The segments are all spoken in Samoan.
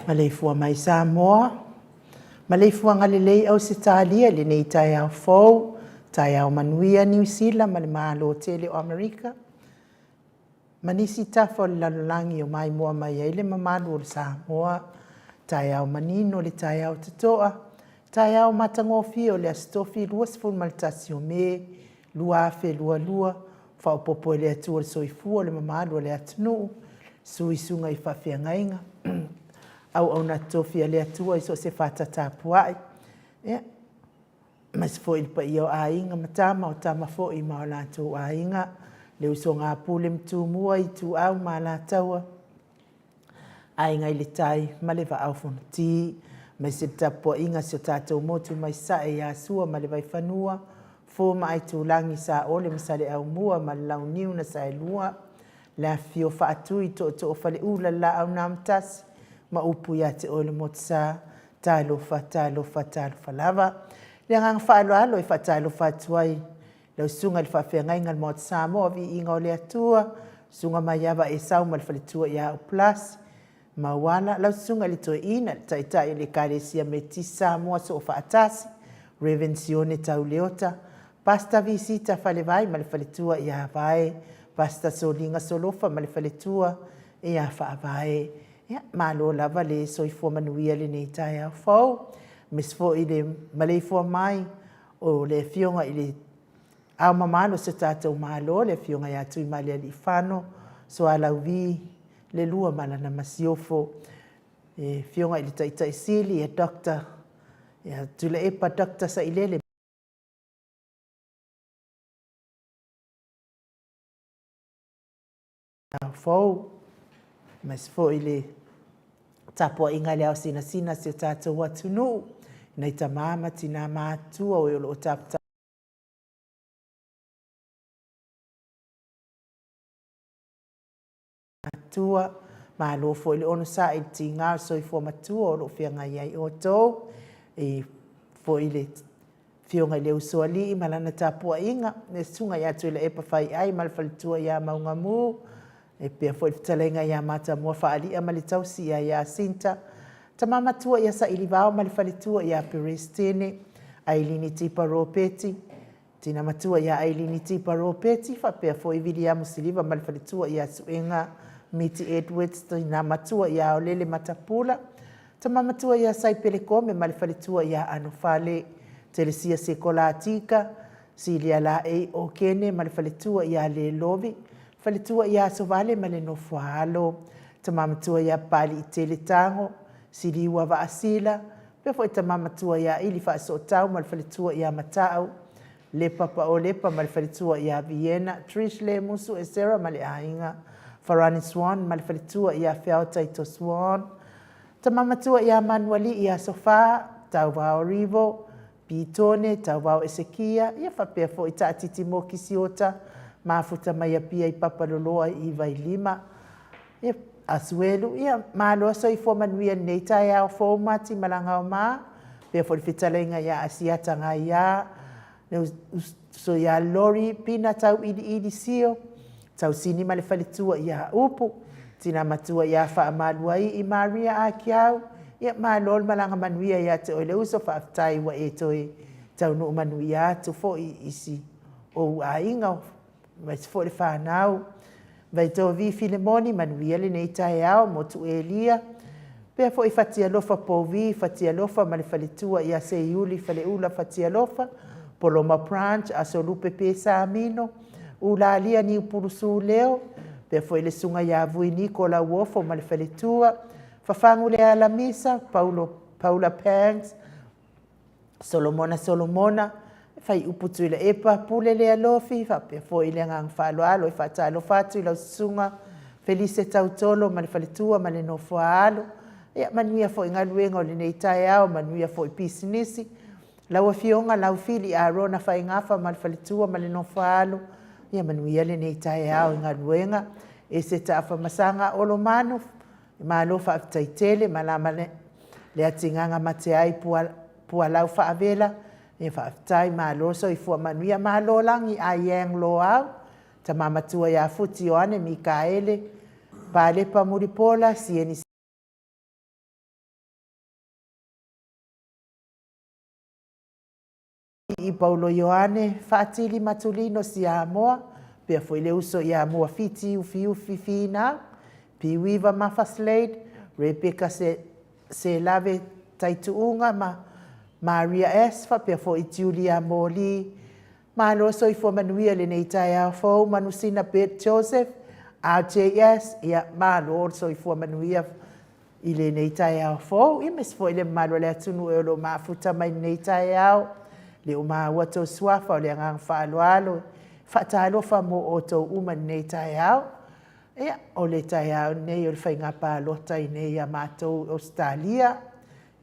Maleifua mai Samoa, maleifuaga lelei Ausetalia i lenei taeao fou, taeao manuia Niu Sila ma le Malo tele o Amerika, ma nisi tafa o le lalolagi o maimoa mai ai le mamalu o le Samoa. Taeao manino le taeao totoa, taeao matagofie o le Aso Tofi 21 o Me 2022, faaopoopo e le Atua le soifua o le mamalu o le atunuu, sui susuga i faafeagaiga, auauna totofi a le Atua i so o se fata tapuai, ia, aemaise foi le paia o aiga ma tama, o tama foi ma o latou aiga, le usoga a Pule ma Tumua, Ituau ma Alataua, Aiga i le Tai ma le Vaa o Fonoti, aemaise le tapuaiga a si o tatou motu mai Sasae ia Sua ma le Vaifanua, Fofo ma Aitulagi, Saole ma Saleaaumua ma le Launiu na Saelua, le afifio o Faatui, Tootoo o Faleula, le Laau na Amotasi ma upu ia te oe le Motusa. Talofa, talofa, talofa lava. Le agaga faaaloalo e faatalofa atu ai lau susuga i le faafeagaiga o le Maota Samoa, viiga o le Atua, susuga Maiava Esau ma le faletua ia Upulasi, Mauala, lau susuga i le Toeaina, le Taitai o le Ekalesia Metotisi Samoa Soofaatasi, Rev Sione Tauleota, Pastor Visita Falevai ma le faletua ia Vae, Pastor Soliga Solofa ma le faletua ia Faavae. Ia, malo lava le soifua manuia i lenei taeao fou. Aemaise foi le maleifua mai o le Afioga i le Ao Mamalu o si o tatou Malo, le Afioga ia Tuimalealiifano Sualauvi le Lua ma lana Masiofo, le Afioga i le Taitai Sili ia Doctor ia Tuilaepa Doctor Sailele Fou, aemaise foi le tapuaiga i le ao sinasina a si o tatou atunuu, nai tama ma tina matutua o e o lo o taputapuai matua, malo foi le onosai i le tiga o le soifua matua o lo o feagai ai outou, e foi le Afioga i le Usoalii ma lana tapuaiga, le Susuga ia Tuilaepa Faiai ma le faletua ia Maugamu, e pea foi le fetalaiga ia Matamua Faalia ma le tausi ia Iasinta, tama matua ia Sailivao ma le faletua ia Peresetene, Ailini Tipa Ropeti, Tina matua ia Ailini Tipa Ropeti, faapea foi Viliamu Siliva ma le faletua ia Suega Miti Edwards, tina matua ia Aolele Matapula, tama matua ia Saipele Kome ma le faletua ia Anofale, Telesia Sekola Tika, Silia Laei Okene ma le faletua ia Lelovi, faletua ia Asovale ma le Nofoaalo, tama matua ia Papaliitele Tago, Siliua Vaasila, Pea foi tama matua ia Ili Faasootau ma le faletua ia Matau, Lepa Paolepa ma le faletua ia Vienna, Trish Lemusu Esera ma le aiga, Farani Swan ma le faletua ia Feao Taito Swan, tama matua ia Manualii ia Sofa, Tauvao Rivo, Pitone, Tauvao Esekia, ia faapea foi Taatiti Mokisi Ota, Mafuta mai Apia i Papaloloa i Vailima. Ia, Asuelu, ia, malo soifua manuia i lenei taeao fou Mati Malagaoma, pea foi le fetalaiga ia Asiata Gaia, le uso ia Lori Pina Tauiliili Sio, Tausini ma le faletua ia Upu, tina matua ia Faamaluaii Maria Akiau, ia malo le malaga manuia ia te oe le uso, faafetai ua e toe taunuu manuia atu foi i si ou aiga aemaise foi le fanau. Vaitovi Filemoni, manuia lenei taeao, Motu Elia, pea foi Fatialofa Povi, Fatialofa ma le faletua ia Seiuli Faleula Fatialofa, Poloma Branch, Aso Lupe Pesamino, Ulalia Niupulusu Leo, pea foi le susuga ia Vui Niko Lauofo ma le faletua, Fafagu Leala Misa, Paulo, Paula Pangs, Solomona Solomona, Faiupu Tuilaepa, Pule Lealofi, faapea foi le agaga faaaloalo e faatalofa atu i lau susuga Felise Tautolo ma le faletua ma le nofo a alo. Ia, manuia foi galuega o lenei taeao, manuia foi pisinisi. Lau Afioga Laufili Arona Faigafa ma le faletua ma le nofo a alo, ia manuia lenei taeao i galuega. Eseta Afamasaga Olomanu, Malo faafetai tele malama le atigaga mate ai pualau faavela ia faafetai malo soifua manuia malo lagi ai Yang Loau tama matua ia Futi Ioane Mikaele Palepa Mulipola Sieni. Paulo Ioane Faatili Matulino Siamoa, faapea foi le uso ia Muafiti Ufiufi Finau, Piuiva Mafa Slade, Rebecca Selave Taituuga ma Maria S. faapea foi Julia Moli. Malo soifua manuia i lenei taeao fou, Manusina Bert Joseph, RJS, ia malo le soifua manuia i lenei taeao fou. Ia aemaise foi le mamalu o le atunuu e o lo o mafuta mai i lenei taeao. E le o maua tou suafa, o le agaga faaaloalo e faatalofa mo outou uma i lenei taeao. Ia, o le taeao lenei o le faiga palota i inei ia matou i Ausetalia.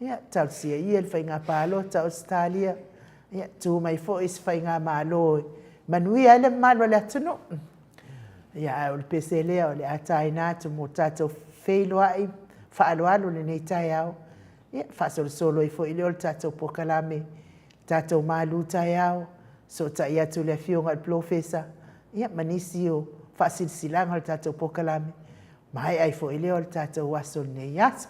Ia, talosia ia le faiga palota a Ausetalia, ia tu mai foi se faigamalo e manuia ai le mamalu o le atunuu. Ia, ae o le pese lea o le a taina atu mo tatou feiloai faaaloalo i lenei taeao, ia faasolosolo ai foi lea o le tatou polokalame, le tatou malu taeao, fesootai atu i le Afioga i le Polofesa ma nisi o faasilasilaga o le tatou polokalame, maea ai foi lea o le tatou aso i lenei aso.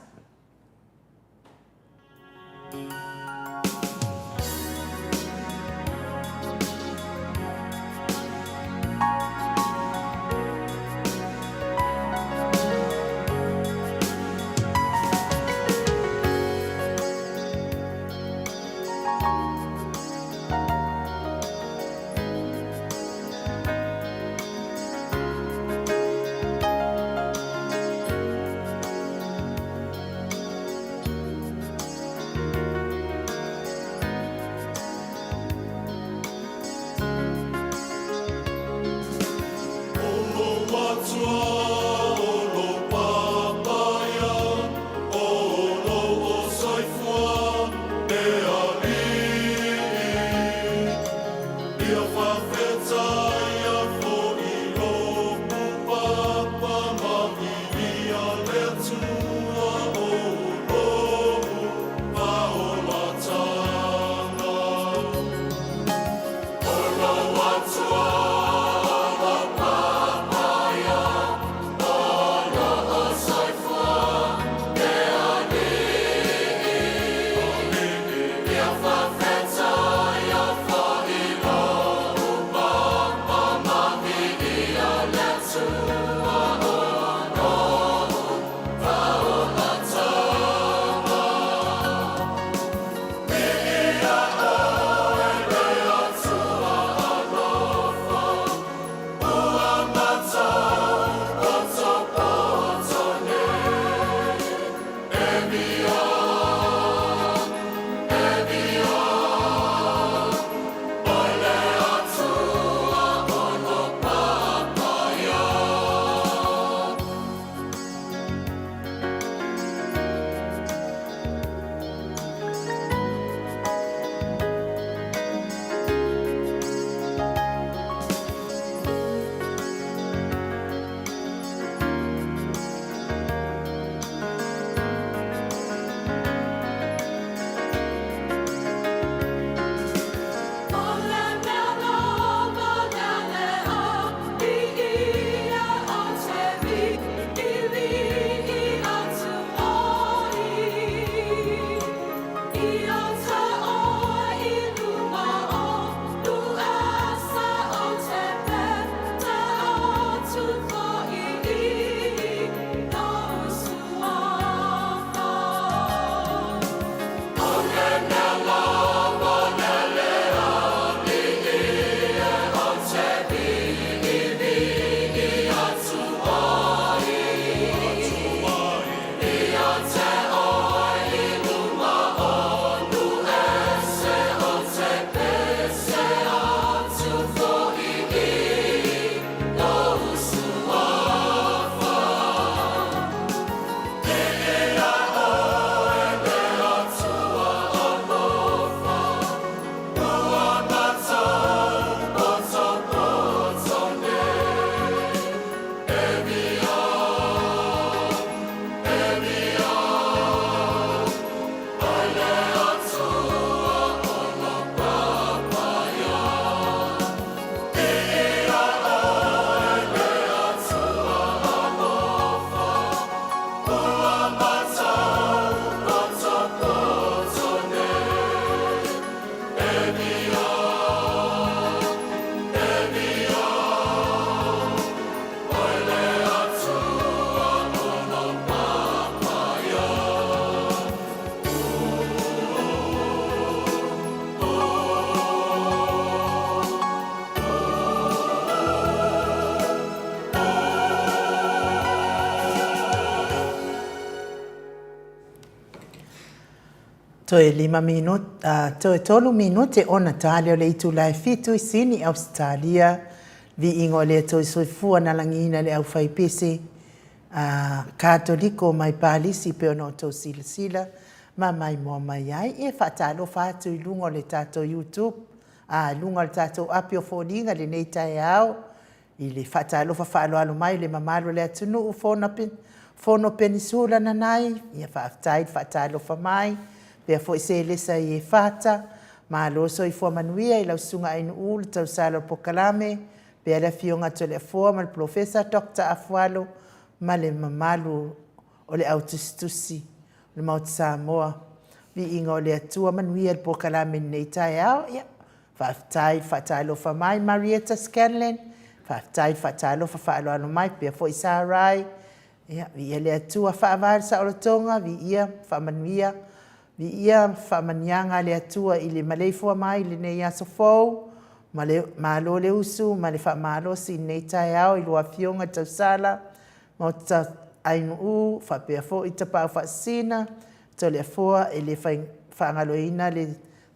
Toe lima minute, toe tolu minute ona tali o le itula e fitu i Sini, Ausetalia. Viiga o le Atua Soifua na lagiina le aufaipese a Katoliko mai Palisi pei ona outou silasila ma maimoa mai ai. E faatalofa atu i luga o le tatou YouTube, a i luga o le tatou api o foliga i lenei taeao i le faatalofa faaaloalo mai i le mamalu o le atunuu Fono Penisula Nanai, ia faafetai le faatalofa mai, faapea foi Selesa Iefata, malo le soifua manuia i lau Susuga Ainuu le tausala o le polokalame, faapea le Afioga Toleafoa ma le Polofesa Dr. Afualo ma le mamalu o le au tusitusi o le Maota Samoa. Viiga o le Atua, manuia le polokalame i lenei taeao. Ia, faafetai le faatalofa mai Marietta Scanlan, faafetai le faatalofa faaaloalo mai, faapea foi Sarai. Ia, viia le Atua, faavae le saolotoga, viia, faamanuia, viia faamanuiaga a le Atua i le maleifua mai i lenei aso fou, ma le malo le usu ma le faamalosi i lenei taeao i lua Afioga i le tausala, Maota Ainuu, faapea foi Tapaau Faasisina, Toleafoa, e le faagaloina le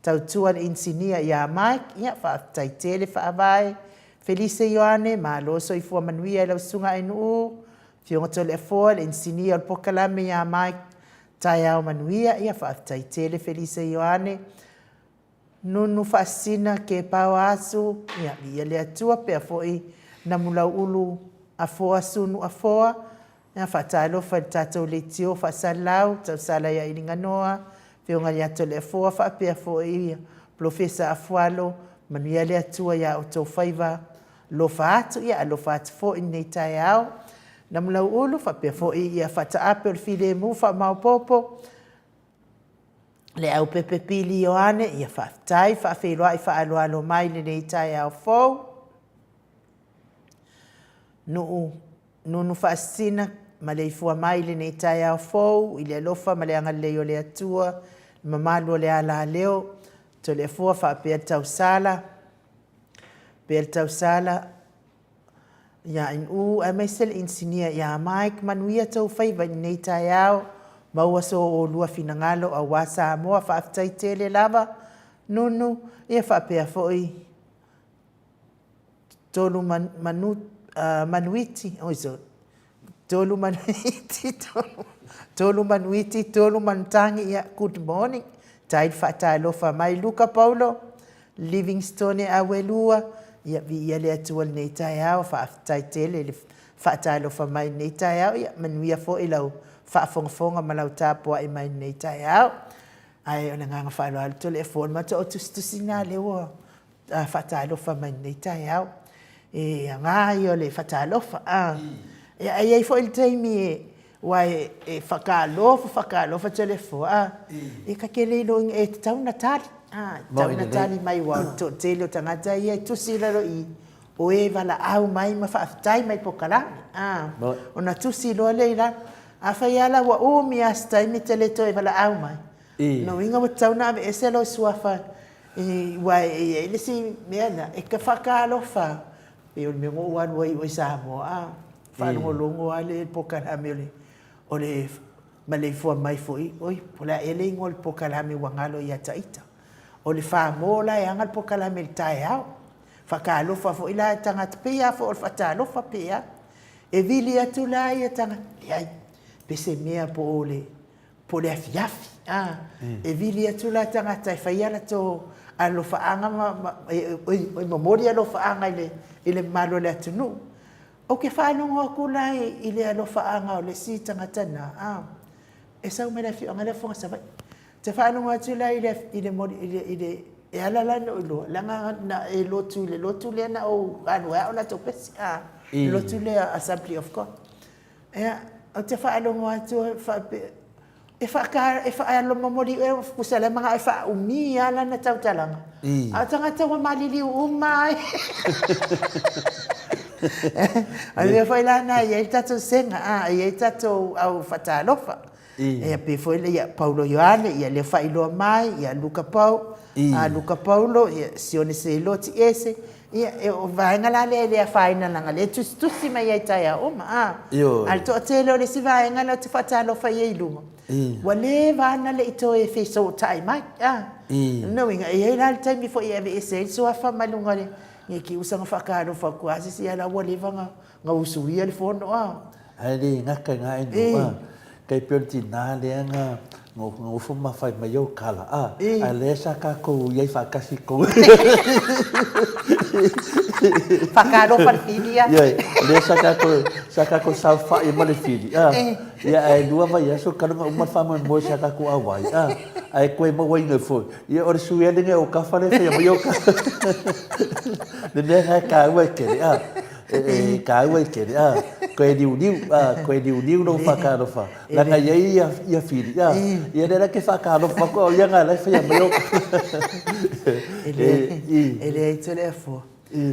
tautua a le inisinia ia Mike, ia faafetai tele faavae. Felise Ioane, malo soifua manuia i lau Susuga Ainuu, Afioga Toleafoa, le inisinia o le polokalame ia Mike, taeao manuia, ia faafetai tele Felise Ioane. Nunu Faasisina Kepao Asu, ia, viia le Atua, pea foi Namulauulu Afoa Sunu Afoa, ia, faatalofa i le tatou leitio Faasalalau, tausala ia Iliganoa, Afioga ia Toleafoa faapea foi Polofesa Afualo, manuia le Atua ia outou faiva, alofa atu, ia alofa atu foi i lenei taeao. Namulauulu faapea foi ia faataape o le filemu faamaopoopo, Leaupepe Pili Ioane, ia faafetai, faafeiloai faaaloalo mai i lenei taeao fou. Nuu Nunu Faasisina, maleifua mai i lenei taeao fou, i le alofa ma le agalelei o le Atua, le mamalu o le alaleo, Toleafoa faapea le tausala, pea le tausala, Ia Ainuu aemaise le inisinia ia Mike, manuia tou faiva i lenei taeao, maua so oulua finagalo aua Samoa, faafetai tele lava Nunu, ia faapea foi Tolu manu, Manuiti, oi sorry, Tolu Manuiti, Tolu Manuiti, Tolu Manutangi, ia good morning, tai le faatalofa mai Luka Paulo, Livingstone Auelua, ia viia le Atua i lenei taeao, faafetai tele i le faatalofa mai i lenei taeao, ia manuia foi lau faafogafoga ma lau tapuai mai i lenei taeao. Ae o le agaga faaaloalo Toleafoa, o le matou au tusitusi lena lea ua faatalofa mai i lenei taeao. E aoga ia o le faatalofa. Ia, e i ai foi le taimi e, aua e faatalofa, faatalofa Toleafoa, a, e ta te le iloaina, e tatau ona tali, a, e tatau ona tali mai aua o le toatele o tagata ia e tusi i lalo i i, o e valaau mai ma faafetai mai i polokalame, a, ona tusi loa lea i lalo. Afai lava la ua umi lava se taimi e te le toe valaau mai, lona uiga ua tatau ona aveese lou suafa aua e i ai le isi mea lena, e te faatalofa, pei o le mea na ou alu ai i o i Samoa, a, faalogologo lava le polokalame o le, o le maleifua mai foi, oi, po o le a ea le igoa o le polokalame ua galo ia te ita. O le Famō la e ana le polokalame i le taeao. Faatalofa foi la i tagata, pei lava foi o le faatalofa pe a. E vili atu la ia tagata, leai, pe se mea po o le po o le afiafi, a, e vili atu la tagata e fai a latou alofaaga ma, ma oi, oi momoli alofaaga i le, i le mamalu o le atunuu. Ou te faalogo atu la i le alofaaga o le isi tagata na, a, e sau mai le afioaga lea o Fogaa Savaii. Ou te faalogo atu la i le, i le, i le, i le, e ala la ona ou iloa, leaga na e lotu i le lotu lea na ou alu ai lava o latou pese, a, le lotu lea Assembly of God. Ia, ou te faalogo atu e faapea, e faata, e faalomomoli ea tusa la e manao e faaumi lava lana tautalaga. A o tagata ua maliliu uma ai. O le mea foi la lena e i ai le tatou sega, a, e i ai tatou au faatalofa. Ia pei foi lea ia Paulo Ioane, ia lea faailoa mai, ia Luka Pau, a Luka Paulo, ia Sione Seiloti ese. Ia, e, o vaega la lea e le afaina leaga lea e tusitusi mai ai i taeao uma, a. Ioe. A o le toatele o le isi vaega lea ou te faatalofa i ai i luga, ua leva lava ona le i toe fesootai mai, a. O lona uiga, e i ai la le taimi foi e aveese ai le suafa mai luga o le, ne i te i ua saga faatalofa atu lava se isi, a o la ua leva ona Na usuia le fono a. Ae le gata i na enu a. Tai pei o le tina lea na nofo ma fai mai ou tala a. A lea sa tatou i ai faatasi i totonu. Faatalofa le Fili a. Ioe, lea sa tatou sa tatou saofai ai ma le Fili a. Ia ae lua vaiaso talu ona uma le faamoemoe sa tatou auai a. Ae toe mauaina foi. Ia o le sui lea o kafa lea e faia mai ou tala. Le mea lena e taua e tele a. E taua i tele, a, koe liuliu, a, koe liuliu lou faatalofa, leaga e i ai ia, ia fili, a, ia lea la e te faatalofa atu, a o ia na la e faia mai au. E leai, e leai Toleafoa,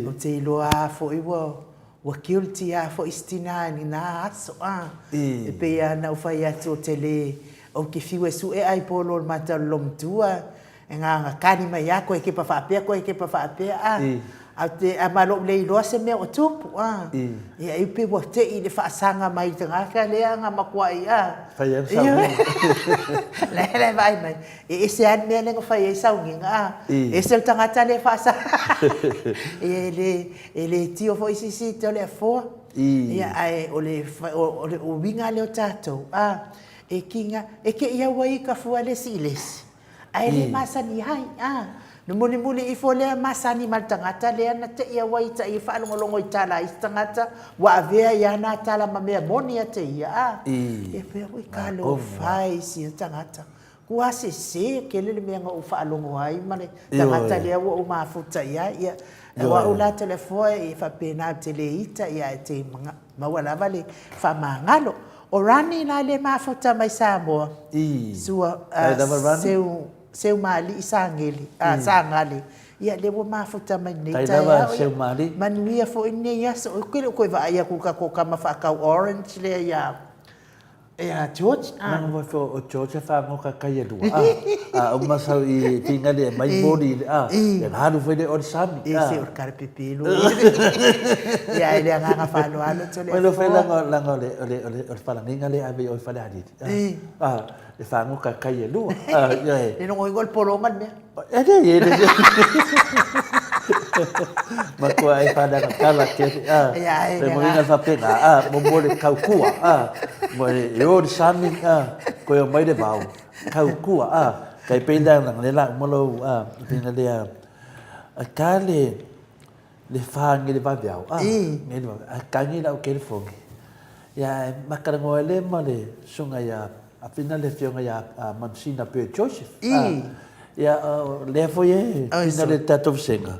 ou te iloa lava foi ua, ua guilty lava foi si tina i lena aso, a. E pei lava ona ou fai atu ou te le, ou te fiu e sue ai polo o le mata o le loomatua, E na ona kali mai a koe kepa faapea koe kepa faapea a. A te a ma lou le iloa se mea o tupu a. Ia e pe ua te i le faasaga mai i le tagata lea na matuai a. Fai ai le sauniga. Le le vaai mai. E ese lava le mea lea na fai ai sauniga a. Ese le tagata lea e faasaga. Ia e le e le tio foi sisi te o le afoa. Ia ae o le o le uiga lea o tatou a. E kiga e te i au ai ka fua le isi i le isi. Ae le masani ai, a. Na mulimuli ifo lea masani ma le tagata lea na te i au ai ta ia faalogologo i tala a isi tagata, ua avea ai ana tala ma mea moni ia te ia, a. Ia pea ui talofa e i sia tagata. Kua sese tele le mea na ou faalogo ai ma le tagata lea ua ou mafuta i ai. Ia, o au la Toleafoa e faapena ou te le ita, ia ae te maua lava le faamagalo. O Rani la le mafuta mai Samoa, sua seu Seumaali'i Sagele, Sagale, ia lea ua mafuta mai lenei taeao. Ia, manuia foi lenei aso. Ou te le o toe vaai atu i le tatou tama faatau orange lea ia ia George. Manawa foi o George e faagoka kai e lua, a uma sau i Fingali e mai moli i le a, ia ona alu foi lea o le sami. E se o le kalapepe lo. Ia e le agaga faaaloalo Toleafoa. Oi lofa leaga leaga o le o le o le palagiga lea e ave i o i Falealili. A, e faagoka kai e lua. Ioe. Le logoina o le pologa le mea. E leai, e leai. Matua e whananga tala ke, a, le moina whapena, a, mo mo le kaukua, a, mo e o le sami, a, koe o mai le vao, kaukua, a, kai pēlā langa le la umalo, a, pēlā le, a, a ka le, le whange le vaveao, a, nge le vaveao, a kangi lau telefoni. Ia, e makalagoa le ma le sunga ia a pina le afioga ia Manusina Bird Joseph. Ia, o lea foi e pina le tatou vasega.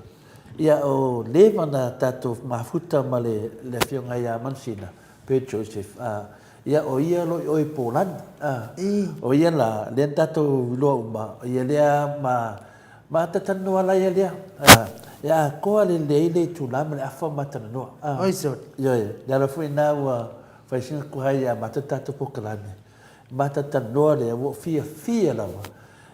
Ia, o leva na tatou mafuta ma le afioga ia Manusina Bird Joseph. Ia, o ia lo i o i Polani. O ia la, lea na tatou iloa uma, o ia lea ma ma talanoa la ia lea. Ia atoa lelei le itula ma le afa ma talanoa. Oi sole. Ioe, le ala foi na ua Fai sina kuhai ia matou tatou polokalame. Ma talatalanoa lea ua ou fiafia lava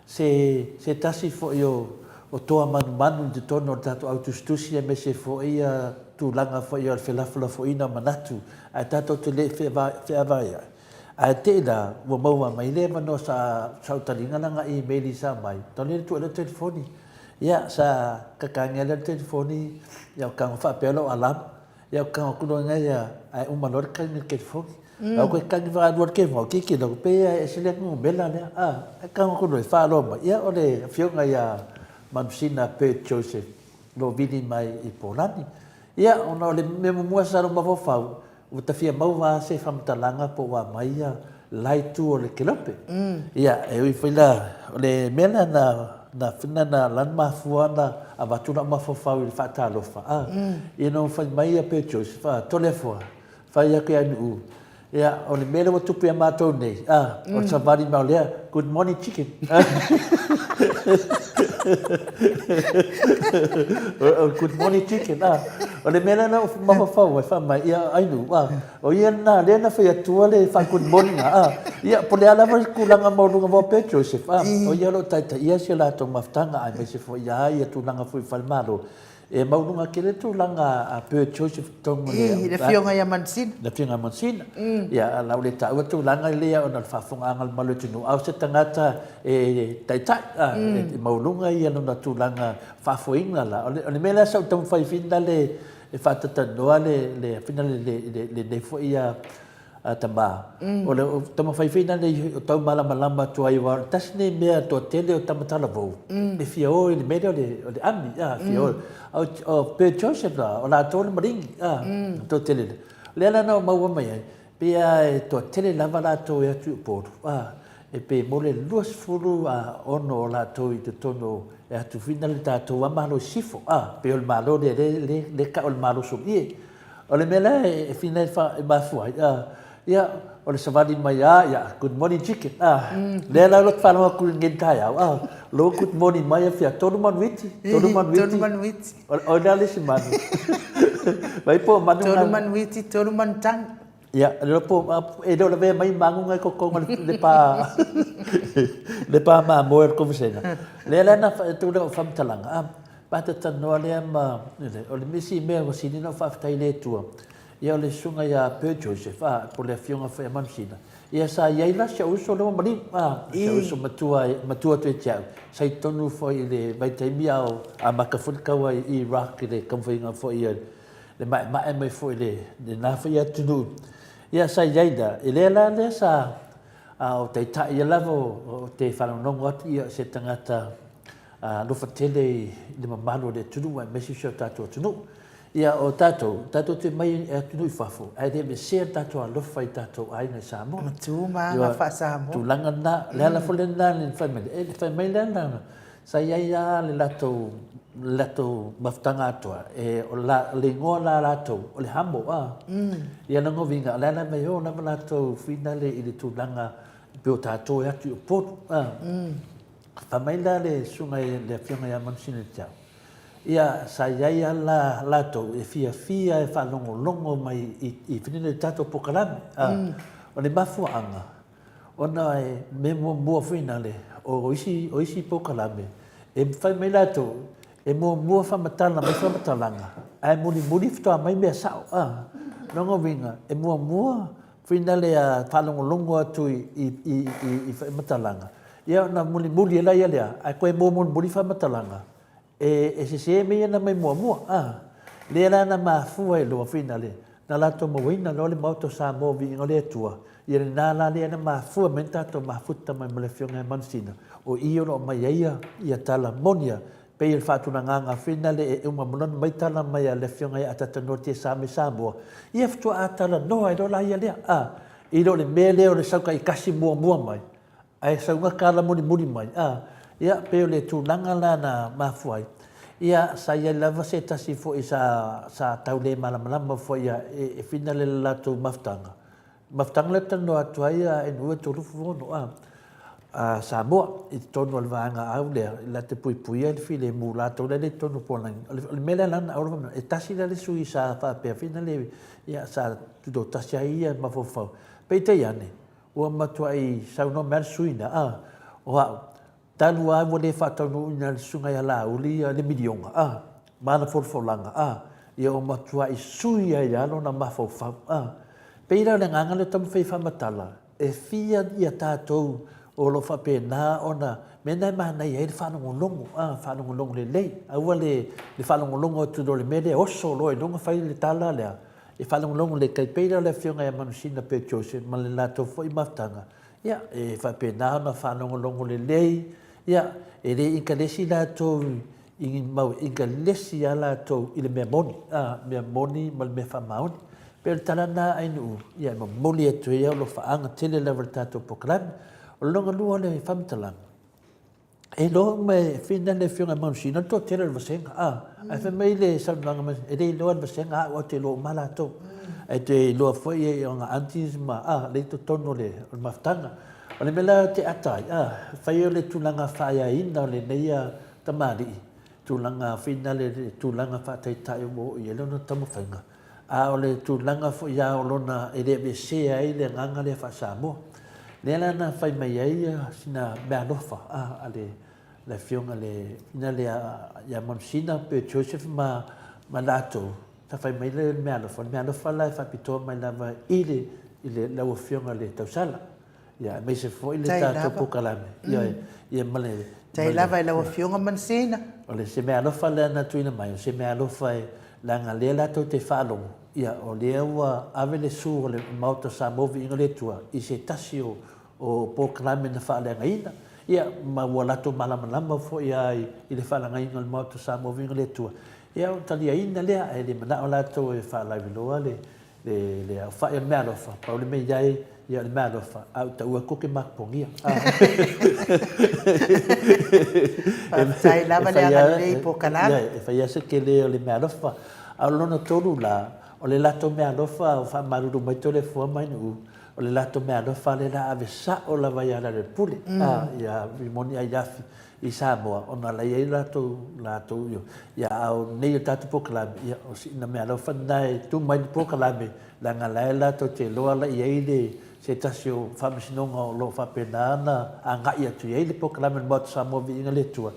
se se tasi foi o o toa manumanu i totonu o le tatou au tusitusi aemaise foi ia tulaga foi o le felafolafoaiina o manatu ae tatou te le feavaaiai. Ae te i la ua maua mai le avanoa sa sa ou taliina lana email i sa mai, tau lea le tuu ai lau telefoni. Ia sa kakagia lea le telefoni ia o tago faapea lou alarm. Ia o kanga kulo ina ia ae uma loa le kani i le telefoni. Au koe kani whakalua le telefoni, kiki loa, pe ia e ese lea numera lea. A, e kanga kulo e whaaloa mai. Ia o le afioga ia Manusina Bert Joseph lo vili mai i Polani. Ia, ona o le mea muamua sa lou mafaufau, ua ta fia maua lava se faamatalaga po ua aumai ia la itu o le kelope. Ia, e ui foi la, o le mea lea na na na na la na mafua ona avatu lau mafaufau i le faatalofa, a, ia na fai mai ia Pei Joseph, a, Toleafoa, fai atu ia Nu'u, ia, o le mea lea ua tupu ia matou nei, a, o le savali mai o lea, good morning chicken. Good morning chicken, a. O le mea lea na ou mafaufau ai, fai mai, ia Ainuu, a, o ia lena lea na fai atua le faa-good morning a, ia, po o le a lava le tulaga maualuga aua pea Joseph, a, o ia o lo o taitaia si a latou mafutaga aemaise foi lava ia tulaga foi i falemalo. E maualuga tele le tulaga a Bert Joseph i totonu o le... I le Afioga ia Mansina. Le Afioga ia Mansina. Ia, o le a ou le taua tulaga lea ona o le faafofogaaga a le mamalu o le atunuu, a o se tagata e taitai, e maualuga ia lona tulaga faafoeina la. O le mea lea sa ou taumafai foi lale e faatatalanoa le, foi lale lenei foi a tama. O le taumafai foi lale o tau malamalama atu ai, aua o le tasi lenei mea toatele o tama talavou e fia o i le mea lea o le army, a, fia o. O Bert Joseph la, o latou le Marine, a, toatele. O lea la na ou maua mai ai, pei lava e toatele lava latou e atu i Upolu, a, e pei mo le 26 o latou i totonu e atu foi lea le tatou lava Malo i Sisifo, a, pei o le Malo lea lea e tau o le Malo Soviet. O le mea la e fina e mafua ai, a, ia, o le savali mai lava, ia, good morning chicken, a, lea la ou te faalogo atu i lenei taeao, a, lou good morning mai e fia, tolu manuiti, tolu manuiti. Tolu manuiti. O ai la le isi manu? Vai po o manu na. Tolu manuiti, tolu manutagi. Ia, le iloa po, e le o lavea mai maguga i kokoga le pa, le pa mamoe o le kovesega. Lea la na fai atu lau faamatalaga, a, pa ta talanoa lea ma, o le isi mea ua sili ona ou faafetai i le Atua, ia o le susuga ia Pearl Joseph, a, po o le afioga foi ia Manusina, ia sa i ai la si ou uso lea ua maliu, a, si ou uso matua, matua atu ia te au, sa i totonu foi i le vaitaimi a o amata foi le taua i Iraq i le taumafaiga foi a le maemae mai foi i lena foi atunuu. Ia sa i ai la, e lea la lea sa a o taitai ia lava o te faalogologo atu ia se tagata alofa tele i le mamalu o le atunuu aemaise si o tatou atunuu. Ia o tatou, tatou te mai e atunuu i fafo, ae le aveesea le tatou alofa i tatou aiga i Samoa. Ma tu ma aga faa-Samoa. Tulaga lena, le ala foi lena le fai mai, e fai mai le ala, Sa i ai lava le latou, le latou mafutaga atoa, e, o la, le igoa la latou, o le hamo, a. Ia lona uiga, o le ala e o lava latou finale i le tulaga e pei o tatou e atu i Upolu, a. Fai mai la le susuga i le Afioga ia Manusina ia te au, ia, sa i ai lava la latou e fiafia e faalogologo mai i, i finale i le tatou polokalame, a. O le mafuaaga, Ona e mea muamua foi nale, o isi, o isi polokalame, e fai mai latou, e muamua faamatala mai faamatalaga, ae mulimuli faatoa mai mea sao. A, lona uiga, e muamua foi nale a faalogologo atu i, i, i, i, i faamatalaga, ia ona mulimuli ai laia lea, ae toe mua mulimuli faamatalaga, E, e sese mea ia na mai muamua, a. Lea la na mafua ai loa finale, na latou mauaina loa le Maota o Samoa Viiga o le Atua, ia lena la lea na mafua mai ai na tatou mafuta mai ma le Afioga ia Manusina, o i o lo o aumai ai ia, ia tala moni a, pei o le faatulagaga finale e uma ma lona mai tala mai a le Afioga ia Atatanoa Tiasa mai Samoa, ia faatoa talanoa ai loa la ia lea, a. I lo le mea lea o le sau taitasi muamua mai, Ae sau ga tala mulimuli mai, a, ia, pei o le tulaga la na mafua ai, ia, sa i ai lava se tasi foi sa, sa tau le malamalama foi ia, e, e finale le latou mafutaga. Mafutaga lea talanoa atu ai a NU e 36, a, a Samoa i totonu o le vaega au lea, la te puipuia le filemu latou lea i totonu o Puanani. O le, o le mea lea la na aua, e tasi la le sui sa faapea finale, ia, sa tutoatasi ai ia mafaufau. Peitai ane, Ua matuai saunoa mai lava le sui usufono, a, o au, talu lava ua le faataunuuina e le Susuga ia Laauli le miliona, a, ma ana folafolaga, a, ia ua matuai sui ai lava lona mafaufau, a. Pei la o le agaga lea o taumafai e faamatala, e fia ia tatou o lo o faapena ona, mea lena e manaia ai le faalogologo, a, faalogologo lelei, aua le faalogologo atu loa i le mea lea oso loa i luga fai le tala lea, E faalogologo le tai pei lea o le Afioga ia Manusina Pei Joseph ma le latou foi mafutaga, ia, e faapena ona faalogologo lelei, ia, e le inkalesi latou i ni mau, e inkalesi lava latou i le mea moni, a, mea moni ma le mea faamaoni. E pei o le tala lena a Ainuu, ia, e momoli atu ai au alofaaga tele lava i le tatou polokalame. O le lona lua o le faamatalaga, E iloa uma e Fina le afioga i Manusina le toatele o le vasega, a. Ae fai mai le saunoaga mai, e le iloa e le vasega au, ou te iloa uma lava latou. Ae te iloa foi e ona aunties ma, a, lea i totonu o le mafutaga. O le mea la ou te ata ai, a, fai o le tulaga faaeaina o lenei tamalii. tulaga finale le tulaga faataitai ua oo i ai lona taumafaiga, a o le tulaga foi lava o lona e le aveesea ai le agaga lea faa-Samoa. Lea la na fai mai ai sina meaalofa a le le afioga i le ina lea ia Manusina pe Joseph ma ma latou, sa fai mai le meaalofa, o le meaalofa la e faapitoa mai lava i le i le lau afioga i le tausala. Ia aemaise foi le tatou polokalame. Ioe, ia ma le Tai lava i lau afioga Manusina. O le se meaalofa lea na tuuina mai, o se meaalofa e leaga lea latou te faalogo, ia o lea ua ave le su o le Maota o Samoa Viiga i le Atua i se tasi o o polokalame na faaleagaina, ia, ma ua latou malamalama foi lava i le faaleagaina o le Maota o Samoa Viiga i le Atua, ia, o le taliaina lea, ae le manao latou e faalauiloa le, le, le aofai o le meaalofa, pau le mea i ai, ia, o le meaalofa, a ou taua atu ou te mapopogia. Faafetai lava le agalelei i polokalame. E fai lava se tele o le meaalofa. A o lona tolu la, o le latou meaalofa, ua faamalulu mai Toleafoa ma Ainuu, O le latou meaalofa lea la ave sao lava ia Lealailepule, a, ia Rimoni Aiafi i Samoa, ona la i ai latou, latou, io, ia, a o nei o tatou polokalame, ia, o sina meaalofa lena e tu mai le polokalame, leaga la e latou te iloa la i ai le, se tasi o faamasinoga o lo o faapena ona agai atu i ai le polokalame o le Maota Samoa Viiga le Atua.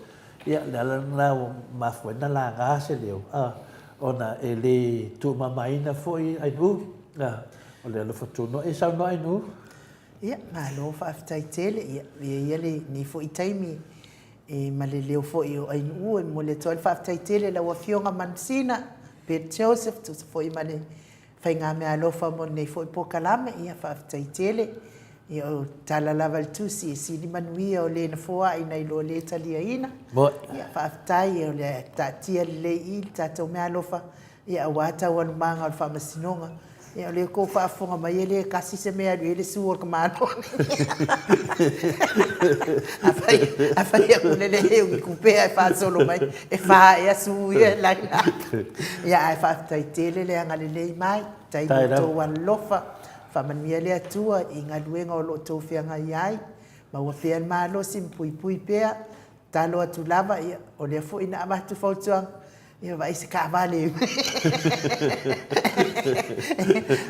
Ia, o le ala lena ua mafua ai ona laga se leo, a, ona e le tuumamaina foi Ainuu, a. O le alofa tonu e saunoa ai nu. Ia, malo faafetai tele. Ia, avea ia lenei foi taimi e ma le leo foi o Ainuu e momoli atu ai le faafetai tele i lau Afioga Manusina Bert Joseph, tusa foi ma le faigameaalofa mo lenei foi polokalame. Ia, faafetai tele. Ia, o tala lava a le Tusi, e sili manuia o le na foai nai lo le taliaina. Ia, faafetai, o le a taatia lelei i i le tatou meaalofa Ia aua taualumaga o le faamasinoga. Ia o lea ua faafofoga mai e le tasi se mea e alu i ai le sue o le tamaloa. Afai, afai atu le le ui tupe ae faasolo mai, e fa ea sue ia e line up. Ia ae faafetai tele le agalelei mai, faafetai i lo outou alolofa, faamanuia le Atua i galuega o lo o outou feagai ai, maua pea le malosi ma puipui pea, tatalo atu lava, ia o lea foi na avatu fautuaga, Ia vaai se taavale.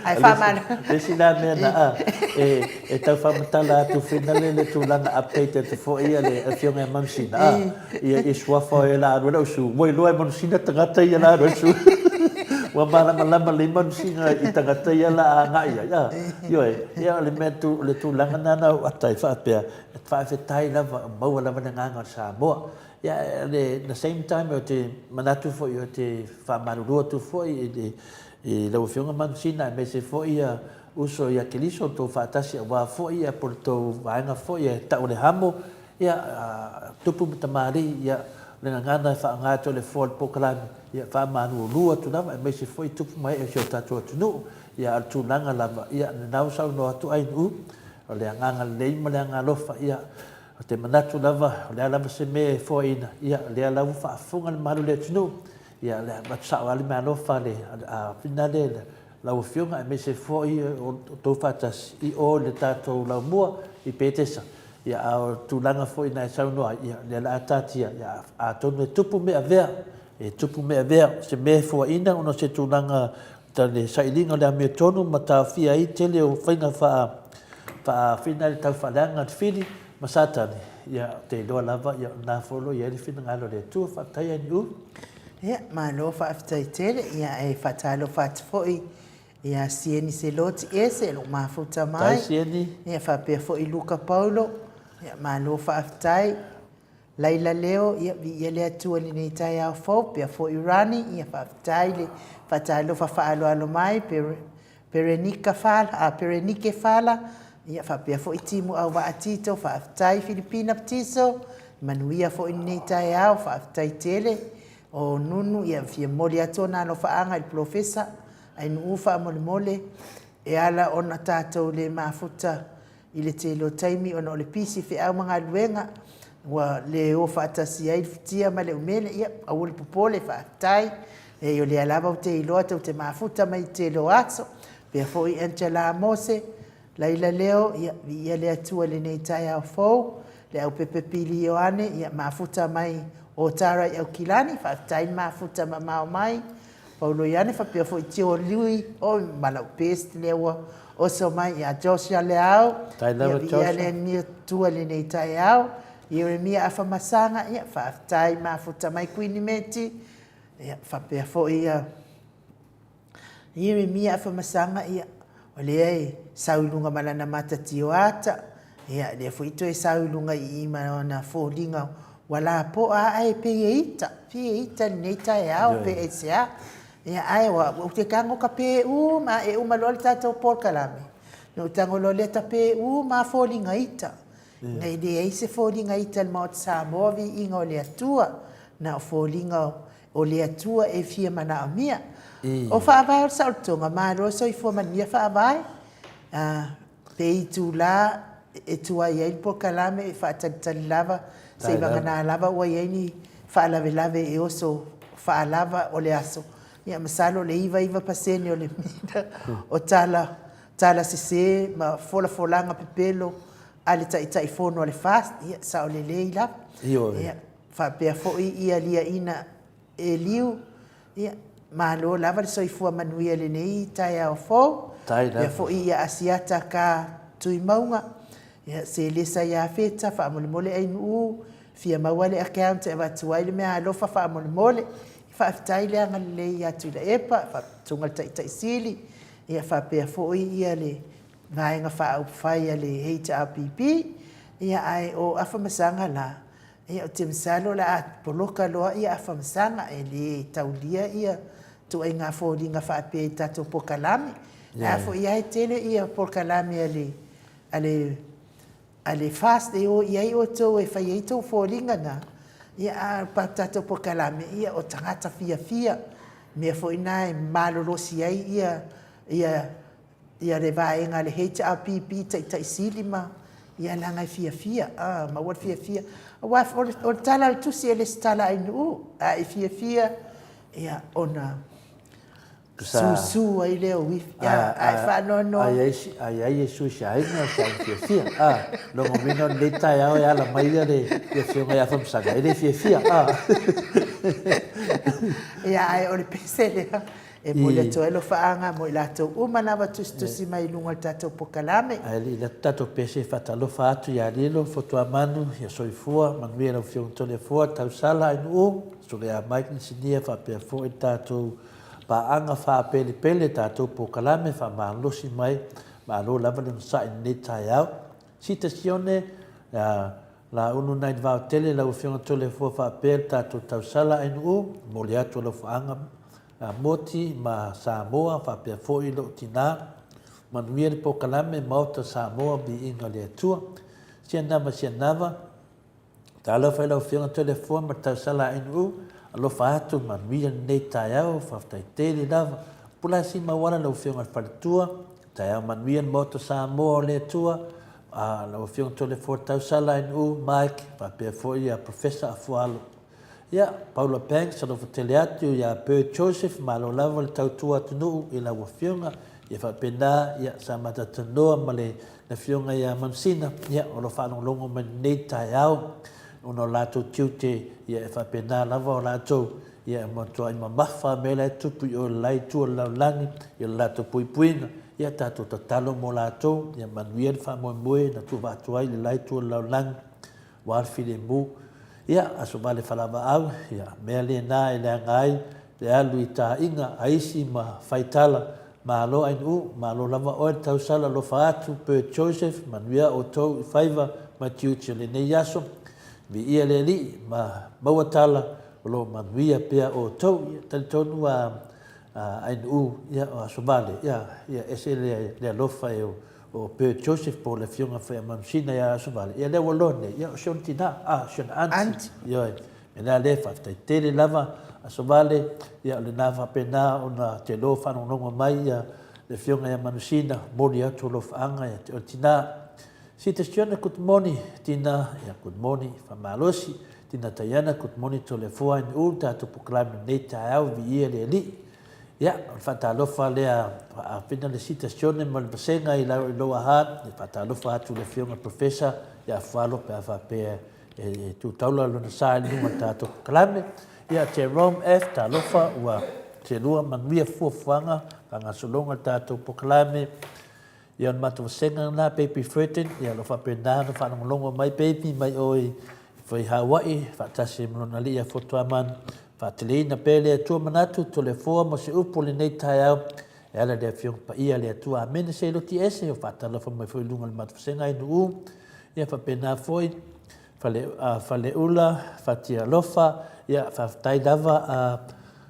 Ae faamalo. Le isi la mea na a, e, e tau faamatala atu finale le tulaga update atu foi ia le afioga ia Manusina, a, ia i suafa o e la alu ai lau su, ua iloa e Manusina tagata ia la alu ai su. Ua malamalama lelei Manusina i tagata ia la agai ai, a. Ioe, ia o le mea tu, o le tulaga lena na ou ata ai faapea, e faafetai lava, maua lava le agaga o le Samoa. Ia, at the same time, ou te manatu foi, ou te faamalulu atu foi i le, i lau Afioga Manusina aemaise foi ia uso ia Keliso tou faatasi aua foi ia po o le tou vaega foi e tau o le hamo, ia, tupu ma tamalii, ia, o le gagana e faaaoga atu e le foa o le polokalame, ia, faamalulu atu lava aemaise foi tupu ma ee o si o tatou atunuu. Ia, a o le tulaga lava, ia, lena ua saunoa atu Ainuu, o le agaga lelei ma le agaga alofa, ia, Ou te manatu lava, o le a lava se mea e foaina, ia, o lea la ua faafofoga le mamalu o le atunuu, ia, o le a avatu sao lava le meaalofa a le finale lau Afioga aemaise foi o outou faatasi i o i le tatou laumua i Petesa. Ia, a o tulaga foi na e saunoa ai, ia, o lea o le a taatia, ia, atonu e tupu mea avea, e tupu mea avea, o se mea e foaina ona o se tulaga Ta le sailiga o le amiotonu ma taofia ai tele o faiga faa faaafina i le taufaaleaga a le fili ma Satani, ia, ou te iloa lava, ia, o lena foi o lo o i ai le finagalo o le Atua. Faafetai Aniu. Ia, malo faafetai tele. Ia, e faatalofa atu foi ia Sieni Seloti Ese o lo o mafuta mai. Faafetai Sieni. Ia, faapea foi Luka Paulo. Ia, malo faafetai. Laila Leo, ia viia le Atua i lenei taeao fou, pea foi Rani, ia faafetai le faatalofa faaaloalo mai, Perenika Fala, a Perenike Fala, ia faapea foi Timu Auvaa Tito, faafetai Filipina Petiso, manuia foi lenei taeao, faafetai tele. O Nunu, ia fia momoli atu ona alofaaga i le Polofesa Ainuu faamolemole, e ala ona tatou le mafuta I le tele o taimi ona o le pisi feau ma galuega ua le o faatasi ai le futia ma le umele, ia aua le popole, faafetai. Leai o lea lava ou te iloa tou te mafuta mai i le tele o aso. Faapea foi Angela Mose, Laila Leo, ia viia le Atua i lenei taeao fou. Le Aupepe Pili Ioane, ia mafuta mai O Tara i Aukilani, faafetai le mafuta mamao mai. Paulo Iane faapea foi Tio Lui, oi ma lau best lea ua oso mai ia Joshua Leao. Tai lava Ia viia Joshua. le Atua i lenei taeao. Ieremia Afamasaga, ia faafetai mafuta mai Kuini Meti. Ia faapea foi ia Ieremia Afamasaga, ia o lea e sau i luga ma lana mata tioata, ia lea foi toe sau i luga i i ma ona foliga ua lapoa ae pei e ita, pei e ita i lenei taeao pe aisea. Ia ae ua ou te tago tape uma lava, e uma loa le tatou polokalame, ona ou tago loa lea tape uma lava foliga ita. Ina e leai se foliga ita i le Maota Samoa, viiga o le Atua, na o foliga o le Atua e fia manaomia. O faavae o le saolotoga, malo soifua manuia faavae, pe itula e tuai ai le polokalame e faatalitali lava seivagana lava ua i ai ni faalavelave e oso faalava o le aso. Ia masalo o le 99% o le mea o tala, tala sese ma folafolaga pepelo a le Taitaifono a le FAST, ia sao lelei lava. Ia faapea foi ia liaina e Liu, ia, malo lava le soifua manuia i lenei taeao fou. Faapea foi ia Asiata Ka Tuimauga, ia Selesa ia Feta, faamolemole Ainuu, fia maua le account e avatu ai le meaalofa faamolemole. Faafetai le agalelei ia Tuilaepa, faapea le Taitai Sili, ia faapea foi ia le Vaega Faaupufai a le HRPP. Ia ae o Afamasaga la, Ia, ou te masalo o le a poloka loa ia Afamasaga, e le taulia ia ituaiga foliga faapea i tatou polokalame. A foi lava e tele ia polokalame a le, a le, a le FAST e o i ai outou e fai ai tou foliga na, ia a o tatou polokalame, ia o tagata fiafia, mea foi na e malolosi ai ia, ia ia le vaega a le HRPP Taitai Sili ma ia leaga e fiafia, a, maua le fiafia. Aua o le, o le tala a le tusi e le se tala ainuu, a e fiafia, ia, ona susu ai lea o uifi, a, a e faanoanoa. A i ai, a i ai Iesu i se aiga, se aiga fiafia, a, lona uiga o lenei taeao e ala mai ia le Afioga ia Afamasaga, e le fiafia, a. Ia, ae o le pese lea, E momoli atu ai alofaaga mo i latou uma lava tusitusi mai i luga o le tatou polokalame. Ae le i alu atu tatou pese e faatalofa atu ia Lilo, Fotuamanu, ia Soifua, manuia lau Afioga Toleafoa, Tausala, Ainuu, Susuga ia Mike Inisinia faapea foi le tatou paaga faapelepele, tatou polokalame faamalosi mai. Malo lava le onosai i lenei taeao. Sita Sione, ia Laulu nai le vaotele lau Afioga Toleafoa faapea le tatou Tausala Ainuu, momoli atu alofaaga Moti ma Samoa faapea foi lou tina. Manuia le polokalame Maota Samoa Viiga le Atua. Sianava Sianava, Talofa i lau Afioga Toleafoa ma le Tausala ANU, alofa atu manuia lenei taeao, faafetai tele lava. Pulasi Mauala lau Afioga i le Faletua, taeao manuia le Maota Samoa o le Atua, a lau Afioga Toleafoa Tausala NU, Mike, faapea foi ia Professor Afualo. Ia, Paula Banks, alofa tele atu ia Bert Joseph, malo lava le tautua atunuu i lau Afioga. Ia faapena, ia, sa matatanoa ma le Afioga ia Manusina, ia, o lo o faalogologo mai lenei taeao, ona o latou tiute, ia, e faapena lava o latou, ia, e matuai mamafa mea la e tupu i o i le la itu o le lalolagi, i le latou puipuiga. Ia, tatou tatalo mo latou, ia manuia le faamoemoe na tuuva atu ai i le la itu o le lalolagi. Aua le filemu, ia, aso vale falavaau, ia, mea lena e leaga ai le alu i taaiga a isi ma fai tala, Malo Ainuu, malo lava oe le tausala alofa atu, Bert Joseph, manuia outou i faiva ma tiute o lenei aso, viia le Alii ma maua tala o lo o manuia pea outou. Ia, talitonu a Ainuu, ia, o aso vale, ia, ia, ese le, le alofa e o O Bert Joseph po o le Afioga foi a Manusina ia Asovale, ia lea ua loa nei, ia o si ona tina, a, si ona aunty. Aunty. Ioe. Mea la lea, faafetai tele lava Asovale, ia o lena faapena ona te loa faalogologo mai ia le Afioga ia Manusina, momoli atu alofaaga ia te oe le tina. Sita Sione, good morning tina, ia good morning, faamalosi. Tina Taiana, good morning Toleafoa and all tatou polokalame i lenei taeao, viia le Alii. Ia, o le faatalofa lea a Fina le Sita Sione ma le vasega i Lower Hutt, e faatalofa atu i le Afioga i le Professor ia Afualo pe a faapea e tu taula lona sa i luga o le tatou polokalame. Ia, Jerome F. Talofa, ua selua manuia fuafuaga, faagasologa le tatou polokalame. Ia, o le matou vasega lena, Baby Furton, ia, o lo o faapena ona faalogologo mai Baby mai o i foi Hawaii, faatasi ma lona alii ia Fotuamanu. Faateleina pea le Atua manatu, Toleafoa mo se upu o lenei taeao, e ala i le Afioga Paia a le Atua. Amene se loti ese, o faatalofa mai foi i luga o le matou vasega i Nu'u. Ia faapena foi, Fale, uh, Faleula, Fatialofa, ia faafetai lava a uh,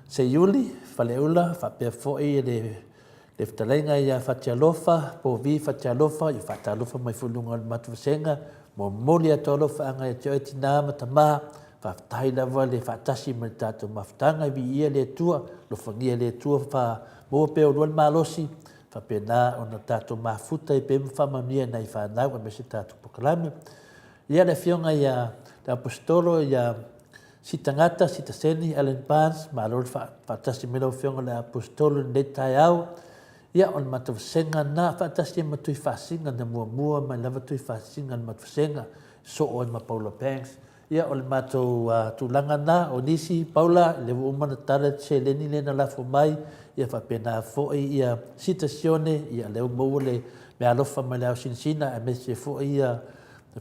Seiuli, Faleula, faapea foi le le fetalaiga ia Fatialofa, Povi Fatialofa, ia faatalofa mai foi i luga o le matou vasega, momoli atu alofaaga ia te oe tinā ma tamā, faafetai lava le faatasi ma le tatou mafutaga, e viia le Atua, alofagia le Atua, faamaua pea olua le malosi, faapena ona tatou mafuta ai pea ma faamanuia i nai fanau aemaise tatou polokalame. Ia le afioga ia le Aposetolo ia Sitagata, Sitaseni, Allan Barnes, malo le faatasi mai lau Afioga i le Aposetolo i lenei taeao. Ia, o le matou vasega lena, faatasi ai ma Tuifaasina na muamua mai lava Tuifaasina i le matou vasega, soo ai ma Paula Banks. Ia, o le matou uh, tulaga lena, o nisi, Paula, lea ua uma ona tala le seleni lea na lafo mai, ia faapena foi ia Sita Sione, ia lea ua maua le meaalofa mai le ao sinasina, aemaise foi ia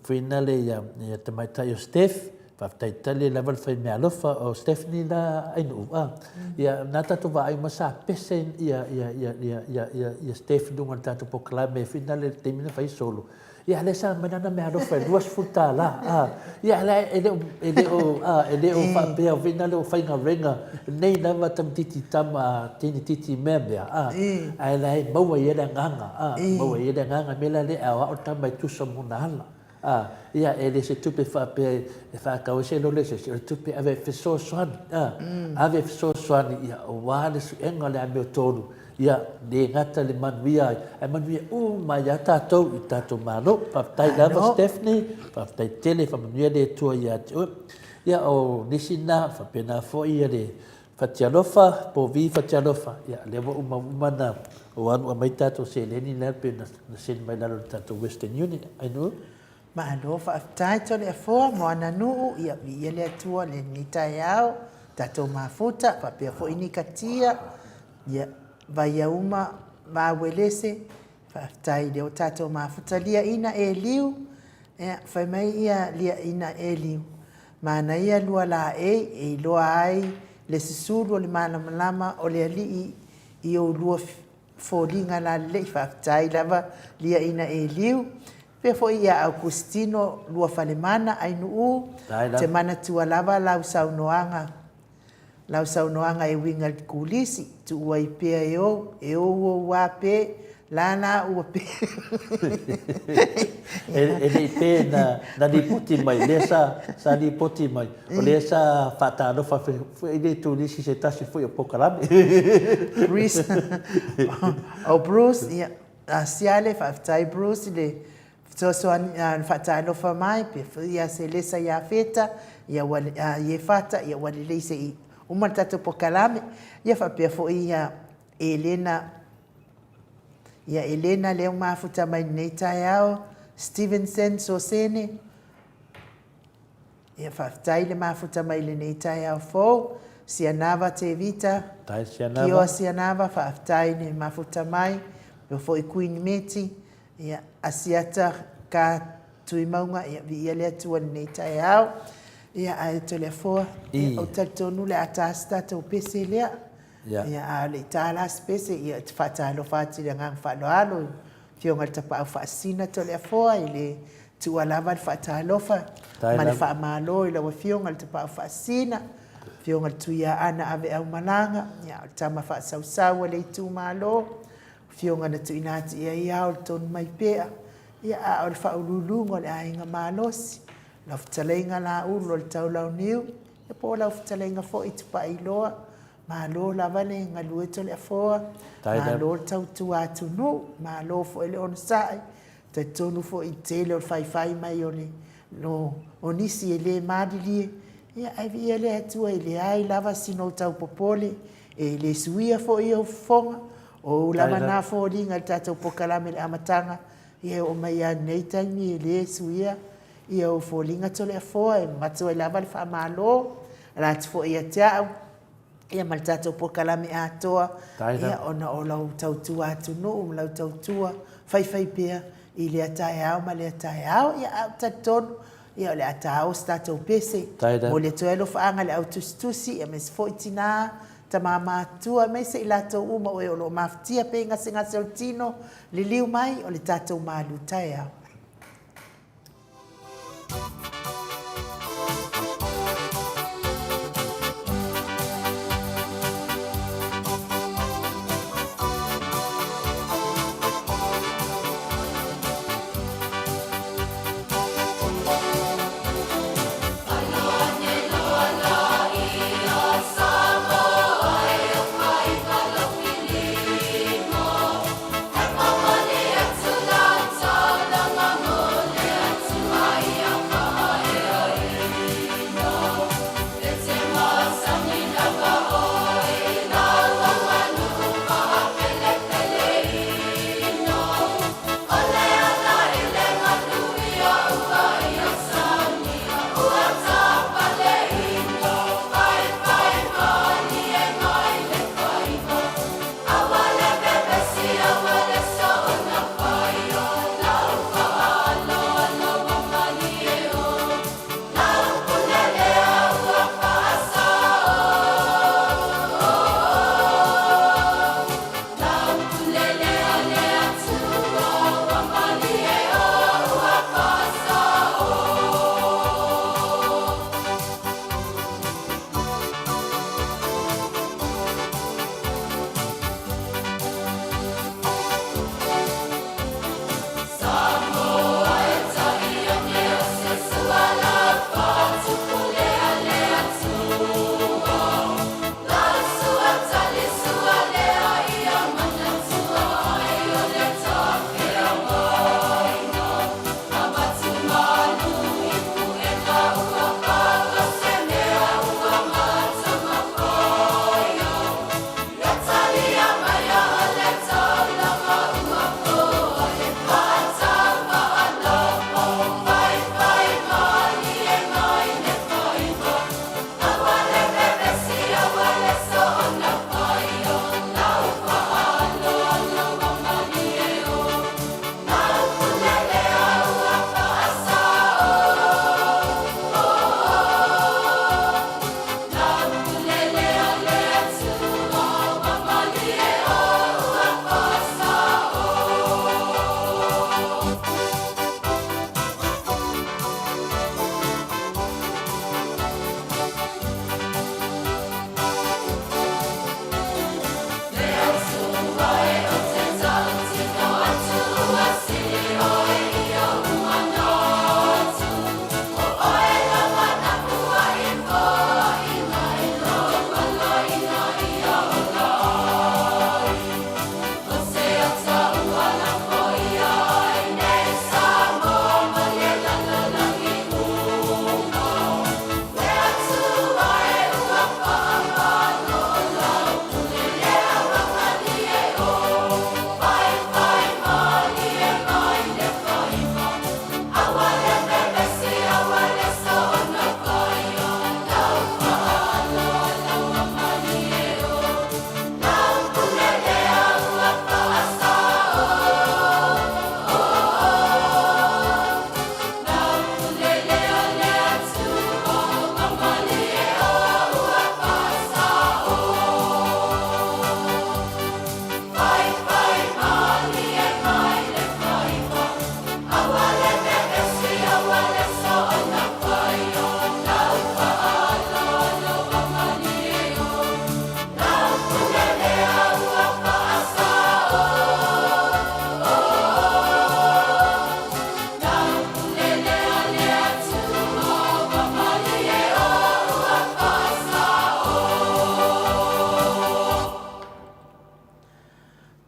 fuinale ia, ia tamaitai o Steph, Faafetai tele lava le fai meaalofa o Stephanie la Ainuu a. Ia na tatou vaai uma sa pese ia ia ia ia ia ia ia Steph i luga o le tatou polokalame finale le taimi na fai solo. Ia lea sa aumai lana meaalofa e $20 a. Ia la e le o e le o a e le o faapea o finale o faiga renga nei lava tamaitiiti tama teine titi mea mea a. Ae la e maua i ai le agaga a, maua i ai le agaga mea la lea e aoao le tama e tusa ma ona ala. Ā, ia, e le se tupe faapea e faatau ai se lole se isi, o le tupe e ave e fesoasoani, ā, ave e fesoasoani, ia, aua le suega o le amiotonu, ia, le gata i le manuia ai, ae manuia uma ai lava tatou i le tatou Malo. Faafetai lava Stephanie, faafetai tele, faamanuia le Atua ia te oe. Ia, o nisi na, faapena foi ia le Fatialofa, Povi Fatialofa, ia, lea ua uma uma na o alu aumai tatou seleni lea pei na send mai lalo i le tatou Western Union. Ainuu? Malo faafetai Toleafoa mo ana nuu, ia viia le Atua lenei taeao, tatou mafuta faapea foi Nikatia, ia Vaiauma Vauelese, faafetai lea ua tatou mafuta liaina Eliu, ia fai mai ia liaina Eliu, Manaia lua laei e iloa ai le susulu o le malamalama o le Alii i ou lua foliga lalelei. Faafetai lava liaina Eliu. Pea foi ia Augustino Luafalemana Ainuu, te manatua lava lau saunoaga Lau saunoaga e uiga i le kulisi, tuu ai pea e ou, e ou ou a pe, la la ua pe. E le i pe na, na lipoti mai, lea sa, sa lipoti mai, o lea sa faatalofa foi i le turisi se tasi foi o polokalame. Bruce, o Bruce, ia, a Siale, faafetai Bruce i le Fesoasoani na faatalofa mai pe foi ia Selesa Iafeta, ia ua Iefata, ia ua lelei se i uma le tatou polokalame. Ia faapea foi ia Elena, ia Elena lea ua mafuta mai lenei taeao, Stevenson Sosene, ia faafetai le mafuta mai lenei taeao fou, Sianava Tevita, Kioa Sianava, faafetai le mafuta mai, faapea foi Queen Meti, Ia, Asiata ka Tuimauga, ia, viia le Atua i lenei taeao. Ia, ae Toleafoa, ia, ou te talitonu o le a ta se tatou pese lea. Ia, a o le i ta la se pese, ia, ou te faatalofa atu i le agaga faaaloalo i le Afioga i le Tapaau Faasisina Toleafoa i le tuua lava le faatalofa ma le faamalo i lau Afioga i le Tapaau Faasisina, Afioga i le Tuiaana Aveaumalaga, ia, o le tama faasausau a le itumalo, Afioga na tuuina atu i ai ao le tonu mai pea, ia a o le faauluuluga o le aiga malosi, lau fetalaiga Laulu o le Taulauniu, ia po o lau fetalaiga foi Tupailoa, malo lava le galue Toleafoa, malo le tautua atunuu, malo foi le onosai, talitonu foi i le tele o le faifai mai o le o nisi e le malilie, ia ae viia le Atua e leai lava sina ou tau popole, e le suia foi ou fofoga, o ou lava na foliga i le tatou polokalame i le amataga, ia e oo mai lava i lenei taimi e le suia. Ia, o foliga Toleafoa e avatu ai lava le faamalo, ala atu foi ia te au, ia ma le tatou polokalame atoa, ia, ona o lau tautua atunuu ma lau tautua faifaipea i lea taeao ma lea taeao. Ia, ae ou te talitonu, ia, o le a taoa se tatou pese. Momoli atu ai alofaaga i le au tusitusi, aemaise foi tina, tama matutua, aemaise i latou uma o e o lo o mafatia pea i gasegase o le tino, liliu mai o le tatou malu taeao.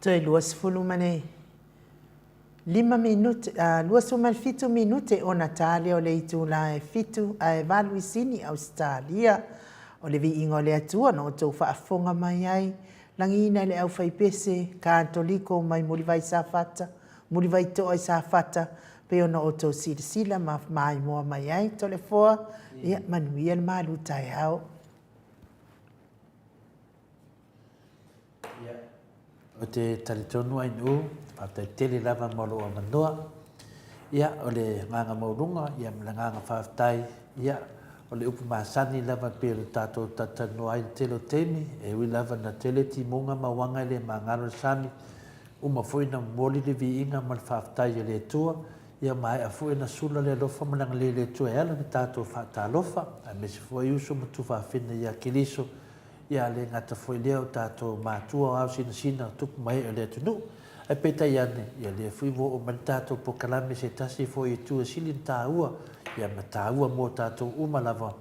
Toe 25 minute, 27 minute ona ta lea o le itula e 7 ae 8 i Sini, Ausetalia. O le viiga o le Atua na outou faafofoga mai ai, lagiina le aufaipese Katoliko mai Mulivai Safata, Mulivai Toa i Safata, Pei ona outou silasila ma maimoa mai ai Toleafoa, ia manuia le malu taeao. Ia, ou te talitonu Ainuu, faafetai tele lava mo lou avanoa. Ia, o le agaga maualuga, ia ma le agaga faafetai, ia, o le upu masani lava e pei ona tatou talatalanoa ai i le tele o taimi, e ui lava ina tele timuga ma uaga e le magalo i le sami, uma foi ona momoli le viiga ma le faafetai a le Atua, ia maea foi ona sula le alofa ma le agalelei o le Atua e ala i le tatou faatalofa, aemaise foi uso ma tufaafine ia Keriso, Ia le gata foi lea o tatou matua o ao sinasina o tupu ma ee o le atunuu. Ae peitai ane, ia lea foi ua oo mai le tatou polokalame i se tasi foi itu e sili ona taua, ia ma taua mo tatou uma lava,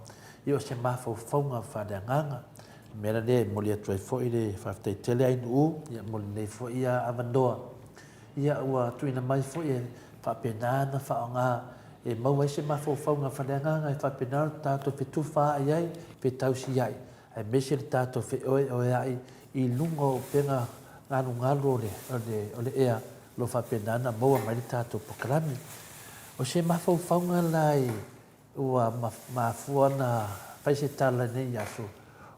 ia o se mafaufauga faaleagaga. O le mea la lea e momoli atu ai foi le faafetai tele Ainuu, ia mo lenei foi avanoa, ia ua tuuina mai foi e faapena ona faaaoga e maua ai se mafaufauga faaleagaga e faapena ona tatou fetufaai ai, fetausiai, aemaise le tatou feoeoeai i luga o upega galugalu o le, o le, o le ea o lo o faapena ona maua mai le tatou polokalame. O se mafaufauga la e ua mafua ona fai se tala i lenei aso,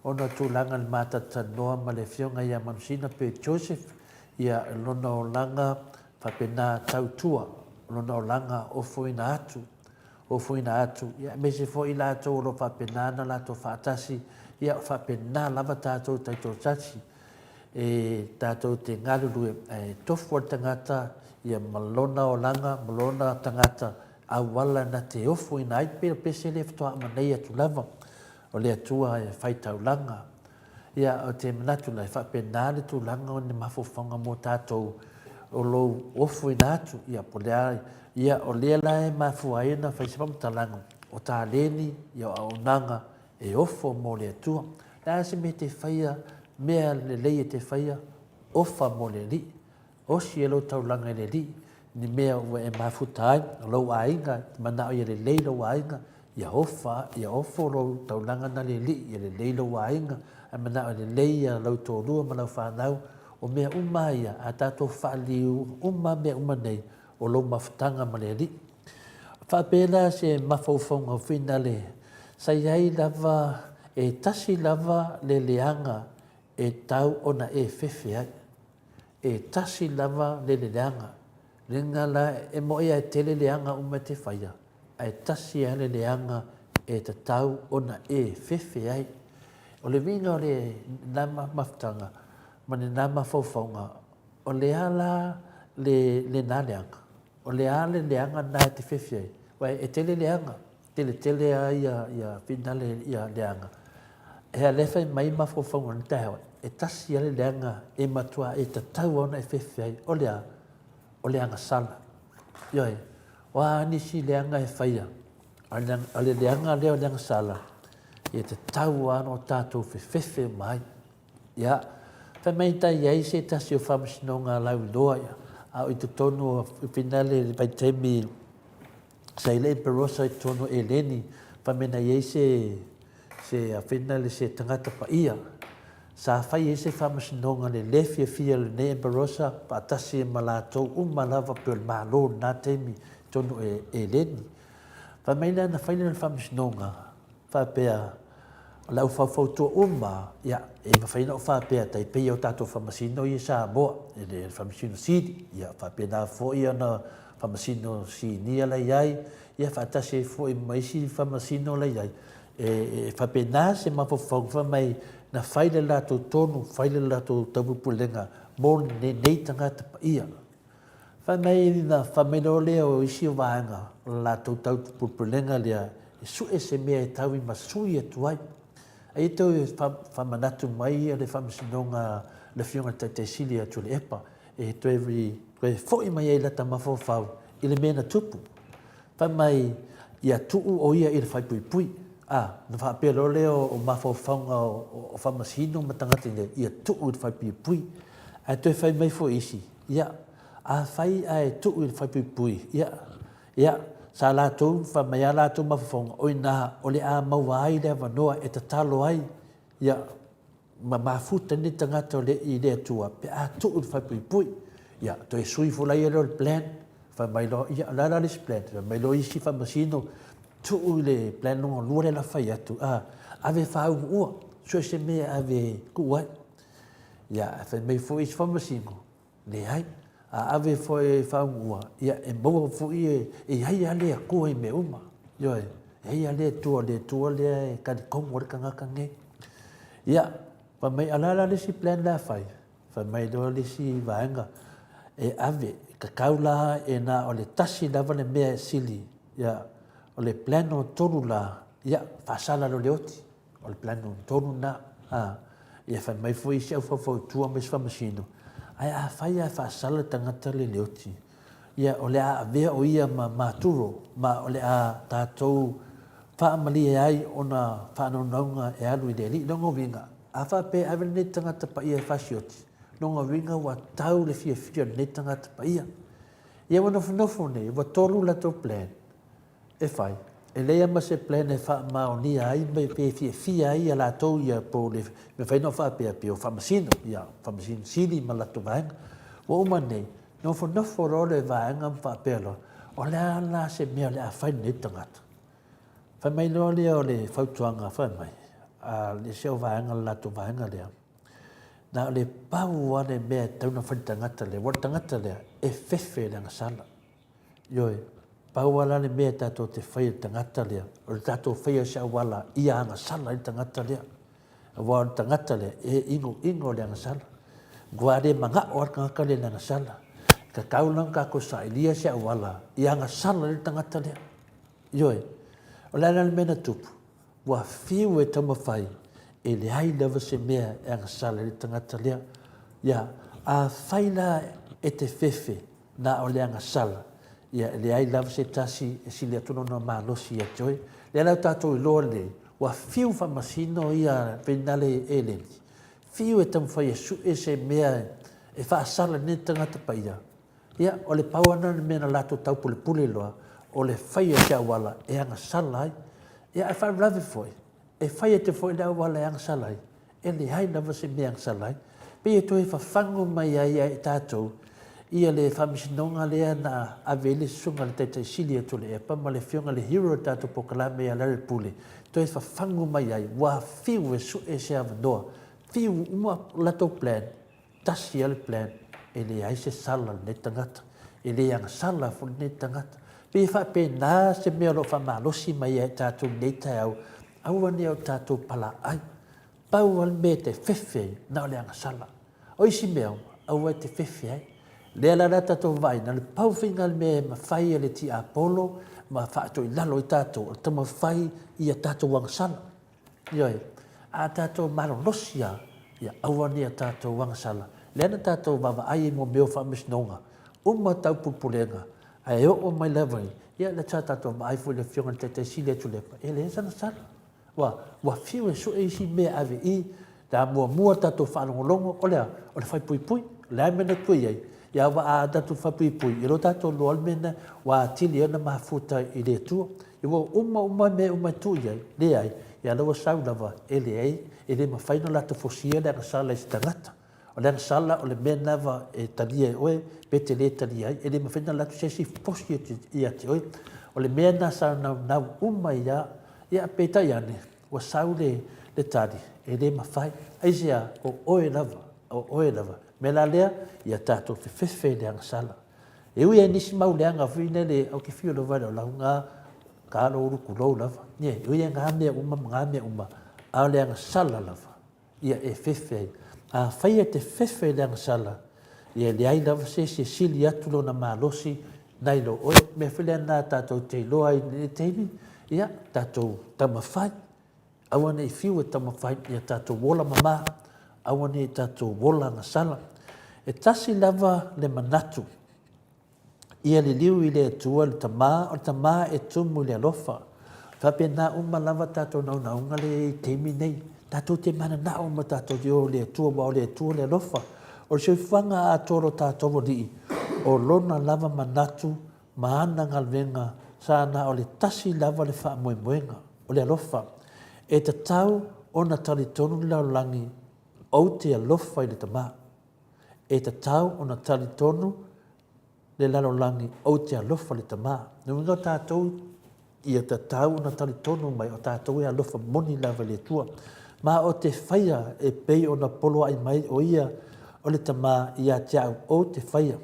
ona o tulaga i le matalatalanoa ma le Afioga ia Manusina pe Joseph, ia lona olaga faapena tautua, lona olaga ofoina atu, ofoina atu, ia aemaise foi i latou o lo o faapena ona latou faatasi, ia faapena lava tatou taitoatasi e tatou te galulue, ae tofu lava le tagata ia ma lona olaga ma lona tagata auala na te ofoina ai, pei o le pese lea faatoa aumai atu lava o le Atua e fai taulaga. Ia, ou te manatu la, e faapena le tulaga o ni mafaufauga mo tatou o lou ofoina atu, ia, po o le a, ia, o lea la e mafua ai ona fai se faamatalaga, o taleni, ia, o auaunaga e ofo mo le Atua. O le a se mea e te faia, mea lelei e te faia, ofa mo le Alii. Osi e lou taulaga i le Alii ni mea ua e mafuta ai, o lou aiga, e te manao ia lelei lou aiga, ia ofa, ia ofo lou taulaga na le Alii, ia lelei lou aiga, ae manao e lelei ia lau toalua ma lau fanau, o mea uma lava ia, a tatou faaliliu uma lava mea uma nei, o lou mafutaga ma le Alii. Faapea la se mafaufauga foi nale, sa i ai lava, e tasi lava le leaga e tau ona e fefe ai. E tasi lava le leleaga. Lena la e moe a e tele leaga uma e te faia, ae tasi a le leaga e tatau ona e fefe ai. O le uiga o lena mafutaga ma lena mafaufauga, o le a la lena leaga? O le a le leaga lena e te fefe ai? Aua e tele leaga. Tele tele a ia ia finale ia leaga. Ea lea fai mai mafaufauga o le taeao, e tasi a le leaga e matua e tatau a ona e fefe ai, o le a? O le agasala. Ioe, o a nisi leaga e faia, a o le leaga lea o le agasala, e tatau a ona o tatou fefefe uma ai. Ia, fai mai ta i ai se tasi o faamasinoga lauiloa, a o i totonu o finale i le vaitaimi Sa i le Emperosa i totonu o Eleni, fai mai na i ai se, se afena le se tagata paia, sa fai ai se faamasinoga le le fiafia o lenei Emperosa faatasi ai ma latou uma lava pei o le Malo i lena taimi i totonu o Eleni. Fai mai la na fai lea o le faamasinoga, faapea, o le au faufautua uma, ia, e mafai ona ou faapea, tai pei o tatou faamasino ia i Samoa, i le Faamasino Sili, ia, faapena foi ona Faamasino Sinia la i ai, ia, faatasi ai foi ma isi Faamasino la i ai, e faapena se mafaufauga, fai mai, na fai le latou tonu, fai le latou taupulepulega mo lenei tagata paia. Fai mai na fai mai loa lea o isi o vaega o le latou taupulepulega lea e sue se mea e tau i ma sui atu ai. A ia toe faamanatu mai le Faamasinoga le Afioga i le Taitai Sili ia Tuilaepa e toe toe foi mai ai lata mafaufau i le mea na tupu. Fai mai ia tuu o ia i le faaipuipui. A, na faapea loa lea o mafaufauga o Faamasino ma tagata nei, ia tuu i le faaipuipui. Ae toe fai mai foi isi, ia, afai ae tuu i le faaipuipui, ia, ia, sa latou, fai mai lava latou mafaufauga, o i ina o le a maua ai le avanoa e tatalo ai, ia, ma mafuta nei tagata o le, i le Atua pe a tuu i le faaipuipui. Ia, toe sui foi la ia lea o le plan. Fai mai loa, ia, o le a la le isi plan? Fai mai loa isi faamasino, tuu i le plan lona lua lea la fai atu, a, ave e faaunuua, so o se mea e ave e tuu ai. Ia, ae fai mai foi isi faamasino, leai, a ave foi e faaunuua, ia, e maua foi e, e i ai lava le Atua i mea uma. Ioe, e i ai lava le Atua, le Atua lea e talitonu ai le tagata lenei. Ia, fai mai, a o le a la le isi plan la e fai? Fai mai loa le isi vaega, e ave, tatau la e na o le tasi lava le mea e sili, ia, o le plan lona tolu la, ia, faasala loa le oti, o le plan lona tolu lena, a. Ia fai mai foi isi au faufautua ma isi faamasino, ae afai lava e faasala le tagata lea i le oti, ia, o le a avea o ia ma maturo, ma o le a tatou faamalie ai ona faanaunauga e alu i le Alii. Lona uiga, a faapea e ave lenei tagata paia e fasioti, lona uiga ua tau le fiafia o lenei tagata paia. Ia ua nofonofo nei, ua tolu latou plan e fai, e leai lava ma se plan e faamaonia ai ma pe fiafia ai ia latou ia po o le mafai ona faapea pe o Faamasino, ia Faamasino Sili ma latou vaega. Ua uma nei, nofonofo loa le vaega ma faapea loa, o le a la se mea o le a fai lenei tagata? Fai mai loa lea o le fautuaga fai mai, a le isi au vaega le latou vaega lea, na o le pau lava le mea e tatau ona fai le tagata lea, aua o le tagata lea e fefe i le agasala. Ioe, pau lava la le mea tatou te faia i le tagata lea, o le tatou faia o se auala ia agasala ai le tagata lea. Aua o le tagata lea, e inoino i le agasala. Matua le manao lava le tagata lea i le agasala. E tatau la ona tatou sailia se auala ia agasala ai le tagata lea. Ioe. O le a la le mea na tupu? Ua fiu e taumafai, e leai lava se mea e agasala ai le tagata lea. Ia, afai la e te fefe na o le agasala, ia e leai lava se tasi e sili atu lona malosi ia te oe. Lea la ua tatou iloa nei, ua fiu faamasino ia Veinale Eleni, fiu e taumafai e sue se mea e faasala ai lenei tagata paia, Ia, o le pau lava lena o le mea na latou taupulepule loa, o le fai o se auala e agasala ai. Ia, ae faalavelave foi, e fai atu foi le auala e agasala ai, e leai lava se mea e agasala ai. Pei e toe fafagu mai ai ia i tatou ia le faamasinoga lea na ave ai le Susuga i le Taitai Sili o Tuilaepa ma le Afioga i le Hero o le tatou polokalame ia Larry Pule, toe fafagu mai ai, ua fiu e sue se avanoa, fiu uma latou plan, Tasi lava le plan, e leai se sala a lenei tagata, e le agasala foi lenei tagata. Pei e faapena se mea o lo o faamalosi mai ai tatou i lenei taeao, aua ne i o tatou palaai. Pau lava le mea e te fefe ai, na o le agasala. O isi mea uma, aua e te fefe ai. Lea la o le a tatou vaai, na o le pau foi lena o le mea e mafai e le tiapolo ma faatoilalo ai tatou, o le taumafai ia tatou agasala. Ioe, a tatou malolosi lava, ia aua ne i a tatou agasala. Lea na tatou vaavaai ai mo mea o faamasinoga, uma tau pulepulega, ae oo mai lava i, ia lea sa tatou vaai foi i le Afioga i le Taitai Sili a Tuilaepa, e leai sana sala. Ua, ua fiu e sue isi mea e ave i, la muamua tatou faalogologo, o le a? O le faipuipui. O le a le mea na tua i ai? Ia aua a tatou faipuipui, e le o tatou iloa le mea na ua atili ai ona mafuta i le Atua. Ia ua uma uma mea uma e tuu i ai, leai, ia la ua sau lava, e leai, e le mafai ona latou fosia le agasala i se tagata. O le agasala o le mea lava e talia e oe, pe te le talia ai, e le mafai ona alu atu se isi fosi ia te oe. O le mea lena sa naunau uma ai lava, ia peitai ane, ua sau le, le tali, e le mafai. Aisea? O oe lava, o oe lava. O le mea la lea, ia tatou fefefe i le agasala. E ui lava i nisi mau leaga foi lele, ou te fiu lava i lau lauga, ka lou ulu tulou lava. E ui lava i na mea uma ma na mea uma, a o le agasala lava, ia e fefe ai. Afai e te fefe i le agasala, ia e leai lava se isi e sili atu lona malosi nai lo oe. O le mea foi lea lena tatou te iloa ai i lenei taimi, ia tatou taumafai, aua ne i fiu e taumafai ia tatou ola mama, aua ne i tatou ola agasala. E tasi lava le manatu Ia liliu i le Atua le Tama, o le Tama e tumu i le alofa. Faapena uma lava tatou naunauga lea i ai i taimi nei. Tatou te mananao uma tatou te o i le Atua, aua o le Atua le alofa. O le soifuaga atoa o lo tatou Alii, o Lona lava manatu ma ana galuega sa na o le tasi lava le faamoemoega, o le alofa. E tatau ona talitonu le lalolagi, ou te alofa i le Tama. E tatau ona talitonu. le lalolagi ou te alofa le Tama. Lona uiga o tatou ia tatau ona talitonu mai o tatou e alofa moni lava i le Atua. Ma o te faia e pei ona poloai mai o ia o le Tama ia te au ou te faia.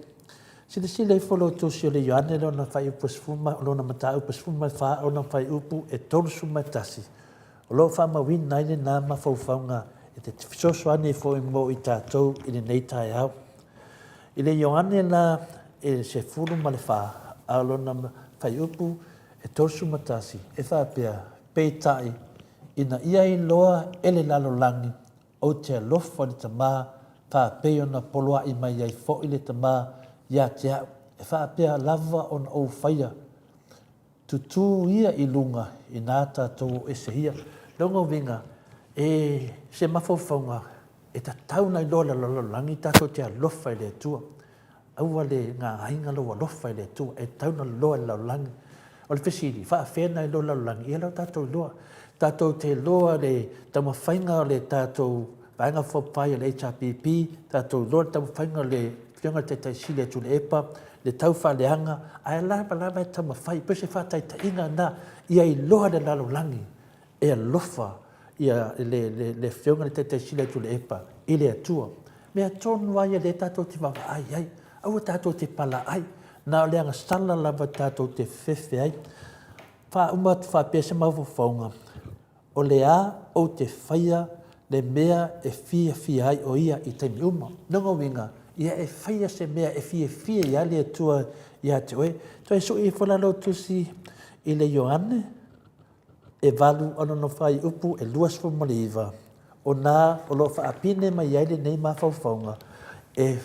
Silasila ifo lo Tusi o le Ioane lona fuaiupu e lona mataupu e 14 ona fuaiupu e 31, o lo o faamauina ai lena mafaufauga e te fesoasoani foi mo i tatou i lenei taeao. I le Ioane la e 14, a o lona fuaiupu e 31, e faapea, Peitai, ina ia iloa e le lalolagi, ou te alofa i le Tama, faapei ona poloai mai ai foi le Tama ia te au, e faapea lava ona ou faia, tutū ia i luga inā tatou o ese ia. Lona uiga, e se mafaufauga e tatau ona iloa e le lalolagi tatou te alofa i le Atua. Aua le gagaiga lou alofa i le Atua, e tatau ona iloa e le lalolagi. O le fesili, faafefea ona iloa e le lalolagi? Ia lea ua tatou iloa. Tatou te iloa le taumafaiga o le tatou Vaega Faaupufai a le HRPP, tatou iloa le taumafaiga o le Afioga i le Taitai Sili ia Tuilaepa, le taufaaleaga, ae lava lava e taumafai, pei o se faataitaiga lena, ia iloa e le lalolagi e alofa ia le, le, le Afioga i le Taitai Sili ia Tuilaepa i le Atua. Mea tonu lava ia lea tatou te vaavaai ai. Aua tatou te palaai, na o le agasala lava tatou te fefe ai. Faauma atu faapea se mafaufauga, o le a ou te faia le mea e fiafia ai o ia i taimi uma. Lona uiga, ia e faia se mea e fiafia ai le Atua ia te oe. Toe sui ifo la lou tusi i le Ioane, e valu a lona fuaiupu e 29, o na o lo o faapine mai ai lenei mafaufauga e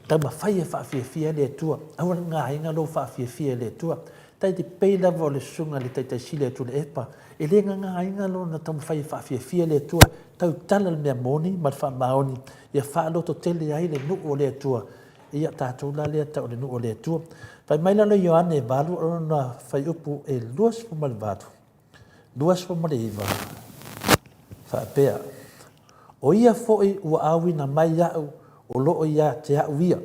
taumafai e faafiafia ai le Atua. Aua ne i gāina lou faafiafia i le Atua. Tai te pei lava o le susuga i le Taitai Sili a Tuilaepa, e le gagāina lona taumafai e faafiafia le Atua, tautala le mea moni ma le faamaoni, ia faalototele ai le nuu o le Atua. Ia, tatou la lea tau o le nuu o le Atua. Fai mai la le Ioane 8 o lona fuaiupu e 28, 29, faapea, O ia foi ua auina mai iaʻu o lo o ia te au ia,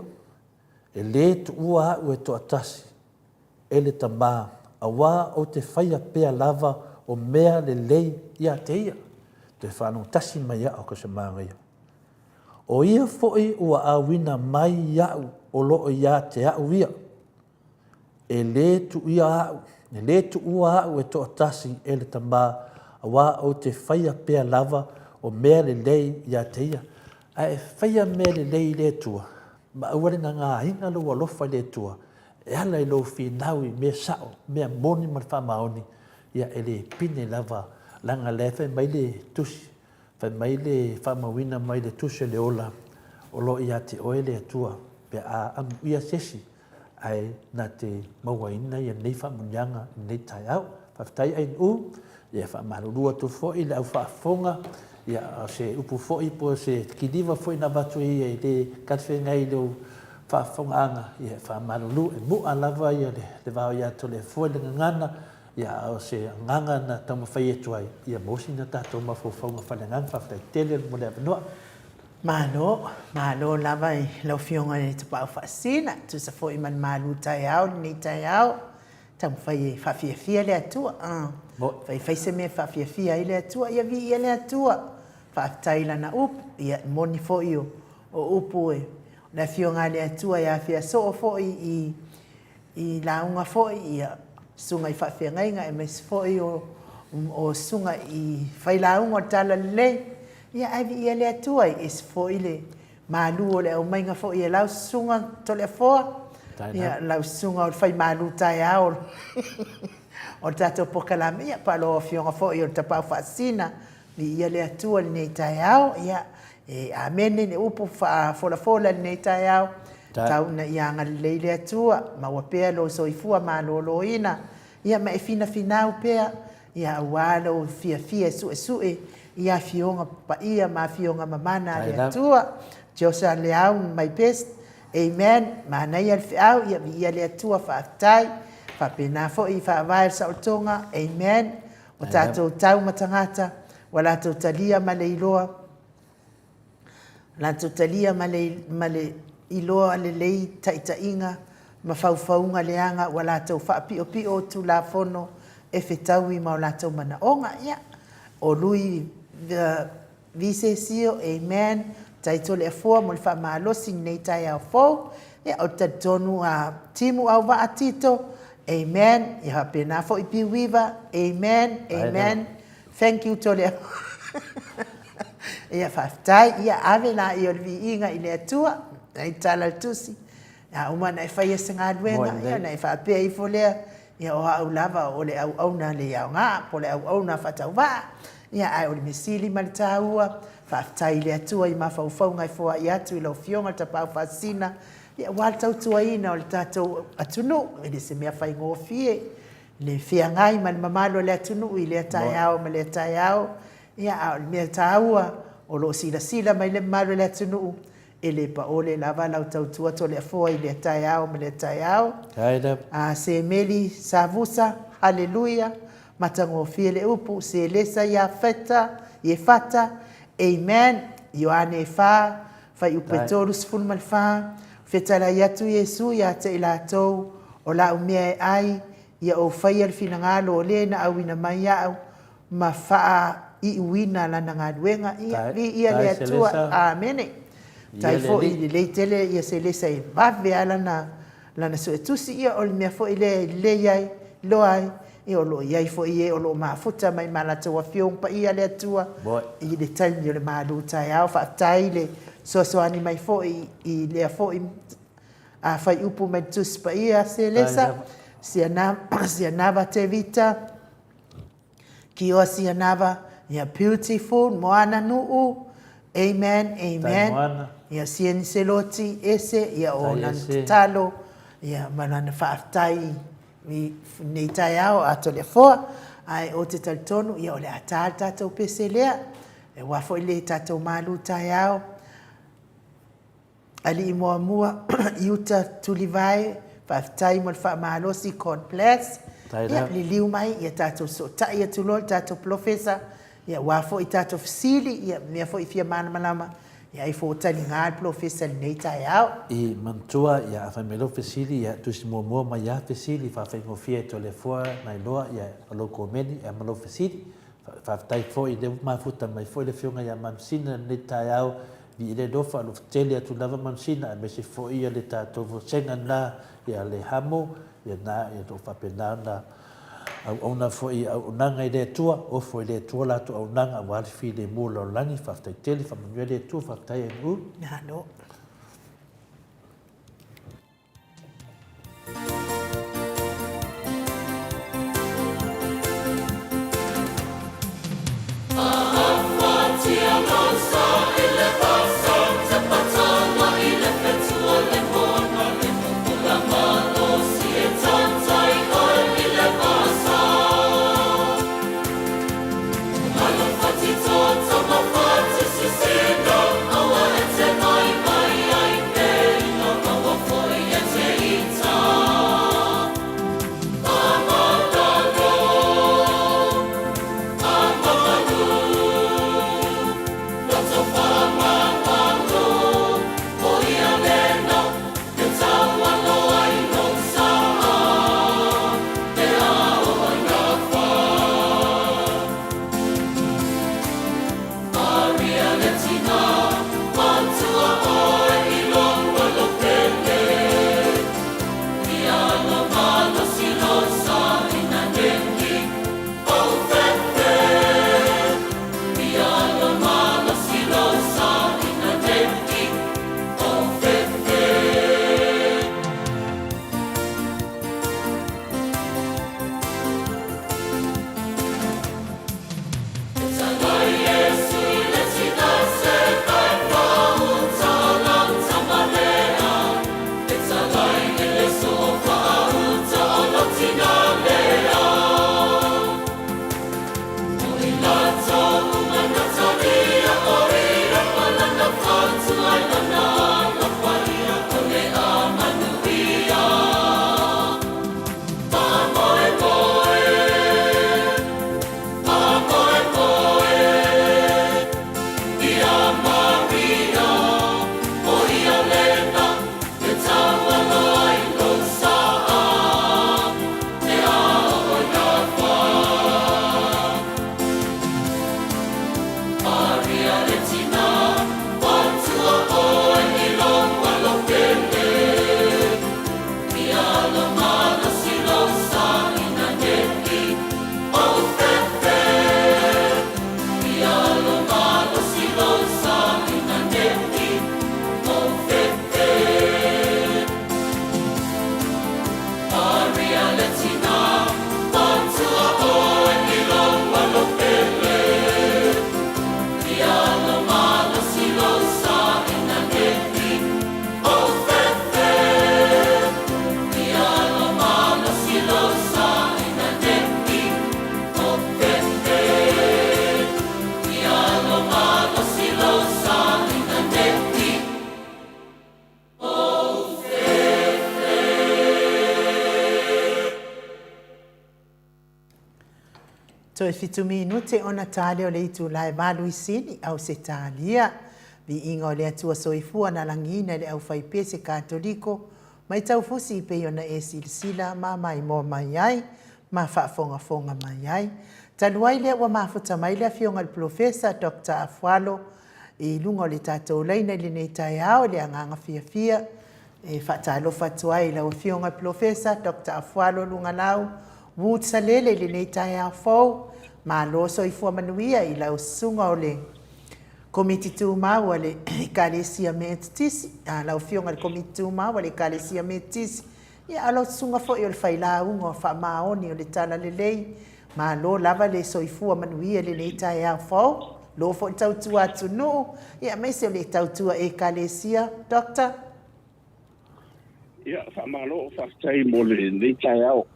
e lē tuua aʻu e toatasi, e le Tama, auā ou te faia pea lava o mea lelei ia te ia. Toe faalogo tasi mai au ko se manaia. O ia foi ua auina mai iaʻu o lo o ia te au ia, e lē tuuia aʻu, e lē tuua aʻu e toatasi e le Tama, auā ou te faia pea lava o mea lelei ia te ia. Ae faia mea lelei i le Atua, ma aua le gagāina lou alofa i le Atua, e ala i lou finau i mea sao, mea moni ma le faamaoni, ia e le pine lava, leaga lea fai mai le tusi, fai mai le faamauina mai le tusi o le ola, o lo o ia te oe le Atua, pe a amuia se isi, ae na te mauaina ia nei faamanuiaga i lenei taeao. Faafetai Ainuu, ia faamalulu atu foi i le au faafofoga, ia o se upu foi po o se kiliva foi na avatu e ia e le talafeagai i lou faafofogaaga, ia e faamalulu, e mu'a lava ia le vao ia Toleafoa i le gagana, ia a o se agaga na taumafai atu ai, ia maua sina tatou mafaufauga faaleagaga. Faafetai tele mo le avanoa. Malo, malo lava i lau Afioga i le Tapaau Faasina, tusa foi ma le malu taeao i lenei taeao. Taumafai e faafiafia le Atua. Fai fai se mea e faafiafia ai le Atua, ia viia le Atua. Faafetai i Lana upu, ia e moni foi o, o upu e, o le Afioga a le Atua e afea soo foi i, i lauga foi, ia, susuga i faafeagaiga aemaise foi o, o susuga i failauga o le Talalelei, ia ae viia le Atua, e ese foi le malu o le aumaiga foi e lau susuga Toleafoa, ia, lau susuga o le fai malu taeao o le tatou polokalame, ia, paaloa afioga foi o le Tapaau Faasisina, viia le Atua i lenei taeao, ia, e amene le upu faafolafola i lenei taeao, tau ina ia agalelei le Atua, maua pea lou soifua maloloina, ia ma e finafinau pea, ia aua lou fiafia e suesue i afioga paia ma afioga mamana a le Atua. Joshua Leau my best. Amen. Manaia le feau, ia viia le Atua, faafetai. Faapena foi i faavae o le saolotoga. Amen. O tatou tau ma tagata, ua latou talia ma le iloa, latou talia ma le, ma le iloa lelei taitaiga. mafaufauga leaga ua latou faapiopio o Tulafono e fetaui ma o latou manaoga. Ia, o Lui Visesio, Amen, Taito le Afua mo le faamalosi i lenei taeao fou. Ia, ou te talitonu a Timu Auvaa Tito, Amen, ia faapena foi Piuiva, Amen, Amen. Thank you Tole. Ia faafetai, ia ave laia o le viiga i le Atua, ai tala le tusi. A uma ona e faia se galuega, ia ona e faapea ifo lea, ia o au lava o le auauna le aoga, po o le auauna faatauvaa. Ia ae o le mea sili ma le taua, faafetai i le Atua i mafaufauga e foai atu i lau Afioga le Tapaau Faasisina, ia aua le tautuaina o le tatou atunuu, e le se mea faigofie le feagai ma le mamalu o le atunuu i lea taeao ma lea taeao. Ia a o le mea taua, o lo o silasila mai le mamalu o le atunuu, E le paole lava lau tautua Toleafoa i lea taeao ma lea taeao. A Semeli Savusa, Haleluia, matagofie le upu, Selesa Iafeta, Iefata, Amen, Ioane e fa, fuaiupu e 34, Fetalai atu Iesu ia te i latou, O lau mea e ai, ia ou faia le finagalo o le na auina mai au, ma faaiuina lana galuega. Ia, viia le Atua. Amene. Tai foi lelei tele ia Selesa e vave lava lana, lana suetusi. Ia, o le mea foi lea e lelei ai, loa ai, ia o lo o i ai foi e o lo o mafuta mai ma latou Afioga Paia a le Atua i le taimi o le malu taeao. Faafetai le fesoasoani mai foi i lea foi fuaiupu mai le Tusi Paia a Selesa, Sianava Tevita, Kioa Sianava, ia beautiful, Moana Nuu, amen, amen, ia Sieni Seloti Ese, ia o lana tatalo, ia ma lana faafetai i lenei taeao Atoleafoa, ae ou te talitonu, ia o le a ta le tatou pese lea, aua foi le tatou malu taeao. Alii muamua Iuta Tulivae, faafetai mo le faamalosi, God bless. Ia, liliu mai, ia tatou fesootai atu loa le tatou polofesa, ia aua foi tatou fesili, ia mea foi e fia malamalama, ia ai fua taliga le polofesa i lenei taeao. I manatua, ia a fai mai lou fesili, ia tusi muamua mai ia fesili, faafaigofie ai Toleafoa Nailoa, ia lou komeni, ia ma lou fesili. Faafetai foi lea ua mafuta mai foi le afioga ia Manusina i lenei taeao, Viilia le ofa, alofa tele atu lava Manusina aemaise foi ia le tatou vasega lena ia le Hamo, ia na ia loo faapena ona auauna foi i auaunaga i le Atua, ofo i le Atua latou auaunaga aua le filemu o le lalolagi, faafetai tele, faamanuia le Atua, faafetai Anu'u. Malo. Toe fitu minute ona ta lea o le itula e Valuisini, Ausetalia. Viiga o le Atua Soifua na lagiina e le aufaipese Katoliko mai taufusi pei ona e silasila ma maimoa mai ai ma faafogafoga mai ai. Talu ai lea ua mafuta mai le Afioga i le Polofesa Doctor Afualo i luga o le tatou laina i lenei taeao i le agaga fiafia e faatalofa atu ai i lau Afioga i le Polofesa Doctor Afualo Lugalau Wood Salele i lenei taeao fou. Malo soifua manuia i lau susuga o le Komiti Tumau a le Ekalesia Metotisi, lau Afioga i le Komiti Tumau a le Ekalesia Metotisi, ia a o lau susuga foi o le Failauga o Faamaoni o le Talalelei. Malo lava le soifua manuia i lenei taeao fou. Malo foi le tautua atunuu, ia aemaise o le tautua Ekalesia. Doctor. Ia, faamalo, faafetai mo lenei taeao.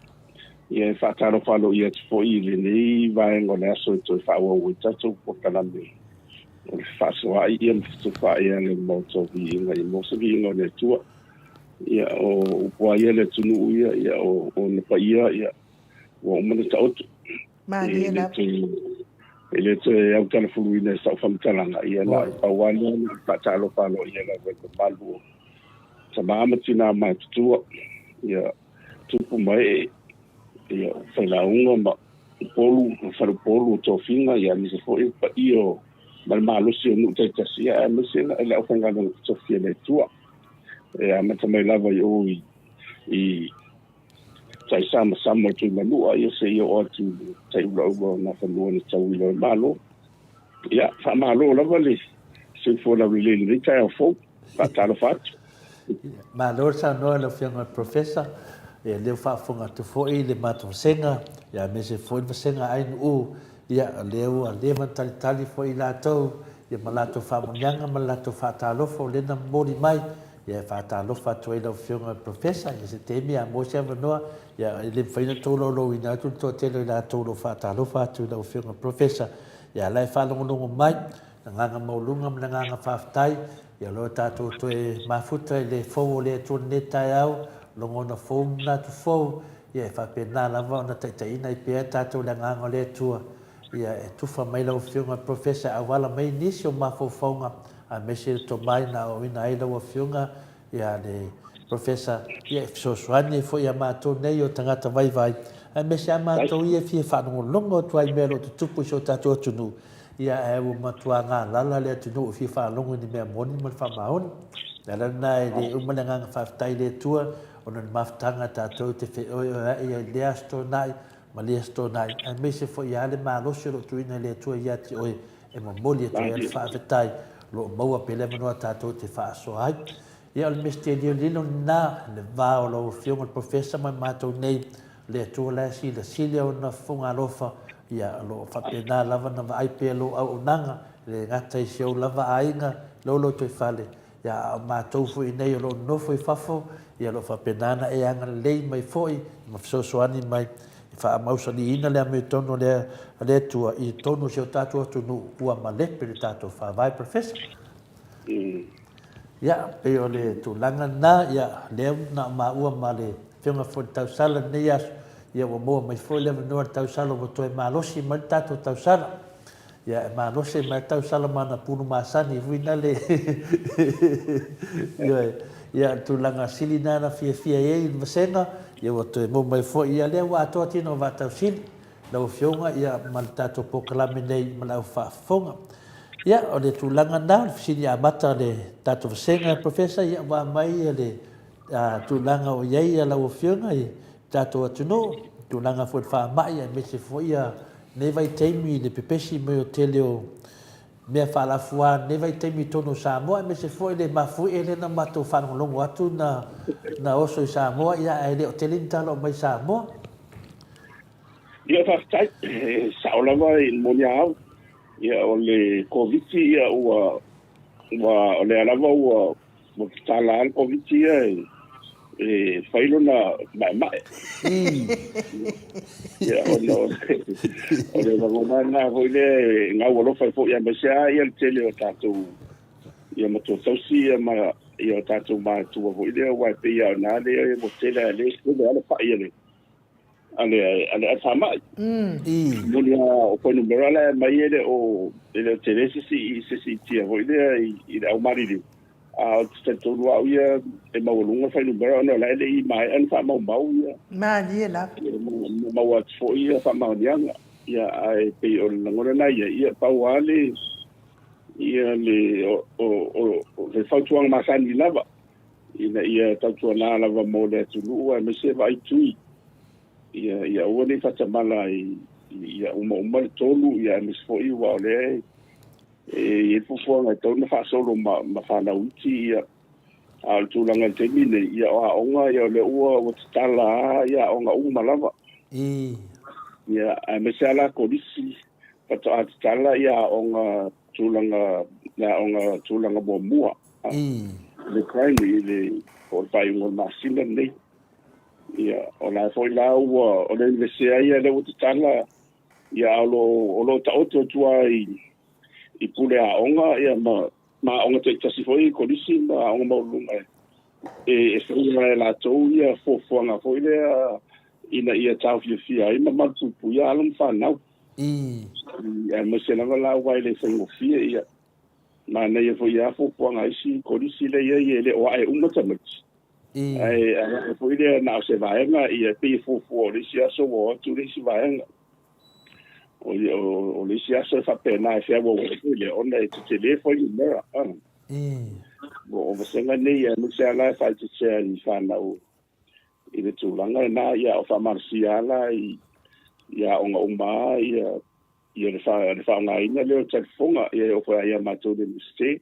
Ia, e faatalofa aloaia atu foi i lenei vaega o le aso e toe faaauau ai tatou polokalame o le fefaasoaai ia ma fetufaai ale o le Maota o Viiga ia maua se viiga o le Atua. Ia, o upu lava ia a le atunuu ia, ia o ona paia ia ua uma ona taoto. Malie lava. E le toe autalafuluina e sau faamatalaga, ia na o le pau lava lea na faatalofa aloaia lava i le mamalu o tama ma tina matutua, ia tupu ma ee, ia failauga ma Upolu, faleupolu o tofiga, ia aemaise foi le paia o ma le malosi o nuu taitasi, ia aemaise le aufaigaluega totofi a le Atua. E amata mai lava i o i taisamasama o Tuimanua, ia seia oo atu i le taiulaula o Nafanua na tauila o le Malo. Ia, faamalo lava le soifua laulelei i lenei taeao fou. Faatalofa atu. Malo le saunoa i lau Afioga i le Professor. Ia, lea ua faafofoga atu foi le matou vasega, ia aemaise foi le vasega a ANU, ia, o lea ua leva ona talitali foi i latou, ia ma latou faamanuiaga ma le latou faatalofa o lea na momoli mai. Ia e faatalofa atu ai lau Afioga i le Professor, i se taimi a maua se avanoa, ia e le mafai ona tolaulauina atu le toatele o i latou o lo o faatalofa atu i lau Afioga i le Professor, ia la e faalogologo mai, le agaga maualuga ma le agaga faafetai, ia o lea ua tatou toe mafuta i le fou o le Atua i lenei taeao, logona fou ma manatu fou, ia e faapena lava ona taitaiina ai pea tatou i le agaga o le Atua, ia e tufa mai lau Afioga i le Professor e auala mai nisi o mafaufauga aemaise le tomai na aoaoina ai lau Afioga ia le Professor ia e fesoasoani ai foi ia matou nei o tagata vaivai aemaise a matou ia e fia faalogologo atu ai i mea o lo o tutupu i si o tatou atunuu ia ae ua matua galala le atunuu e fia faalogo i ni mea moni ma le faamaoni. O le ala lena e le uma le agaga faafetai i le Atua ona o le mafutaga a tatou te feoeoeai ai i lea Aso Toonai ma lea Aso Toonai aemaise foi ia le malosi o lo o tuuina e le Atua ia te oe e momoli atu ai le faafetai o lo o maua pea le avanoa tatou te faasoa ai. Ia, o le mesterio lilo lena, le va o lau Afioga i le Professor ma matou nei, le Atua la e silasila ona fofoga alofa, ia, o lo o faapena lava ona vaai pea lou auaunaga, e le gata i si ou lava aiga, lou lotoifale, Ia, a o matou foi nei o lo o nonofo i fafo, ia o lo o faapena ona e agalelei mai foi ma fesoasoani mai e faamausaliina le amiotonu a le, a le Atua i totonu o si o tatou atunuu ua malepe le tatou Faavae. Professor. Ia, pei o le tulaga lena, ia, lea na o maua ma le Afioga foi i le Tausala i lenei aso, ia ua maua mai foi le avanoa i le Tausala ua toe malosi mai le tatou Tausala. Ia, e malosi ai mai le tausala ma ana pulu masani foi na le Ioe. Ia, o le tulaga sili na na fiafia ai i le vasega, ia ua toe maua mai foi. Ia, lea ua atoa tino o Vaatausili, lau Afioga, ia, ma le tatou polokalame nei ma le au faafofoga. Ia, o le tulaga na, o le fesili amata a le tatou vasega, Professor, ia, ua aumai le tulaga o i ai lau Afioga i le tatou atunuu, tulaga foi i le faamai aemaise foi ia lenei vaitaimi i le pepesi mai o le tele o mea faalafua i lenei vaitaimi i totonu o Samoa, aemaise foi le mafuie lea na matou faalogologo atu na oso i Samoa, ia ae le o tele ni tala o mai Samoa. Ia faafetai, e sao lava i le moni a au. Ia o le Koviti ia ua ua o lea lava ua Ua tatala lava le Koviti ia e fai lona maemae. Ia, ona o le lagona lena foi lea e gau alofa ai foi, aemaise lava ia le tele o tatou ia matua tausi ia ma ia o tatou matua foi lea, aua e pei lava o i ina lea ua tele lava le pai a le a le a le faamai. I. Moni lava o fuainumera la e aumai e le o e le o tele se sii se siitia foi lea i, i le aumaliliu. A ou te talitonu lava au ia e maualuga le fuainumera ona o la e le i maea ona faamaumau ia. Malie lava. Ia, ma maua atu foi ia faamaoniaga. Ia, ae pei o le lagona lena ia, ia pau lava le ia le o, o, o, o le fautuaga masani lava ina ia tautuana lava mo le atunuu aemaise vaai tui ia, ia aua ne i faatamala i, ia uma uma le tolu, ia aemaise foi aua o lea e, e i ai le fuafuaga e tatau ona faasolo ma, ma fanau iti, ia, a o le tulaga i le taimi nei, ia o aoga, ia o lea ua, ua tatala lava ia aoga uma lava. I. Ia, aemaise lava la kolisi, faatoa tatala ia aoga tulaga, le aoga tulaga muamua. I. Le primary, le, po o le faaiuga o le masina lenei. Ia, o la foi la ua, o le Iunivesite lava ia lea ua tatala, ia a o lo o, o lo o taoto atu lava i, i pule aoga, ia ma, ma aoga taitasi foi i kolisi ma aoga maualuluga e, e faia e latou ia fuafuaga foi lea ina ia taofiofia ai ma malupuipuia alo ma fanau. I. Aemaise lava la aua e le faigofie, ia, manaia foi lava fuafuaga a isi kolisi lea e i ai, e le o ae uma tamaiti. Ae ae foi lea na o se vaega, ia pei e fuafua o le isi aso ua o atu le isi vaega. O, o, o le isi aso e faapena e feauau ai foi lea, ona e tetele fuainumera. O, o vasega nei, aemaise lava la e faaetetea i fanau i le tulaga lena, ia o faamalosia lava la i, i aoga uma lava ia, ia le, fa, le faaaogaina lea o le talifofoga, ia e oo foi lava ia matou i le Iunivesite.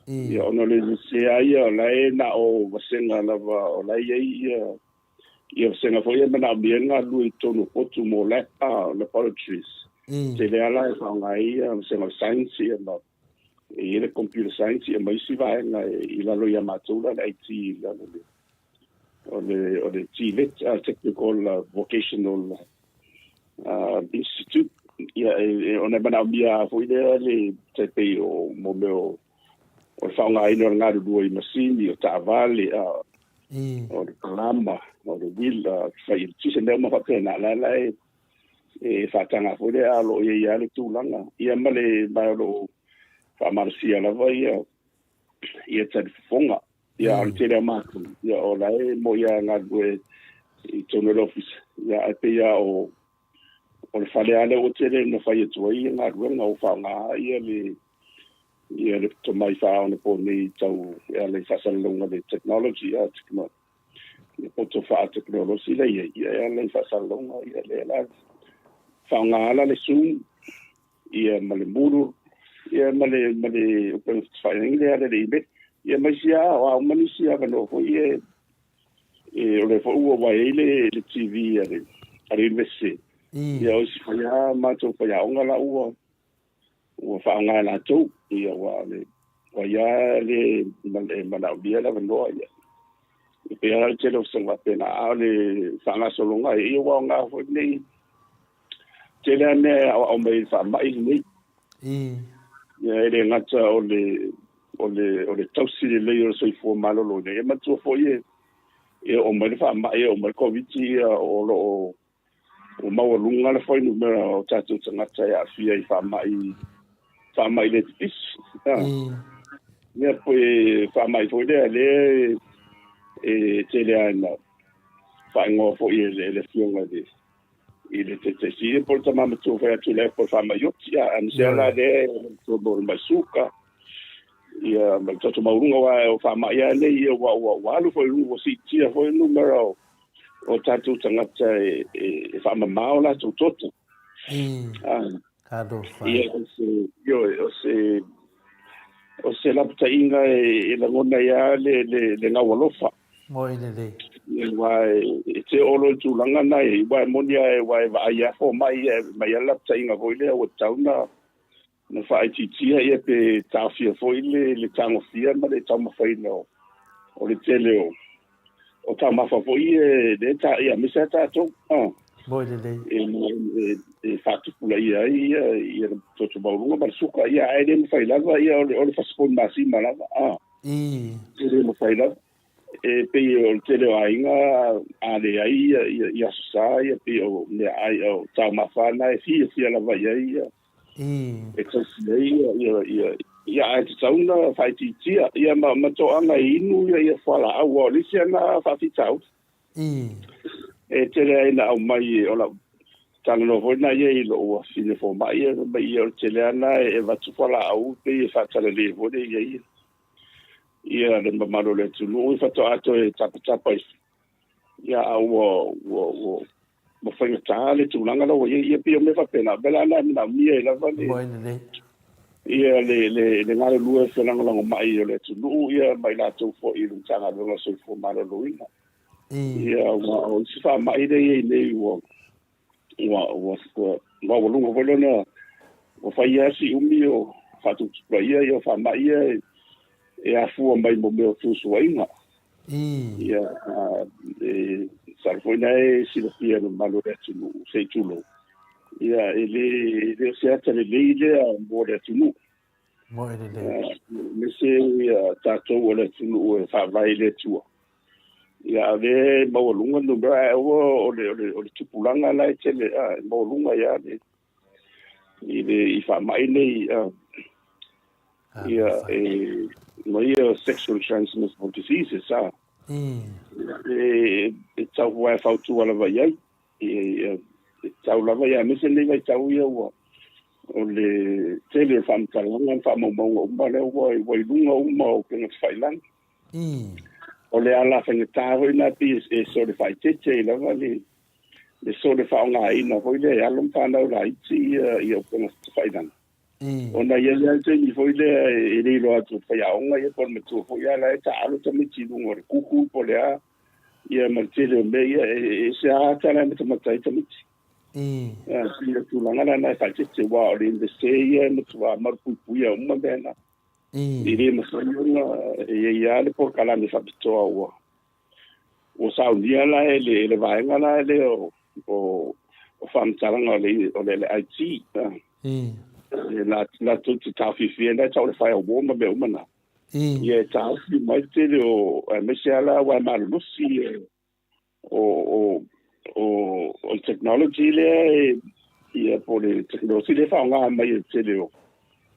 Ia, ona o le Iunivesite lava ia, o la e na o vasega lava, o la e i ai ia, ia vasega foi ia e manaomia ai le galulue i totonu o potu mo lab, laboratories. Tele lava la e faaaoga ai ia vasega o le science ia ma e i ai le computer science ia ma isi vaega i lalo ia matou la le IT i lalo o le o le TVET, Technical Vocational Institute. Ia, e, ona e manaomia foi lea le tai pei o mo mea o o le faaaogaina o le galulue i masini, o taavale, o le palama, o le uila, fai eletise, mea uma faapena, la la e e faataga foi lea, a o lo o i ai lava le tulaga ia ma le ma o lo o faamalosia lava ia ia talifofoga. Ia, a o le tele o matou, ia, o la e moni lava e galulue i totonu o le ofisa, ia, ae pei lava o, o le fale lava lea ua tele ina fai atu ai galuega, ua faaaoga ia le, ia le tomai faaonaponei tau e ala i faasalalauga le technology, a, techno, le poto faatekonolosi lea e i ai, ia, e ala i faasalalauga, ia, lea la faaaoga la le Zoom, ia ma le Moodle, ia ma le ma le upega fefaatauaiga lea le email, ia ma isi lava, o a uma nisi avanoa foi e e o lea foi ua ua i ai le le TV a le a le University. Ia o isi foi lava matou faiaoga la ua ua faaaoga e latou, ia ua le ua ia le e manaomia le avanoa ia. E pei lava le tele o fesooga faapena, a o le faagasologa ia ua aoga foi lenei tele lava mea e aoao mai i le faamai lenei. Ia, e le gata o le, o le, o le tausi lelei o le soifua maloloina, ia manatua foi e, e oo mai le faamai, e oo mai le Koviti, ia o lo o ua maualuga le fuainumera o tatou tagata e aafia i faamai, faamai le pipisi. Ia, pe faamai foi lea, lea e tele lava ina faaigoa foi e le Afioga i le i le Taitaifono po o le tama matua fai atu lea po o le faamai oti, a aemaise lava la lea e totonu o le mai suka, ia ma le toto maualuga, aua o faamai lava nei ia ua ua ua alu foi i luga, ua siitia foi le numera o o tatou tagata e e faamama o latou toto. Talofa. Ia, o se, ioe, o se, o se lapataiga e, e lagona ai lava le, le, le gaualofa. Moi lelei. Ia, aua e, e te oo loa i le tulaga lena e, aua e moni lava, aua e vaai lava fomai, e aumai lava le lapataiga foi lea ua tatau ona, ona faaitiitia ia pe taofia foi le, le tagofia ma le taumafaina o, o le tele o, o taumafa foi ia lea e ta, ia, aemaise lava tatou. Ah. Moi lelei. E, e, e faatupulaia ai ia, ia le toto maualuga ma le suka, ia, ae le mafai lava, ia, o le, o le fasi poimasima lava. Ah. I. E le mafai lava. E pei o le tele o aiga a leai ia, ia, i Aso Sa ia pei o meaai o taumafa na e fiafia lava i ai ia. E tausi ai ia, ia, ia, ia ae tatau ona faaitiitia ia ma, ma toaga e inu ia, ia fualaau aua o le isi ana faafitauli. E tele ai na aumai o lau talanoa foi na ia i lou afafine fomai ia fai mai ia o le tele lava na e avatu fualaau pei e faatalale foi lea i ai ia. Ia le mamalu o le atunuu i faatoa toe tapatapa i ia a ua ua ua ua faigata le tulaga la ua i ai. Ia pei o mea faapena, o mea la na e manaomia ai lava le Moe lelei. ia le le le galulue felagolagomai o le atunuu ia ma i latou foi i le Matagaluega o le Soifua Maloloina. Ia aua o isi faamai lea e i ai nei ua ua ua ua maualuga foi lona ua fai lava si umi o faatuputupulaia ia o faamai ia e, e afua mai mo mea o fesuaiga. Ia e masalo foi na e silafia e le mamalu o le atunuu se i tulou. Ia e le e le o se ata lelei lea mo le atunuu. Moe lelei. Aemaise ia tatou o le atunuu e faavae i le Atua. Ia a o lea e maualuga le numera ae aua o le, o le, o le tupulaga la e tele, a, e maualuga ai lava le, i le, i faamai nei, a, ia, e, ma ia sexual transmissible diseases, a, e, e tau e fautua lava i ai. E, e tau lava ia, aemaise lenei vaitau ia ua, o le tele o faamatalaga ma faamaumauga uma lea ua, ua i luga uma o upega tafailagi. O le ala faigata foi lena pei e sole faaeteete ai lava le, le sole faaaogaina foi lea e alo ma fanau laiti ia, ia upega tafailagi. Ona e i ai lava le taimi foi lea e le iloa atu e le faiaoga ia po o le matua foi a la e taaalo tamaiti i luga o le Google po o le a ia ma le tele o mea ia e ese lava ata la e matamata ai tamaiti. E pei o le tulaga la lena e faaeteete aua o le Iunivesite ia e matua malupuipuia uma mea na. E le mafai ona e i ai lava le polokalame faapitoa ua ua saunia la e le, e le vaega la lea o, o, o faamatalaga o le, o le, le IT. E la, latou te taofiofia ai, tau o le firewall ma mea uma na. Ia e taofi mai le tele o, aemaise lava la aua e malolosi o, o, o, o le technology lea e, ia po o le tekonolosi lea e faaaoga mai e le tele o,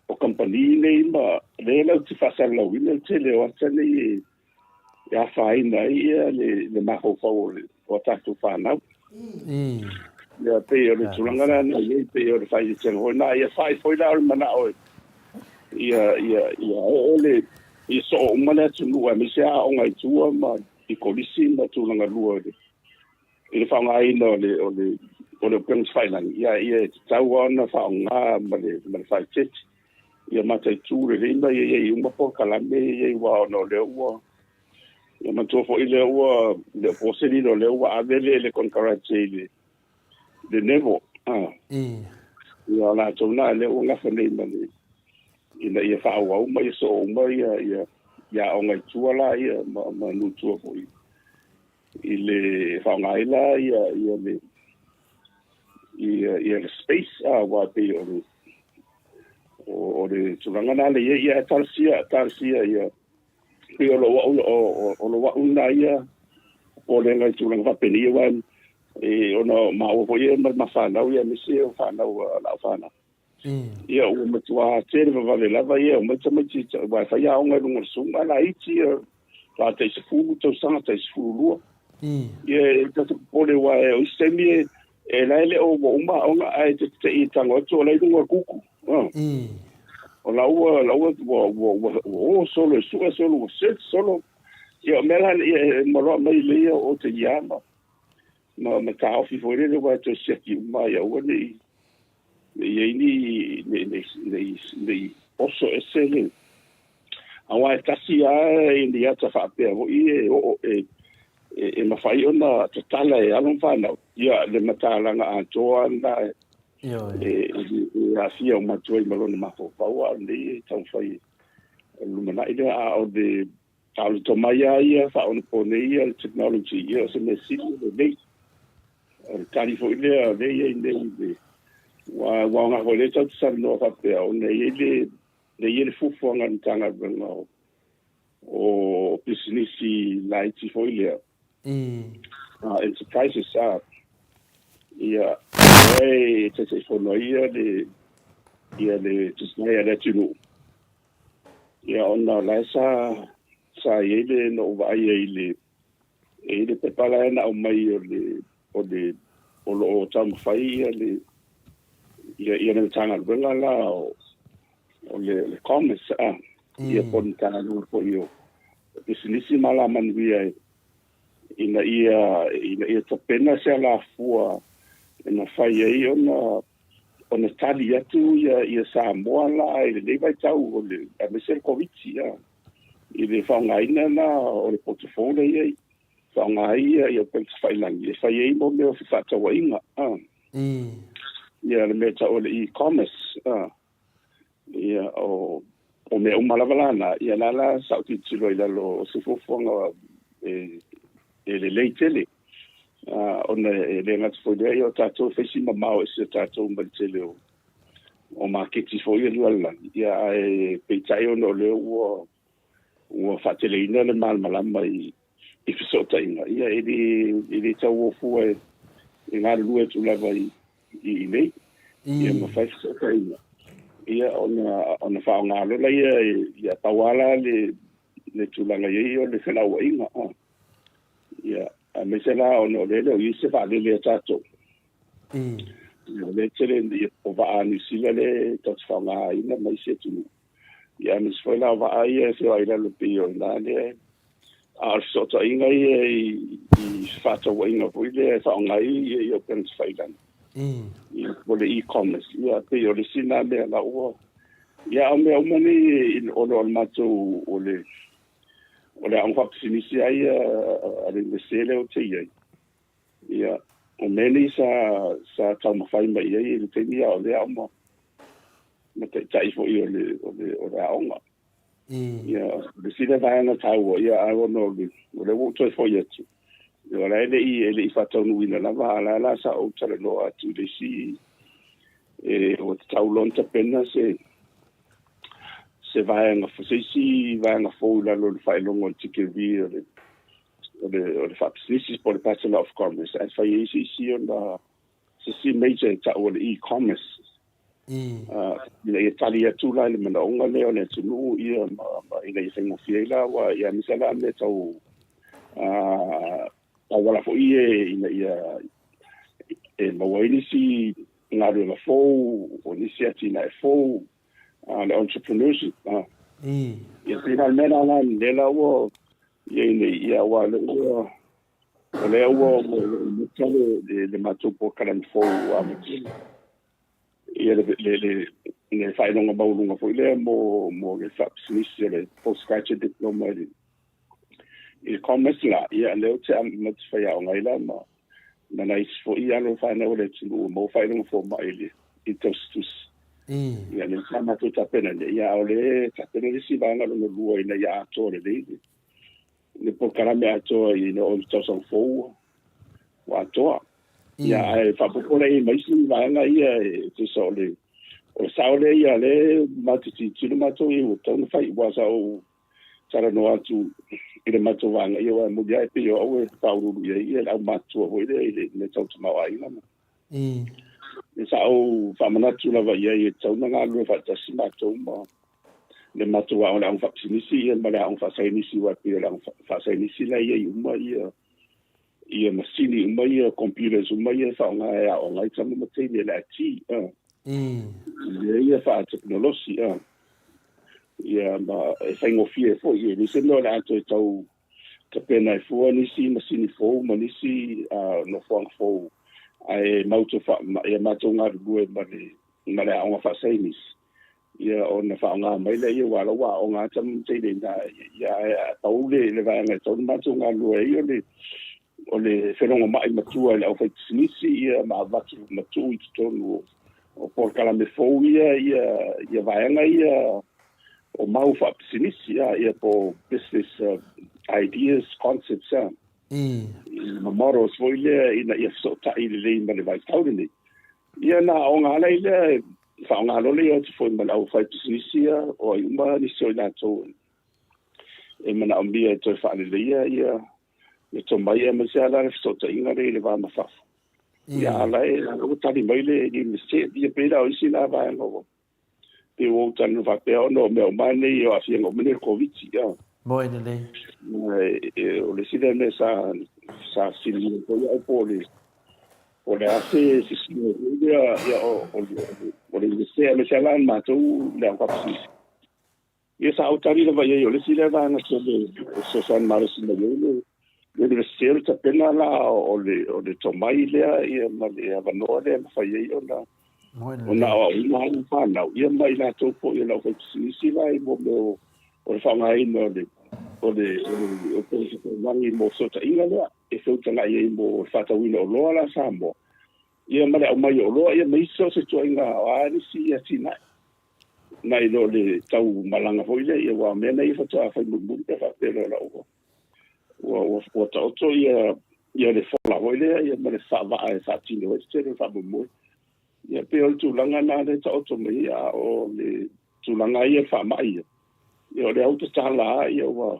o kamupani nei ma lea latou te faasalalauina le tele o ata nei e, e afaina ai ia le, le mafaufau o, le, o a tatou fanau. Ia pei o le tulaga la na i ai, pei o le faaeteetega foi lena, ia fai foi la o le manao e, ia, ia, ia oo le, ia soo uma le atunuu aemaise aoga i tua ma i kolisi ma tulaga lua i le, i le faaaogaina o le, o le, o le upega tafailagi, ia, ia e tatau lava ona faaaoga ma le, ma le faaeteete. Ia mataitu lelei ma ia i ai uma polokalame ia i ai aua ona o lea ua, ia manatua foi lea ua, le o po se lilo lea ua ave le, le konekarate i le, le NEVO. Ah. Ia o latou na lea ua gafa nei ma le, ina ia faaauau ma ia soo uma ia, ia, ia aoga i tua la ia ma, ma nuu tua foi i le faaaoga ai la ia, ia le, ia, ia le space a aua pei o le, o, o le tulaga na le ia, ia e talosia, talosia ia, pei o lou au, o, o, o lou au na ia popolega i tulaga faapenei aua e, ona maua foi ia ma, ma fanau ia aemaise o fanau a lau fanau. Ia ua matua tele vavave lava ia omai tamaiti aua e fai aoga i luga o le Zoom a laiti ia faatoa tai 10 tausaga tai 12. Ia e ta te popole aua o isi taimi e e la e le o ua uma aoga ae te te'i e tago atu o la e i luga o le Google. O la ua la ua ua ua ua o solo e sue solo ua search solo. Ia o mea la ia e maloa mai le ia o te ia ma ma ma taofi foi lele aua e toe siaki uma ia aua ne i ne i ai ni ne ne ne ne i oso ese le aua e tasi lava i ni ata faapea foi e oo e e, e mafai ona tatala e alo ma fanau ia le matalaga atoa lena e e, e, e aafia uma atu ai ma lona mafaufau a o lenei e taumafai o le lumanai lea a o le a o le tomai lava ia faaonaponei ia le technology ia o se mea sili lelei. O le tali foi lea o lea e i ai nei le ua ua aoga foi lea tatou te talanoa faapea ona e i ai le lea e i ai le fuafuaga a le Matagaluega o O pisinisi laiti foi lea. Enterprises a. Ia, lea e Taitaifono ai ia le ia le Tusinai a le atunuu. Ia ona o la e sa sa i ai le na ou vaai ai i le e i ai le pepa la e na aumai o le o le o lo o taumafai ia le ia ia le Matagaluega la o o le, le Commerce a ia po o le Matagaluega foi o Pisinisi ma Alamanuia ina ia ina ia tapena se alafua e mafai ai ona ona tali atu ia ia Samoa la i lenei vaitau o le aemaise le Koviti a i le faaaogaina la o le poto fou lea e i ai faaaoga ai ia ia upega tafailagi e fai ai mo mea o fefaatauaiga a ia le mea tau o le e-commerce a Ia, o, o mea uma lava la na, ia la la sa ou tilotilo i lalo o se fuafuaga e, e lelei tele. Ona e le gata foi lea, ia o tatou e fai si mamao ese o tatou mai le tele o, o maketi foi ia le lalolagi, ia ae peitai ona o lea ua, ua faateleina le malamalama i, i fesootaiga, ia e le, e le tau o fua e, e galulue atu lava i, i inei, ia ma fai fesootaiga, ia ona, ona faaaoga loa lea, ia pau lava la le, le tulaga i ai o le felauaiga. Ia, aemaise la ona o lea e le o i ai se vaalele a tatou. Ia, o lea e tele, ia, o vaa a Niu Sila lea tatou te faaaogaina ma isi atunuu. Ia, aemaise foi la o vaa ia e feoai i lalo pei o i ina lea. A o le fesootaiga ia i, i fefaatauaiga foi lea e faaaoga ai ia, ia upega tafailagi. Ia, po o le e-commerce. Ia, pei o le isi lena mea la ua... Ia, a o mea uma nei, ona o le matou, o le, o le aoga faapisinisi lava ia a le Iunivesite lea ou te i ai. Ia, o mea nei sa, sa taumafai mai i ai i le taimi a o lea ma, ma taitai foi o le, o le, o le aoga. Ia, o le isi lea vaega taua, ia, ae ona o le, o lea ua ou toe foi atu, ia, o la e le i, e le i faataunuuina lava, a o la la sa ou talanoa atu i le isi, e, ua tatau loa ona tapena se, se vaega, se isi vaega fou i lalo o le faailoga o le tikeri o le, o le, o le faapisinisi po o le Bachelor of Commerce, ae fai ai se isi ona, se isi major e tau o le e-commerce. Ina ia tali atu la i le manaoga lea o le atunuu ia ma, ma ina ia faigofie ai la aua ia aemaise la mea tau auala foi ia ina ia e maua ai nisi galuega fou, o nisi atinae fou, le entrepreneurship. Ia pei la o le mea la la lea la ua i ai nei, ia aua o lea ua o lea ua amata le le matou polokalame fou ua amata ia le le le le faailoga maualuga foi lea mo mo le faapisinisi o le postgraduate diploma i le i le commerce la, ia lea ou te amata faiaoga ai la ma ma nai isi foi alo fanau o le atunuu ua maua faailoga fomai i le i le tausitusi. Ia lea sa matou tapena nei, ia a o lea e tapena le isi vaega lona lua ina ia atoa lelei le le polokalame atoa ina o le tausaga fou ua atoa. Ia ae faaopoopo lea i ai ma isi vaega ia e tusa o le o le sao lea ia lea matou te tilotilo matou i ai ua tatau ona fai aua sa ou talanoa atu i le matou vaega ia aua e moni lava e pei o au e faauluulu i ai ia le aumatutua foi lea i le mea tau tamaoaiga ma Sa ou faamanatu lava i ai e tatau ona galulue faatasi matou ma le matou aoga, le aoga faapisinisi ia ma le aoga faasaienisi aua e pei o le aoga faasaienisi la e i ai uma ia ia masini uma ia computers uma ia e faaaoga e aoga ai tama ma teine le IT mea ia faatekonolosi ia ma e faigofie foi e leai se mea o le a toe tau tapena ai fua nisi masini fou ma nisi nofoaga fou ae matou ia matou galulue ma le ma le aoga faasaienisi ia ona faaaoga mai lea ia aua o la ua aoga lava tama ma teine i ina ia ae pau le le vaega e tatau ona matou galulue ai o le o le felogomai matua i le aufaipisinisi ia ma avatu ma tuu i totonu o polokalame fou ia ia ia vaega ia o mau faapisinisi a ia po business ideas concepts a ma models foi lea ina ia fesootai lelei ma le vaitau lenei. Ia na aoga ala ai lea e faaaoga loa lea o atu foi ma le aufaipisinisi ia o ai uma nisi o i latou. e manaomia e toe faaleleia ia le tomai aemaise lava la le fesootaiga lea i le va ma fafo. Ia a o la e ua tali mai le Iunivesite, ia pei la o isi na vaega ua pei ua ou talanoa faapea ona o mea uma nei o aafiaga uma nei o le Koviti. Moe lelei. O le isi lea mea sa sa fesiligia foi au po o le po o le a se sisiga foi lea ia o le Iunivesite aemaise lava la matou i le au faapisinisi. Ia sa ou tali lava i ai, o le isi lea vaega tele e fesoasoani malosi mai ai le Iunivesite o le tapena la o le o le tomai lea ia ma le avanoa lea e mafai ai ona ona aoaoina alo ma fanau ia ma i latou foi o le aufaipisinisi la i mea o le faaaogaina o le o le o le mo fesootaiga lea e feutagai ai mo le faatauina o oloa la a Samoa ia ma le aumai o oloa ia ma isi so o se ituaiga o a nisi atinae nai lo le tau malaga foi lea, ia aua o mea nei faatoa fai mulimuli pe a faapea loa la ua ua ua, ua taoto ia ia le fola foi lea ia ma le faavaa e faatino ai le tele o le faamoemoe. Ia pei o le tulaga lena lea e taoto mai ai, a o le tulaga ia le faamai ia, ia o le au tatala lava ia ua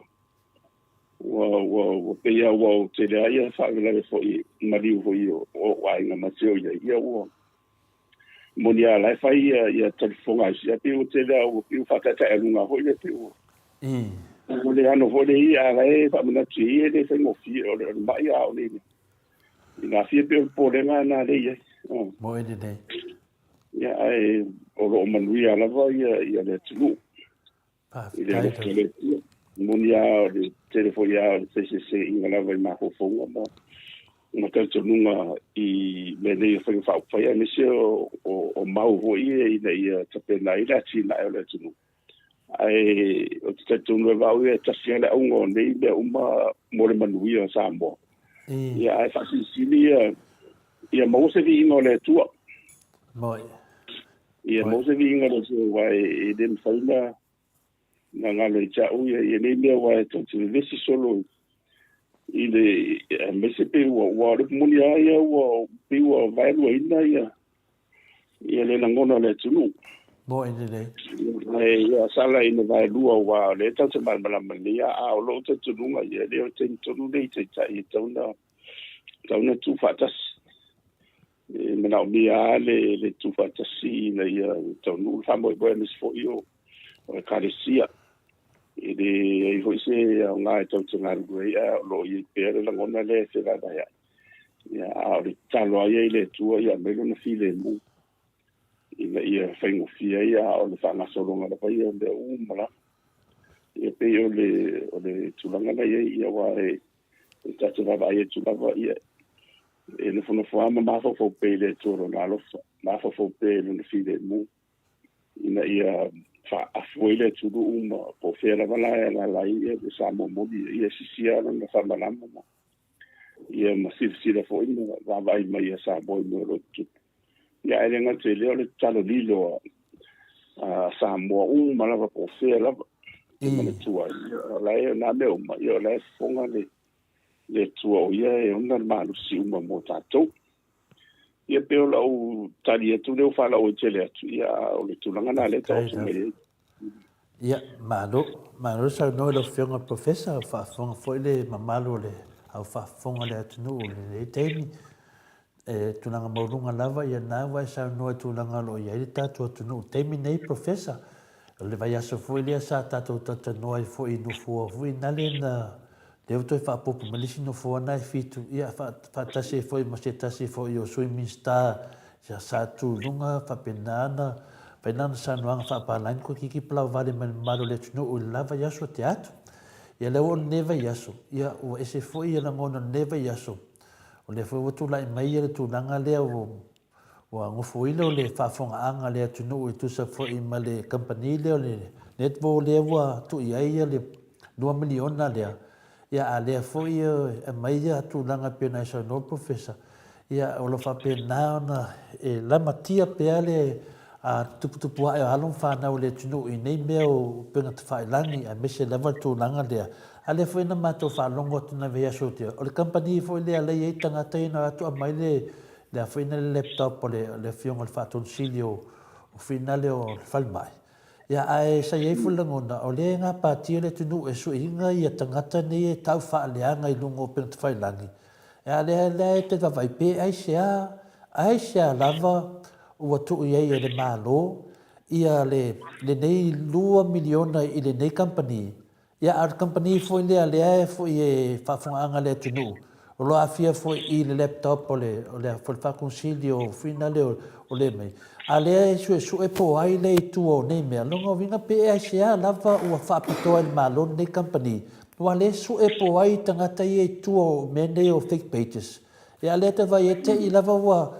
ua ua ua pei lava ua tele lava ia faalavelave foi maliu foi o o aiga ma te o i ai, ia ua moni lava la e fai ia ia talifofoga a isi, ae pei ua tele lava ua pei ua faataetaealuga foi lea pei ua ua le ano foi le ia, a la e faamanatu i ai e le faigofie o le o le ma'i a o le i gafie pei o le popolega lena lea e i ai. Moe lelei. Ia ae o lo o manuia lava ia ia le atunuu. I le Faafetai alofa o le Atua. E moni lava o le tele foi lava o le feeseeseaiga lava i mafaufauga ma ma talitonuga i mea nei o faiga faaupufai aemaise o, o, o mau foi ia ina ia tapena ai le atinae o le atunuu. Ae ou te talitonu lava au ia e tasi lava le auga o nei mea uma mo le manuia o Samoa. Ia ae faasilisili ia ia maua se viiga o le Atua. Moe. Ia maua se viiga o le Atua aua e le mafai na na galo ia te au ia ia nei mea aua e tou te vevesi solo i le aemaise pei ua ua o le moni lava ia ua pei ua vaeluaina ia ia le lagona o le atunuu. Moe lelei. Ae ia sala ina vaelua aua o lea e tatou te malamalama lelei a a o lou talitonuga ia e le o le taimi tonu lenei i Taitai e tatau ona tatau ona tuufaatasi. E manaomia lava le, le tuufaatasi ina ia taunuu le faamoemoe aemaise foi o, o Ekalesia. E leai foi se aoga e tatou te galulue ai a o lo o i ai pea le lagona lea e fevaevaeai. Ia, a o le tatalo lava ia i le Atua ia aumai lona filemu ina ia faigofie ai, a o le faagasologa lava ia o mea uma lava. Ia pei o le, o le tulaga la i ai, ia aua e, e tatou te vaavaai atu lava, ia, e nofonofo lava ma mafaufau pea i le Atua Lona alofa, mafaufau pea i Lona filemu, ina ia faaafu ai le atunuu ma po o fea lava la e alaala ai ia le Samoa moni, ia sisi lava lona faamalama ma, ia ma silasila foi ma vaavaai mai ia Samoa i mea o lo o tutupu. Ia ae le gata i lea o le tatalo lilo a Samoa uma lava po o fea lava e manatua ai. O la e, o nā mea uma, ia o la e fofoga le, le Atua o ia e ona le malosi uma mo tatou. Ia pei o lau tali atu lea ua faalauaitele atu, ia a o le tulaga lena lea e taoto mai ai. Ia, malo. Malo le saunoa i lau Afioga i le Professor, ua faafofoga foi le mamalu o le au faafofoga o le atunuu i lenei taimi. E tulaga maualuga lava ia lena ua e saunoa i tulaga o lo o i ai le tatou atunuu i le taimi nei Professor. O le vaiaso foi lea sa tatou talatalanoa ai foi i nofoa foi nale na lea ua toe faaopoopo mai le isi nofoa na e fitu, ia faatasi ai foi ma se tasi foi o Sui Minisita sa tu i luga faapena ona fai lana saunoaga faapalagi toeitiiti palauvale mai le mamalu o le atunuu i le la vaiaso te atu. Ia lea ua oo i lenei vaiaso, ia ua ese foi ia lagona o lenei vaiaso, o lea foi ua tulai mai ia le tulaga lea ua Ua gofoina o le faafofogaaga a le atunuu e tusa foi ma le kamupani lea o le Netball lea ua tuu i ai le $2 miliona lea, ia a lea foi e aumai ia tulaga e pei ona e saunoa Professor, ia o lo o faapena ona e lamatia pea le tuputupu ae o alo ma fanau a le atunuu i nei mea o upega tafailagi aemaise lava le tulaga lea. A lea foi na matou faalogo atu i nai vaiaso ua tea, o le kamupani foi lea la e i ai tagata ia na o atu aumai le Le a foi le laptop o le afioga i le Faatonu Sili o Finale o le Falemai. Ia, ae sa i ai foi le lagona, o lea e gapatia le atunuu e sueina ia tagata nei e tau faaleaga i luga o upegatafailagi, a lea la e te vaavaai pe aisea, aisea lava ua tuu i ai e le Malo ia le, lenei $2 miliona i lenei kamupani, Ia, a o le kamupani foi lea lea e foi e faafofogaaga a le atunuu, o lo o aafia foi i le laptop o le, o le, foi le Faakonesili o Fina lea o le mea. A lea e suesue po o ai lea i tua o nei mea, lona uiga pe aisea lava ua faapitoa e le Malo lenei kamupani, aua lea e sue po o ai tagata ia i tua o mea nei o fake pages. Ia, a lea e te vaai e te i lava ua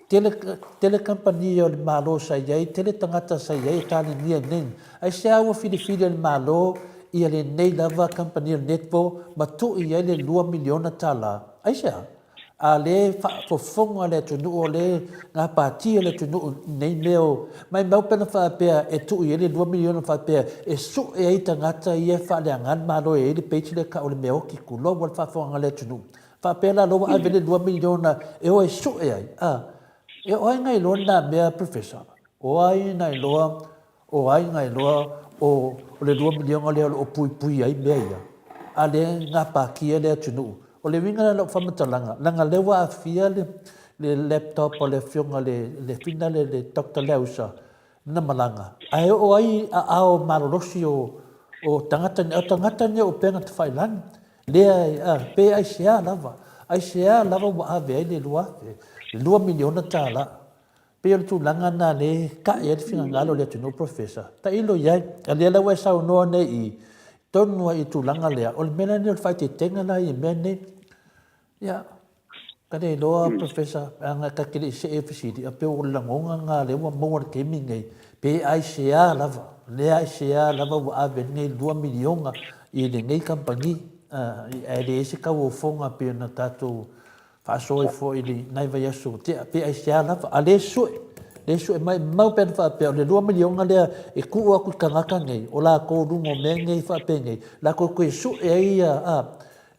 Tele, tele kamupani o le Malo sa i ai, tele tagata sa i ai e talenia i nei. Aisea ua filifili e le Malo ia lenei lava kamupani o le Netball ma tuu i ai le $2 miliona? Aisea? A lea e faafofoga le atunuu, o lea e gapatia le atunuu i nei mea o... Maimau pe ana faapea e tuu i ai le $2 miliona faapea e sue ai tagata ia e faaleaga le Malo e i ai le page lea e tau o le mea oti, tulou lava le faafofogaaga a le atunuu. Faapea la lea ua ave le $2 miliona e o e sue ai, a. E o ai na iloa lena mea Professor? O ai na iloa, o ai na iloa o le $2 miliona lea o lo o puipui ai mea ia? A lea e gapatia le atunuu. O le uiga lea o lau faamatalaga, leaga o lea ua aafia le laptop a le afioga i le Fina lea le Doctor Leausa, na malaga, ae oo ai aao malolosi o tagata nei, o tagata nei o upega tafailagi, lea e, a, pe aisea lava, aisea lava ua ave ai le $2,000, le $2 miliona? Pei o le tulaga lena lea e tae ai le finagalo o le atunuu, Professor. Tailo i ai, a lea la ua e saunoa nei i tonu ai i le tulaga lea, o le mea la lenei o le faaeteetega la i mea nei. Ia, ka le iloa Professor, leaga ta te le i see i fesili, a pei o le lagona lena lea ua maua i le taimi lenei, pe aisea lava, le aisea lava ua ave lenei $2 miliona i lenei kamupani, ae leai se tauofoga pei ona tatou faasoa ai foi i nai vaiaso ua tea, pe aisea lava, a le sue, le sue mai, mau pe ana faapea o le $2 miliona lea e tuu atu i tagata nei, o latou luga o mea nei faapenei, latou toe sue ai ia, a,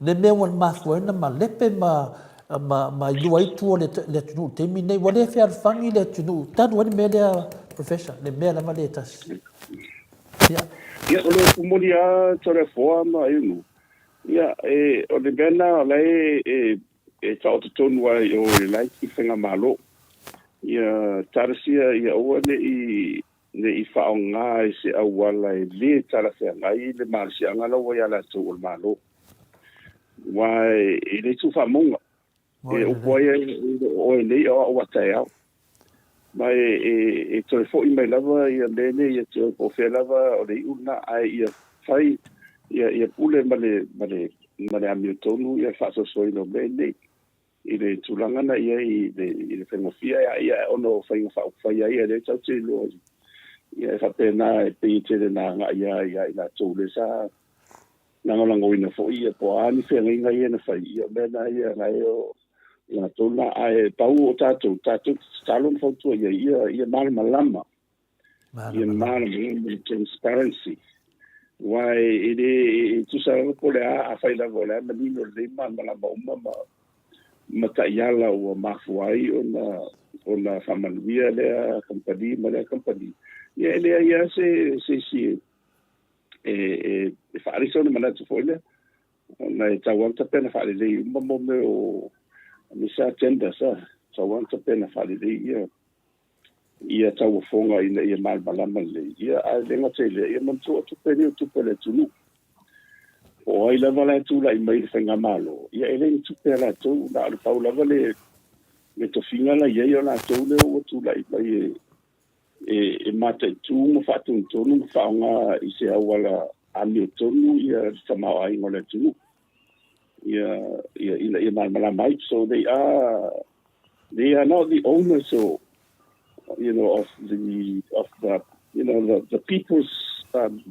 Le mea ua mafua ai ona malepe ma ma ma ilua ai tua o le atunuu i le taimi lenei. Ua le fealofani le atunuu talu ai le mea lea, Professor, le mea lava lea e tasi. Ia. Ia, o le upu moni lava Toleafoa ma Eunu, ia, e, o le mea lena o la e, e, e taoto tonu lava i o i le la itu faigamalo. Ia, talosia ia aua ne i, ne i faaaoga i se auala e lē talafeagai le malosiaga la ua ia latou o le Malo. Aua e le tuufaamauga. E upu ai o oe nei o au a taeao. Ma e toe foi mai lava ia mea nei ia te oe po o fea lava o le iu lena, ae ia fai ia pule ma le, ma le, ma le amiotonu ia le faasoasoaina o mea nei. I le tulaga na i ai i le faigofie a ia ona o faiga faaupufai a ia lea tatou te iloa ia e faapena e pei e tele na agai a ia i latou lea sa lagolagoina foi ia po o a ni feagaiga ia na fai ia o mea na ia na e o latou na ae pau o tatou tatou te tatalo ma fautua ia ia ia malamalama Ia malamalama le transparency. Aua e le e tusa lava po o le a, afai lava o le a manino lelei ma malamalama uma ma ma taiala ua mafua ai ona ona faamanuia lea kamupani ma lea kamupani, ia e leai lava se se isi e e e faaali sona manatu foi lea. Ona e tatau lava ona tapena faalelei uma mo mea o aemaise lava tenders, e tatau lava ona tapena faalelei ia ia tauofoga ina ia malamalama lelei, ia ae le gata i lea, ia manatua o tupe nei o tupe a le atunuu. Po o ai lava la e tulai mai i le faigamalo, ia e le ni tupe a latou, na o le pau lava le, le tofiga la i ai o latou lea ua tulai mai e, e, e mataitu ma faatonutonu ma faaaoga i se auala amiotonu ia le tamaoaiga o le atunuu. Ia, ia, ina ia malamalama ai. So they are They are not the owners or, you know, of the, of the, you know, the people's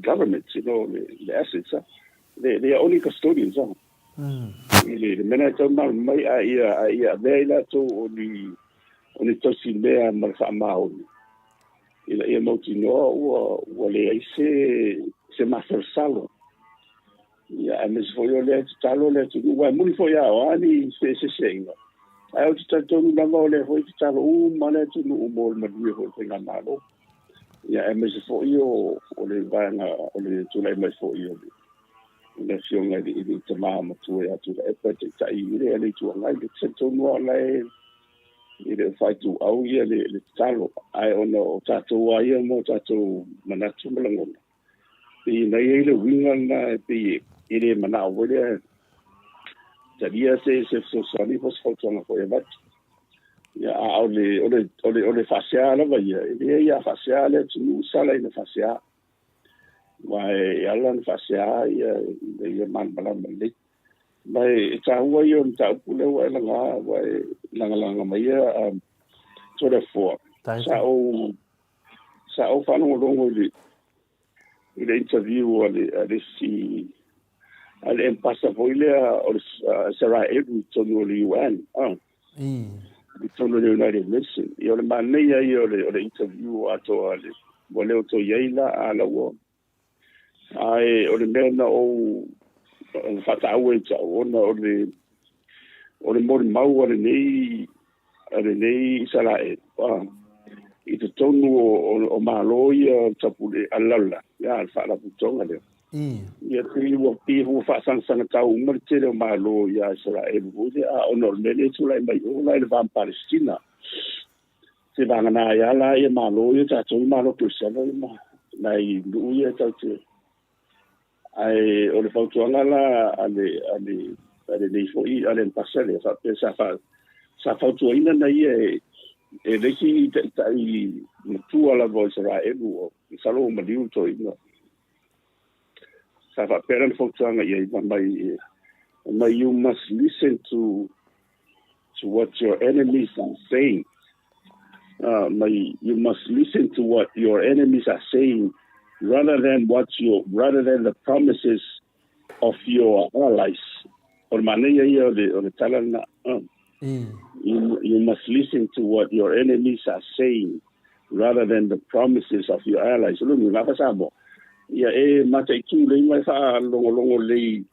government, you know, the assets. They are only custodians. I le mea lena e tau malamalama mai a ia, a ia avea i latou o ni, o ni tausi mea ma le faamaoni, ina ia mautinoa ua, ua leai se, se masalosalo. Ia, aemaise foi o lea e tatalo le atunuu, aua e moni foi lava o a ni feeseeseaiga, ae ou te talitonu lava o lea foi e tatalo uma le atunuu mo le manuia foi o le faigamalo. Ia, aemaise foi o le vaega o le tulai mai foi o le Afioga i le Tama Matua ia Tuilaepa e taitai i le Itu Agai. Ou te talitonu lava o la e le o faaituau le tatalo, ae ona o tatou lava ia ma o tatou manatu ma lagona, pei na i ai le uiga lena e pei e le manao foi lea e talia se fesoasoani po o se fautuaga foi e avatu. Ia, a o le, o le, o le, o le faasea lava ia, e leai a faasea le atunuu, sala ina faasea. Aua e ala ona faasea ia ina ia malamalama lelei. Ma e taua ia o le mataupu lea ua e laga, ua e lagalaga mai ia Toleafoa. Sa ou, sa ou faalogologo i le, i le interview a le, a le isi, a le ambassador foi lea o le Isaraelu i totonu o le UN, i totonu o le United Nations. Ia o le manaia ia o le, o le interview atoa a le, ua le o toe i ai la, a la ua, ae o le mea na ou faataua ia te au, ona o le, o le molimau a lenei, a lenei Isaraelu, i totonu o Malo ia tapule a le lalolagi, a le Faalapotopotoga lea. Ia pei ua pei ua faasagasagatatau uma le tele o Malo ia Isaraelu foi lea, a ona o le mea lea e tulai mai o la i le va ma Palestina. Se vagana ai lava la ia Malo ia tatou i Malo Kerisiano ia ma nai nuu ia tatou te. Ae o le fautuaga la a le a le a lenei foi a le Mpasa lea faapea sa fa sa fautuaina na ia e e le isi taitai matua lava o Isaraelu o masalo ua maliu le toeaina. Sa faapea lana fautuaga i ai fai mai mai you must listen to to what your enemies are saying. Mai you must listen to what your enemies are saying rather than what your rather than the promises of your allies. O le manaia ia o le, o le tala lena. You must listen to what your enemies are saying rather than the promises of your allies. O lona uiga, faa-Samoa, ia e mataitu lelei ma e faalogologo lelei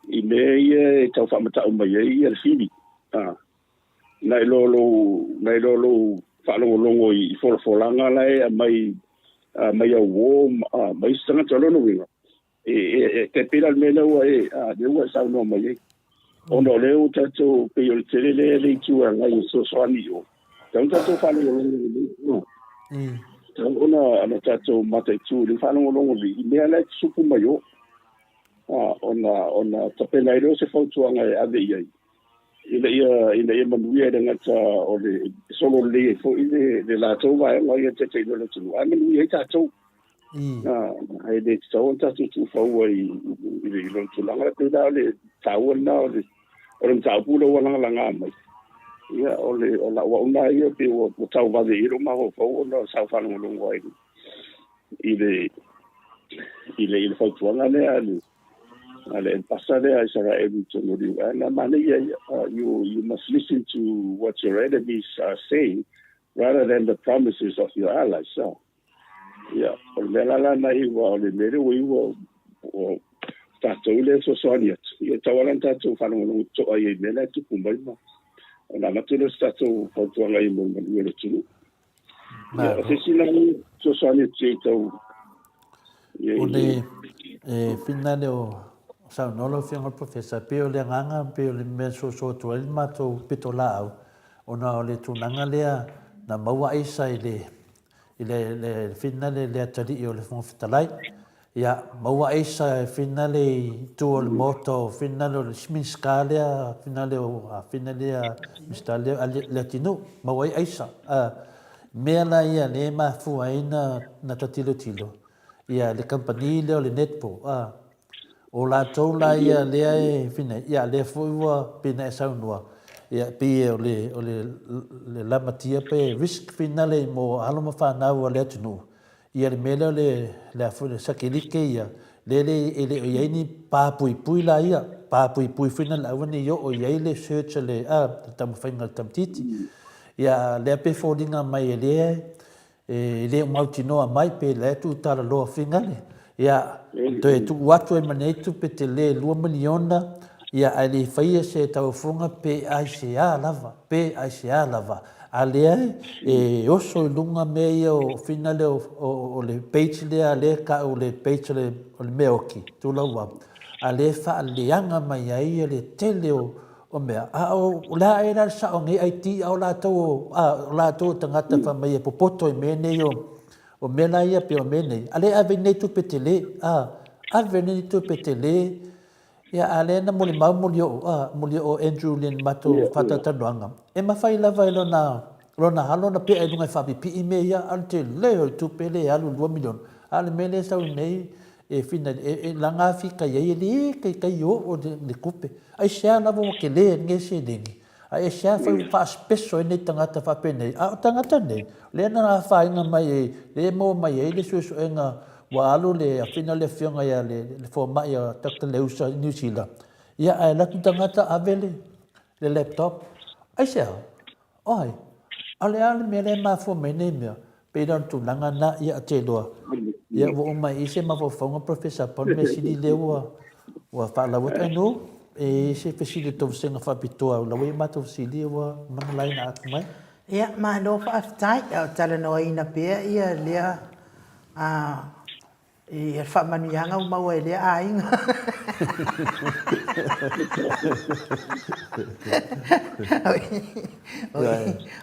i mea ia e tau faamatau mai ai ia le fili. Nai lo lou, nai lo lou faalogologo i folafolaga la e aumai mai auō ma isi tagata. O lona uiga, e tai pei la o le mea lea ua e, lea ua e saunoa mai ai. Ona o lea ua tatou, pei o le tele lea le itu e agai e fesoasoani i o. Tatau ona tatou faalogologo lelei. Tatau ona tatou mataitu i le faalogologo lelei i mea la e tutupu mai o. Ona, ona tapena ai lea o se fautuaga e ave i ai ina ia, ina ia manuia e le gata o le solo lelei ai foi le, le latou vaega ia taitaiina o le atunuu, ae manuia ai tatou. Ae le tatau ona tatou tuufaua i, i, i lona tulaga. E pei la o le taua lena o le, o le mataupu lea ua lagalaga mai. Ia, o le, o lau au lena ia, pei ua, ua tauvave i ai lou mafaufau ona sa ou faalogologo ai i le, i le, i le fautuaga lea a le, a le ambassador lea a Isaraelu i totonu o le UN. A manaia ia, you, you must listen to what your enemies are saying rather than the promises of your allies. So, ia, o le mea la lana i ua, o le mea lea ua i ua, ua tatou lea e fesoasoani atu, ia tatau lava ona tatou faalogologo totoa i ai i mea la e tupu mai ma ona avatu lea o se tatou fautuaga i mo le manuia o le atunuu. Ia, o se isi la fesoasoani atu i tau O le e finale o saunoa lau Afioga i le Professor, pei o le agaga, pei o le mea e soso atu ai le matou pitolaau, ona o le tulaga lea na maua aisa i le i le le finale i le atalii o le Fofoga Fetalai. Ia, maua aisa e finale i tua o le Maota o finale o le isi Minisita lea, finale o a finale a Minisita lea a Leatinuu, maua ai aisa. A mea la ia lea e mafua ai na na ta tilotilo, ia le kamupani lea o le Netball, a o latou la ia lea e finai, ia lea foi ua pei ona e saunoa, ia pei o le o le le lamatia pe risk finale mo alo ma fanau a le atunuu, Ia le mea lea o le, le a foi le sakelike ia, lea le, e le o i ai ni pa puipui la ia, pa puipui foi na le aua ne i oo i ai le search a le, a, le taumafaiga a le tamaitiiti. Ia, lea pei e foliga mai e le, e le o mautinoa mai pe la e tuutalaloa figale. Ia, toe tuu atu ai ma nei tupe tele $2 miliona, Ia, ae le i faia se tauofoga pe aisea lava, pe aisea lava, a lea e oso i luga mea ia o fina lea o le page lea lea e tau o le page o le meaoki, tulou lava, a lea e faaleaga mai ai le tele o mea, a o le a ea la le sao o nei ID a o latou o latou o tagata fai mai e popoto i mea nei o mea la ia pei o mea nei, a lea e ave ai nei tupe tele, a, ave nei tupe tele. Ia, a lea na molimau Molioo, a, Molioo Andrew Lin matou faatalatalanoaga, e mafai lava e lona, lona alo ona pea i luga e faapipii mea ia, a o le tele o le tupe lea e alu, $2 miliona. A o le mea lea e sau nei, e fina, e, e laga fikai ai, e le taitai oo le tupe. Aisea lava ua tele ai lenei seleni? A aisea foi ua faaspeso ai nei tagata faapenei? A o tagata nei, lea na afaina mai ai, lea e maua mai ai le suesuega ua alu le afina le afioga ia le fomai a Doctor Leusa i Niu Sila, ia ae alu atu le tagata ave le laptop. Aisea? O ai? A o le a le mea lea e mafua mai ai nei mea? Pei la o le tulaga lena, ia te iloa, ia ua uma i i se mafaufauga Professor pau le mea sili lea ua ua faalau atu. Ai no, e i ai se fesili o le tou vasega faapitoa o la ua i ai matou fesili ua manalaina atu mai. Ia, malo faafetai, a o talanoaina pea ia lea Ia le faamanuiaga ua maua e lea aiga.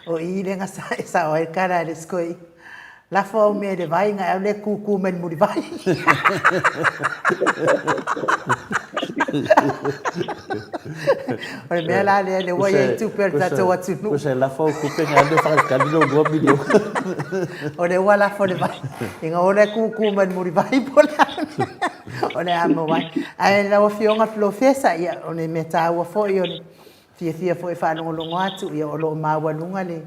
O i lea na sao ai le tala a le isi toeaina, lafo au mea i le vai ona e alu lea e tutu mai i le mulivai. O le mea la lea, lea ua i ai tupe a le tatou atunuu. Tusa e lafo au tupe ona alu lea faatalitali lou $2 miliona. O lea ua lafo le vai, ina ola e tutu mai le mulivai po o le a le mea o le a maua ai. Ae lau Afioga i le Polofesa, ia, o le mea taua foi o le fiafia foi e faalogologo atu, ia, o lo o maualuga le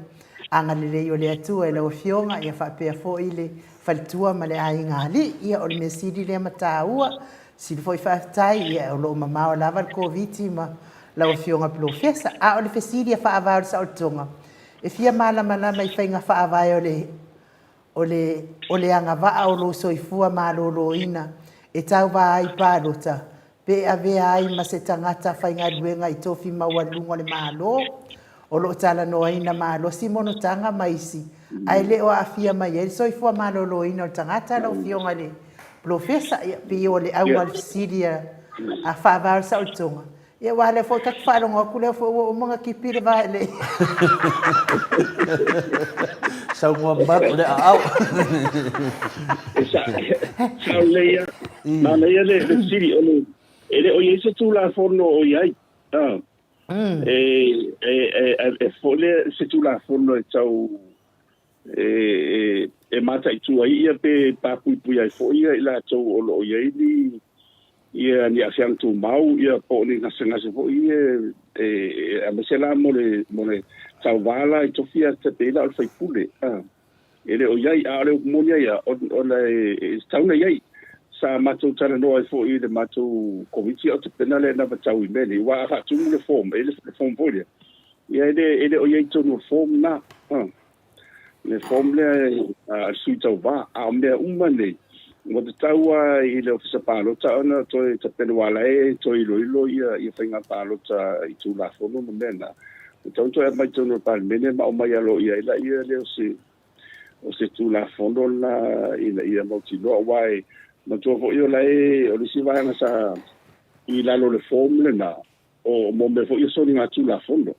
agalelei o le Atua i lau Afioga, ia faapea foi le faletua ma le aiga alii. Ia, o le mea sili lea ma taua. Sili foi faafetai, ia, o lo o mamao lava le Koviti ma lau Afioga i le Polofesa. A o le fesili a faavae o le saolotoga, e fia malamalama i faiga faavae o le o le o le agavaa o lou soifua maloloina e tauva ai i palota, pe avea ai ma se tagata faigaluega i tofi maualuluga o le Malo, o lo o talanoaina malosi monotaga ma isi, ae le o aafia mai ai le soifua maloloina o le tagata, lau Afioga i le Polofesa. Ia, pei o le auga o le fesili a faavae o le saolotoga, Ia aua lea foi ta te faalogo atu lea foi ua uma ona tipi le vaelei. Saunoa malu le aao. E sao lelei lava. Manaia le fesili, o le, e le o i ai se Tulafono o i ai. E, e, e, e foi lea se Tulafono e tau e, e mataitu ai ia pe papuipui ai foi ia i latou o lo o i ai ni ia ni aafiaga tumau ia po o ni gasegase foi ia e, e aemaise la mo le mo le tauva la i tofia te pei la o le faipule a e le o i ai a o le upu moni ai ona e, e tatau ona i ai sa matou talanoa ai foi i le matou komiti o tapena le anavatau i mea nei aua a faatumu le form e le form foi lea ia e le e le o i ai i totonu o le form na a le form lea a le sui tauva. A o mea uma nei, ua tatau lava i le Ofisa Palota ona toe tapena, aua o la e toe iloilo ia, ia faiga palota i Tulafono ma mea na. Ua tatau ona toe aumai i totonu o le Palemene ma aumai aloaia ai laia lea o se, o se Tulafono lena ina ia mautinoa, aua e manatua foi o la e, o le isi vaega sa i lalo o le form lena, O mo mea foi ia soligatulafono.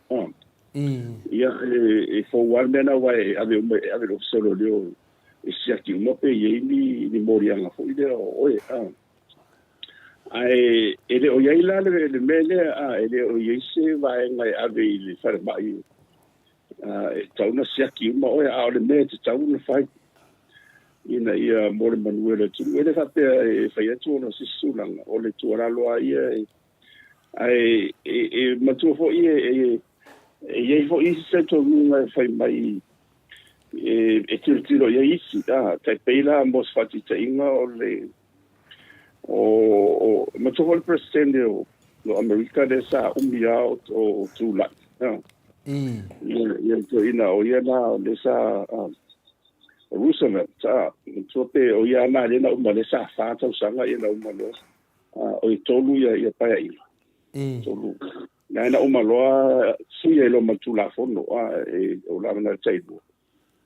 Ia, e fou lava le mea lena aua e ave uma, e ave i le Ofisa o Leoleo e siaki uma pe i ai ni, ni moliaga foi lea o oe. Ae e le o i ai la le, le mea lea, a, e le o i ai se vaega e ave i le falemai e tatau ona siaki uma oe, a o le mea e tatau ona fai ina ia mo le manuia o le atunuu. E le faapea e fai atu ona o se isi tulaga, o le tuualalo lava ia e Ae e matua foi e i ai foi isi talitonuga e fai mai e tilotilo i ai isi, a, tai pei la mo se faataitaiga o le o matua foi le Peresetene o Amerika lea sa umi lava o tulai, a. Ia toeaina o ia la o lea sa Roosevelt, a, matua pe o ia lena lea na uma lea sa 4 tausaga ia na uma loa. O e tolu ia, ia paeaiga. Tolu. Na na uma loa sui ai loa ma le Tulafono a e o lava na tailua.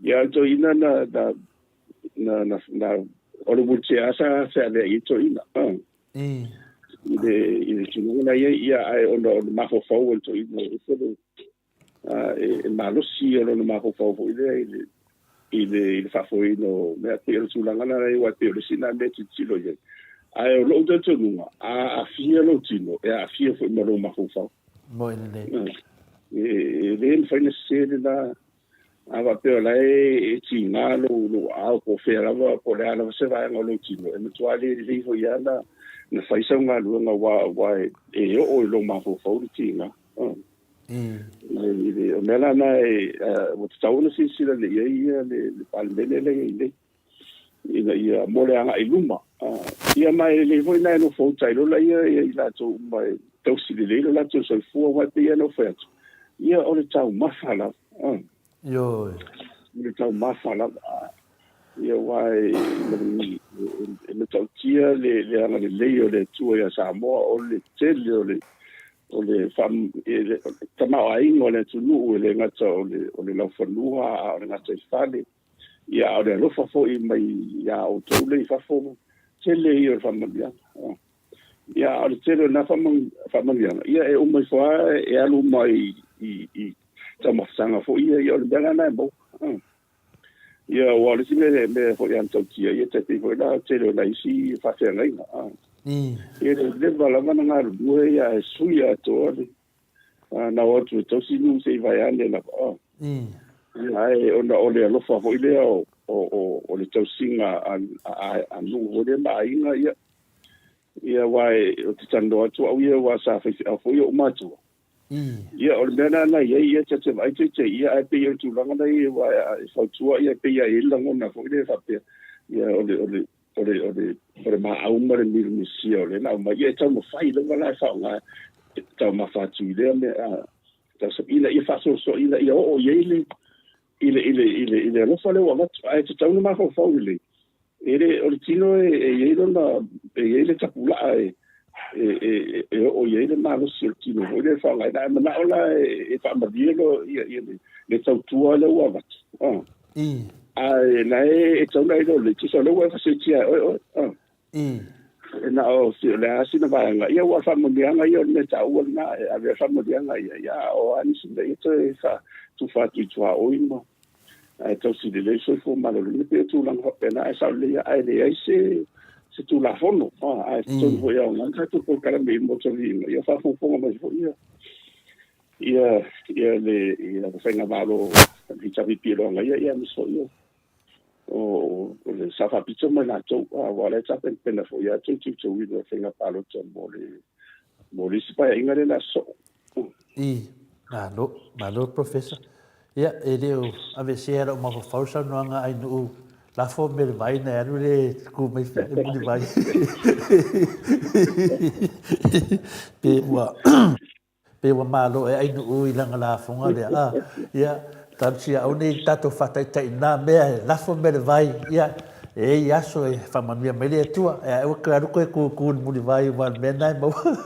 Ia toeaina na na na na, na o le wheelchair sa feavea i toeaina. I le i le tulaga na i ai ia ae ona o le mafaufau o le toeaina e ese le e malosi o lona mafaufau foi lea i le i le i le faafoeina o mea pei o le tulaga lena aua e pei o le isi lena mea e tilotilo i ai. Ae o lou talitonuga, a aafia lou tino, e aafia foi ma lou mafaufau. Moi lelei. E le mafai ona sese lena. A faapea o la e tiga lou lou aao po o fea lava po o le a lava se vaega o lou tino, e matua le lelei foi lava na fai sau galuega aua e oo i lou mafaufau le tiga. O mea la na ua tatau ona silasila lelei i ai le Palemene lea e i ai nei, ina ia mo le agai i luma. Ia ma e lelei foi ona e nofo uta ai loa lea i latou uma e tausi lelei lo latou soifua, aua e pei lava ona ou fai atu, ia o le taumafa lava. Ioe. O le taumafa lava. Ia aua e matautia le agalelei o le Atua ia Samoa, o le tele o le o le tamaoaiga o le atunuu, e le gata o le laufanua, a o le gataifale, ia a o le alofa foi mai ia outou lea i fafo, tele ia o le faamanuiaga. Ia a o le tele o lena faamanuiaga, ia e uma ifo lava e alu uma i taumafataga foi ia, ia o le mea la lena e maua. Ia, aua o le isi mea, mea foi a matautia, ia tai pei foi la tele o nai isi faafeagaiga. Ia le leva lava na galulue ia ae sui atoa le na o atu e tausi nuu se i vaeane lava. Ia, ae ona o le alofa foi lea o, o, o, o le tausiga a, a, a nuu foi lea ma aiga, ia, ia aua ou te talanoa atu au ia aua sa faifeau foi ou matua. Ia, o le mea lena na i ai, ia ta te vaai teitei ia, ae pei o le tulaga lena e i ai, aua e fautua ia, pei lava e i ai le lagona foi lea e faapea, ia, o le, o le, o le, o le, o le maau ma le milumisia o lea na aumai, ia e taumafai lava la e faaaoga, e taumafa atu i lea mea, a, ina ia faasoasoa, ina ia oo i ai le, i le, i le, i le, i le alofa lea ua avatu, ae tatau ona mafaufau lelei. E le, o le tino e, e i ai lona, e i ai le tapulaa e, e, e, e oo i ai le malosi o le tino foi lea e faaaogaina. Ae manao la e, e faamalie lo, ia, ia le, le tautua lea ua avatu. Ae la e, e tatau ona e iloa lelei, tusa o lea ua e fasetia e oe oe. E na o si, o le a sina vaega, ia ua faamanuiaga ia o le mea taua lena, e ave a faamanuiaga ia, ia a o a nisi mea ia toe fa, tufa atu i tuaoi ma, ae tausi lelei soifua maloloina, pei o tulaga faapena, ae sao lelei lava, ae leai se, se Tulafono, a, ae totonu foi e aoga le tatou polokalame i mo taliiga, ia faafogafoga mai foi ia, ia, ia le, ia le faigamalo a le HRPP o lo o agaia, ia aemaise foi o, o le Sao Faapito ma i latou, aua o la e tapenapena foi lava toe teuteuina o le faiga palota mo le mo le isi paeaiga lea o le a sosoo. I, malo, malo Professor. Ia, e le o aveesea e lou mafaufau le saunoaga a Ainuu, lafo mea i le vai na e alu le ku mai fea e mulivai. Pe ua Pe ua malo ea Ainuu i lana lafoga lea, a, ia, talosia aua ne i tatou faataitai i na mea e lafo mea i le vai, ia, e i ai aso e faamanuia mai le Atua, ae aua toe alu toe tutu i le mulivai aua o le mea lena e maua.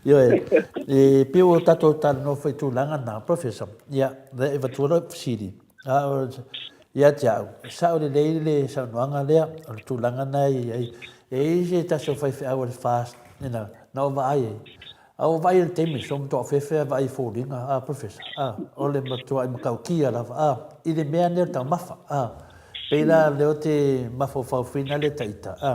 Ioe, e pei ua tatou talanoa foi i tulaga na, Professor, ia, e avatua lau fesili, a o, ia te au, e sao lelei le saunoaga lea, o le tulaga lena e i ai. E i ai se tasi o faifeau a le FAST, na ou vaai ai, A ua vaai i le taimi, so matuai fefe a vaai i foliga, a Professor, a, o le matuai matautia lava, a, i le mea nei o le taumafa, a. Pei la lea ou te mafaufau foi na le taita, a,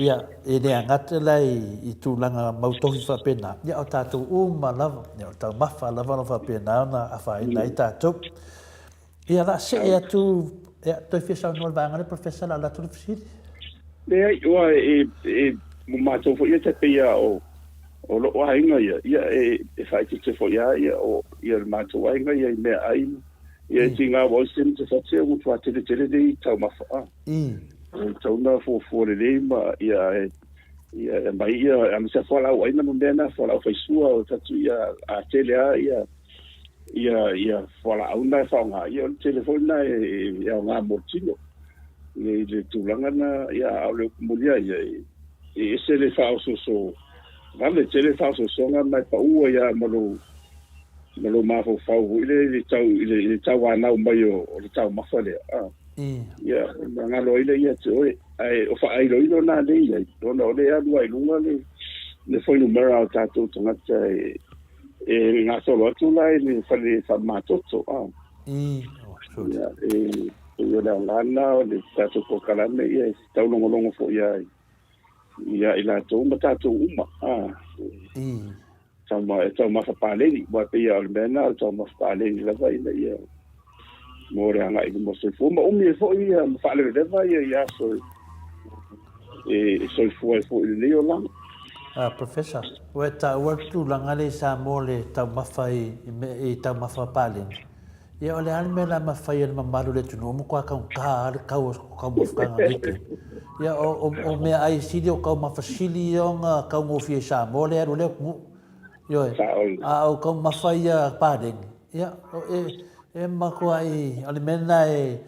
ia, e le gata la i tulaga mautofi faapena, ia o tatou uma lava, ia o le taumafa lava o lo o faapena ona afaina ai tatou. Ia, la see atu, ia, toe fia saunoa i le vaega lea, Professor, la alu atu le fesili. Leai, aua e, e, mo matou foi ia, tai pei lava o, o lou aiga ia, ia e, e faaeteete foi lava ia, o, ia le matou aiga ia i meaai, ia e tiga ua ose ma te fate, ua matua tele tele nei taumafa, a. E tatau ona fuafua lelei ma, ia, e, ia, e aumai ia, aemaise lava fualaau aina ma mea na, fualaau faisua, o tatou ia, a tele lava ia, ia ia fualaau na e faaaoga, ia o le tele foi lena e aoga mo le tino. I le tulaga na, ia a o le upu moni lava ia, e ese le faaosooso Vave tele faaosoosoga ma e pau ai lava ma lou ma lou mafaufau foi lea i le tau i le, i le tauanau mai o, o le taumafa lea. A. Ia, ona galo ai lea ia te oe. Ae o faailoilo na lea e i ai, ona o lea e alu lava i luga le, le fuainumera o tatou tagata e, e gasolo atu la i le fale faamamatoto. A. Ia, e, pei o le aoga lena o le tatou polokalame, ia e taulogologo foi lava i ia i latou ma tatou uma. A. E taumafa paleni, aua e pei lava o le mea lena o le taumafa paleni lava ina ia mo le agai i luma o le soifua. Ma umi ai foi ia ma faaleveleva ia i aso e soifua ai foi i lenei olaga. Professor, ua e taua le tulaga lea i Samoa o le taumafa i taumafa paleni. Ia o le a le mea o le a mafai e le mamalu o le atunuu, ua matua taugata lava le tau o taumafataga i lenei taimi. Ia o meaai sili o taumafa sili ia ona taugofie i Samoa lea e alu ai le atunuu. Ioe. A o taumafa ia paleni, ia e matuai, o le mea lena e,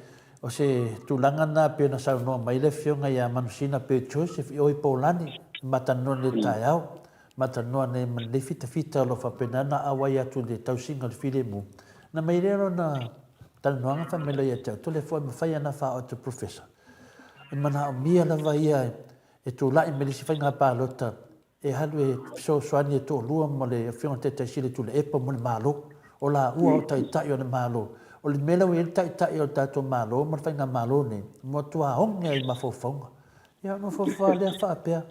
o se tulaga lena pei ona saunoa mai le Afioga ia Manusina Bert Joseph i o i Poulani, e matalanoa nei i le taeao. Matalanoa nei ma lenei fitafita o lo o faapena ona auai atu i le tausiga o le filemu. Na mai lea lona talanoaga fai mai loa ia te au, Tole foi mafai ana faaoo atu Professor. E manaomia lava ia e tulai mai le isi faiga palota e alu e fesoasoani e toalua ma le Afioga i le Taitai Sili Tuilaepa mo le Malo. O laua o Taitai o le Malo. O le mea lea ua i ai le Taitai o le tatou Malo ma le Faigamalo nei, ua matua oge lava i mafaufauga. Ia ona ofoofo lava lea faapea,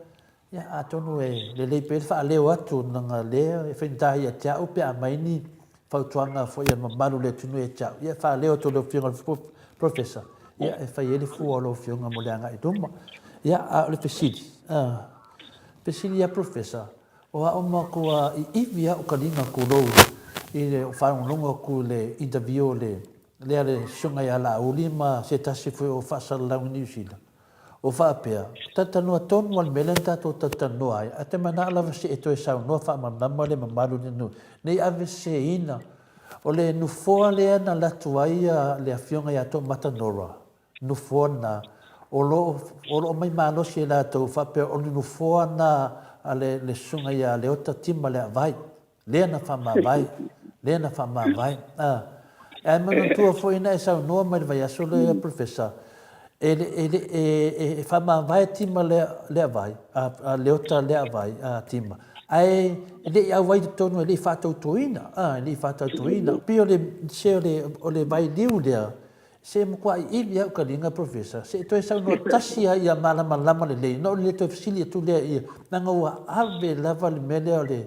Ia, atonu e lelei pea le faaleo atu leaga lea e faigata ia te au pe a aumai ni fautuaga foi a le mamalu o le atunuu ia te au. Ia, e faaleo atu i lau Afioga i le Professor, ia, e fai ai le fua o lau Afioga mo le agai i luma. Ia, a o le fesili, fesili ia Professor, o au matua iivi lava ou taliga tulou i le faalogologo atu i le interview a le a le Susuga ia Laauli ma se tasi foi o faasalalau i Niu Sila. O faapea, talatalanoa tonu ma le mea lea na tatou talatalanoa ai, ae te manao lava se e toe saunoa faamalamalama le mamalu o le nuu, ne i aveseseina. O le nofoa lea na alu atu ai le Afioga ia Toomata Nora, nofoa lena, o lo o aumai malosi e latou faapea o le nofoa lena a le Susuga ia Leota Tima Leaavai. Lea na faamavae, lea na faamavae. A, ae manatua foi na e saunoa mai le vaiaso lea, Professor, e, e, e, e faamavae Tima lea, Leavai, a, a Leota Leavai, a Tima, ae e le i auai i totonu, e le i faatautoina, a, e le i faatautoina. Pei o le, se o le, o le vailiu lea, se e matuai ivi au taliga, Professor, se i toe saunoa tasi lava ia malamalama lelei, ona o le le toe fesili atu lea ia, leaga ua ave lava le mea lea o le,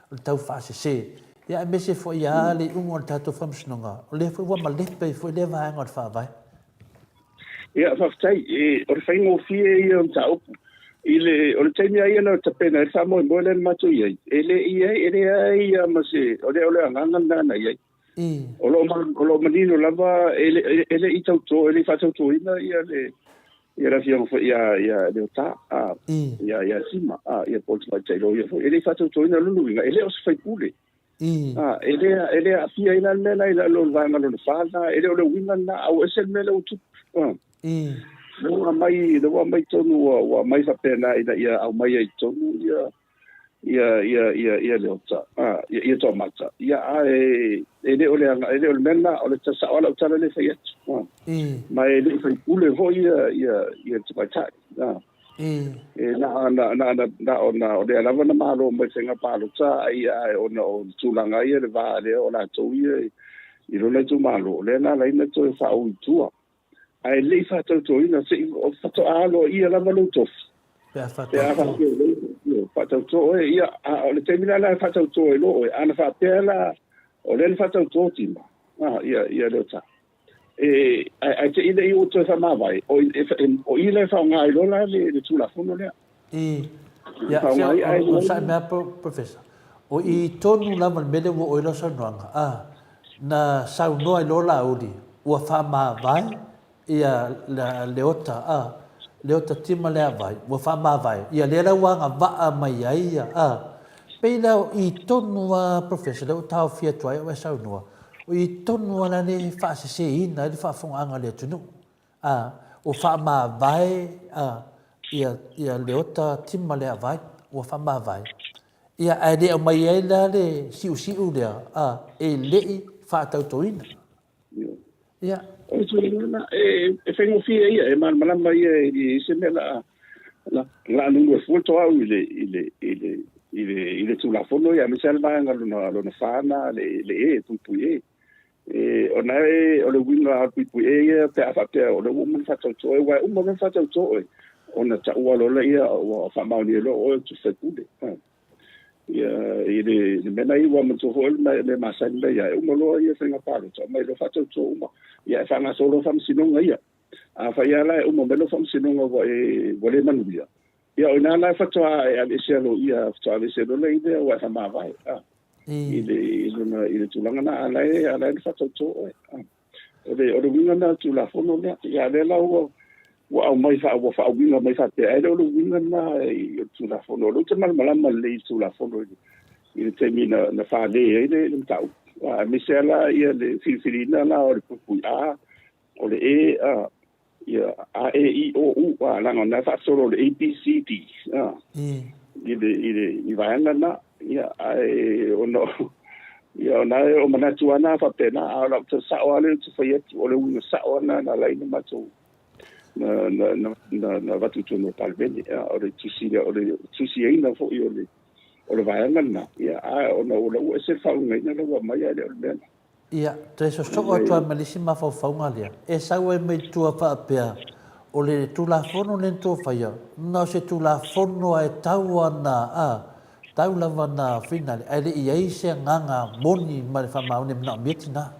o le taufaasese. Ia aemaise foi lava le iuga o le tatou Faamasinoga, o lea foi ua malepe ai foi lea vaega o le Faavae. Ia, faafetai. E, o le faigofie ia o le mataupu. I le, o le taimi lava ia na tapena ai le faamoemoe lea na matou i ai, e le i ai, e leai lava ma se, o le, o le agaga lena na i ai. O lo o lo o manino lava e le e le i tauto e le i faatautoina ia le ia le afioga foi ia ia Leota a ia ia Sima a ia po o le tamaitai loia foi e le i faatautoina lona uiga e le o se faipule. A e le e le aafia ai la le mea la i lalo o le vaega lona fa lena e le o le uiga lena a ua ese le mea lea ua tupu. Lea ua aumai lea ua aumai tonu ua ua aumai faapena ina ia aumai ai i totonu ia ia ia ia ia Leota a ia ia Toomata ia a e e le o le e le o le mea lena o le sao lava lau tala lea e fai atu a ma e le i faipule foi ia ia ia le tamaitai a e na na na na na ona o lea lava na malo mai faiga palota ai ae ona o le tulaga ia le va lea o latou ia i lona itumalo lea na ala ai ona toe faaui i tua. Ae le i faatautoina, se i faatoa aloaia lava lou tofi. Pe a faatauto. Faatauto oe, ia, a o le taimi la la e faatauto ai loa oe, ana faapea la, o lea na faatauto Tima, a, ia, ia Leota. E, ae, ae te i le i ua toe faamavae, o, e, e, o i la e faaaoga ai loa la le, le Tulafono lea. I, ia, se, o, o sae mea, Professor, o i tonu lava le mea lea ua oo i lau saunoaga, a, Na saunoa i lo Laauli, ua faamavae ia Leota, a, Leota Tima Leavai, ua faamavae, ia lea la ua agavaa mai ai ia, a. Pei la o i tonu a Professor, lea ua taofia atu ai au e saunoa, o i tonu a la le faaseseina ai le faafofogaaga a le atunuu, a, ua faamavae, a, ia, ia Leota Tima Leavai, ua faamavae. Ia, ae le aumai ai la le siusiu lea, a, e le i faatautoina. Ia. O le tulaga lena, e, e faigofie ia, e malamalama ia e leai se mea la, la, la nunu e fua toau i le, i le, i le, i le, i le Tulafono ia, aemaise lava le vaega lona, lona fa na, le, le E, puipui E. E, ona e, o le uiga o le puipui E ia, pe a faapea o lea ua uma ona faatauto oe, aua e uma loa ona faatauto oe, ona taua loa lea ua faamaonia loa oe ou te faipule. Ia, i le, le mea na i ua manatua foi le mea masani mai ia, e uma loa ia faiga palota, omai loa faatauto uma. Ia, e faagasolo loa faamasinoga ia. Afai lava la e uma mai loa faamasinoga ua e, ua le manuia, ia o i ina la e faatoa e aveesea loa ia, faatoa aveesea loa lea ua e faamavae, a, i le, i lona, i le tulaga na, a la e, a la e na faatauto oe. A. O le, o le uiga lena o le Tulafono lea. Ia, lea la ua, ua aumai faa, ua faauiga mai faapea, ae le o le uiga lena i o le Tulafono. O lea ou te malamalama lelei i le Tulafono i le, i le taimi na, na fale ai le, le mataupu. Aemaise lava la ia le filifiliina la o le puipui A, o le E, a, ia, A, E, I, O, U, a, leaga o lena e faasolo le A, B, C, D, a, i le, i le, i vaega na, ia, ae ona, ia, ona e o manatu lava na faapena, a o lau tala sao lava lea ou te fai atu, o le uiga sao lava lena na ala ai ona matou, na, na, na, na, na avatu i totonu o le Palemene, a, o le tusi, o le tusiaina foi o le, o le vaega lena, ia, a ona ua ua ese le faauigaina lea ua aumai, ae le o le mea lena. Ia, toe sosoo atu lava ma le isi mafaufauga lea, e sau ai mai tua faapea, o le Tulafono lea na tou faia, na o se Tulafono lava e tau ana, a, tau lava ana finale, ae le i i ai se agaga moni ma le faamaoni e manaomia tina.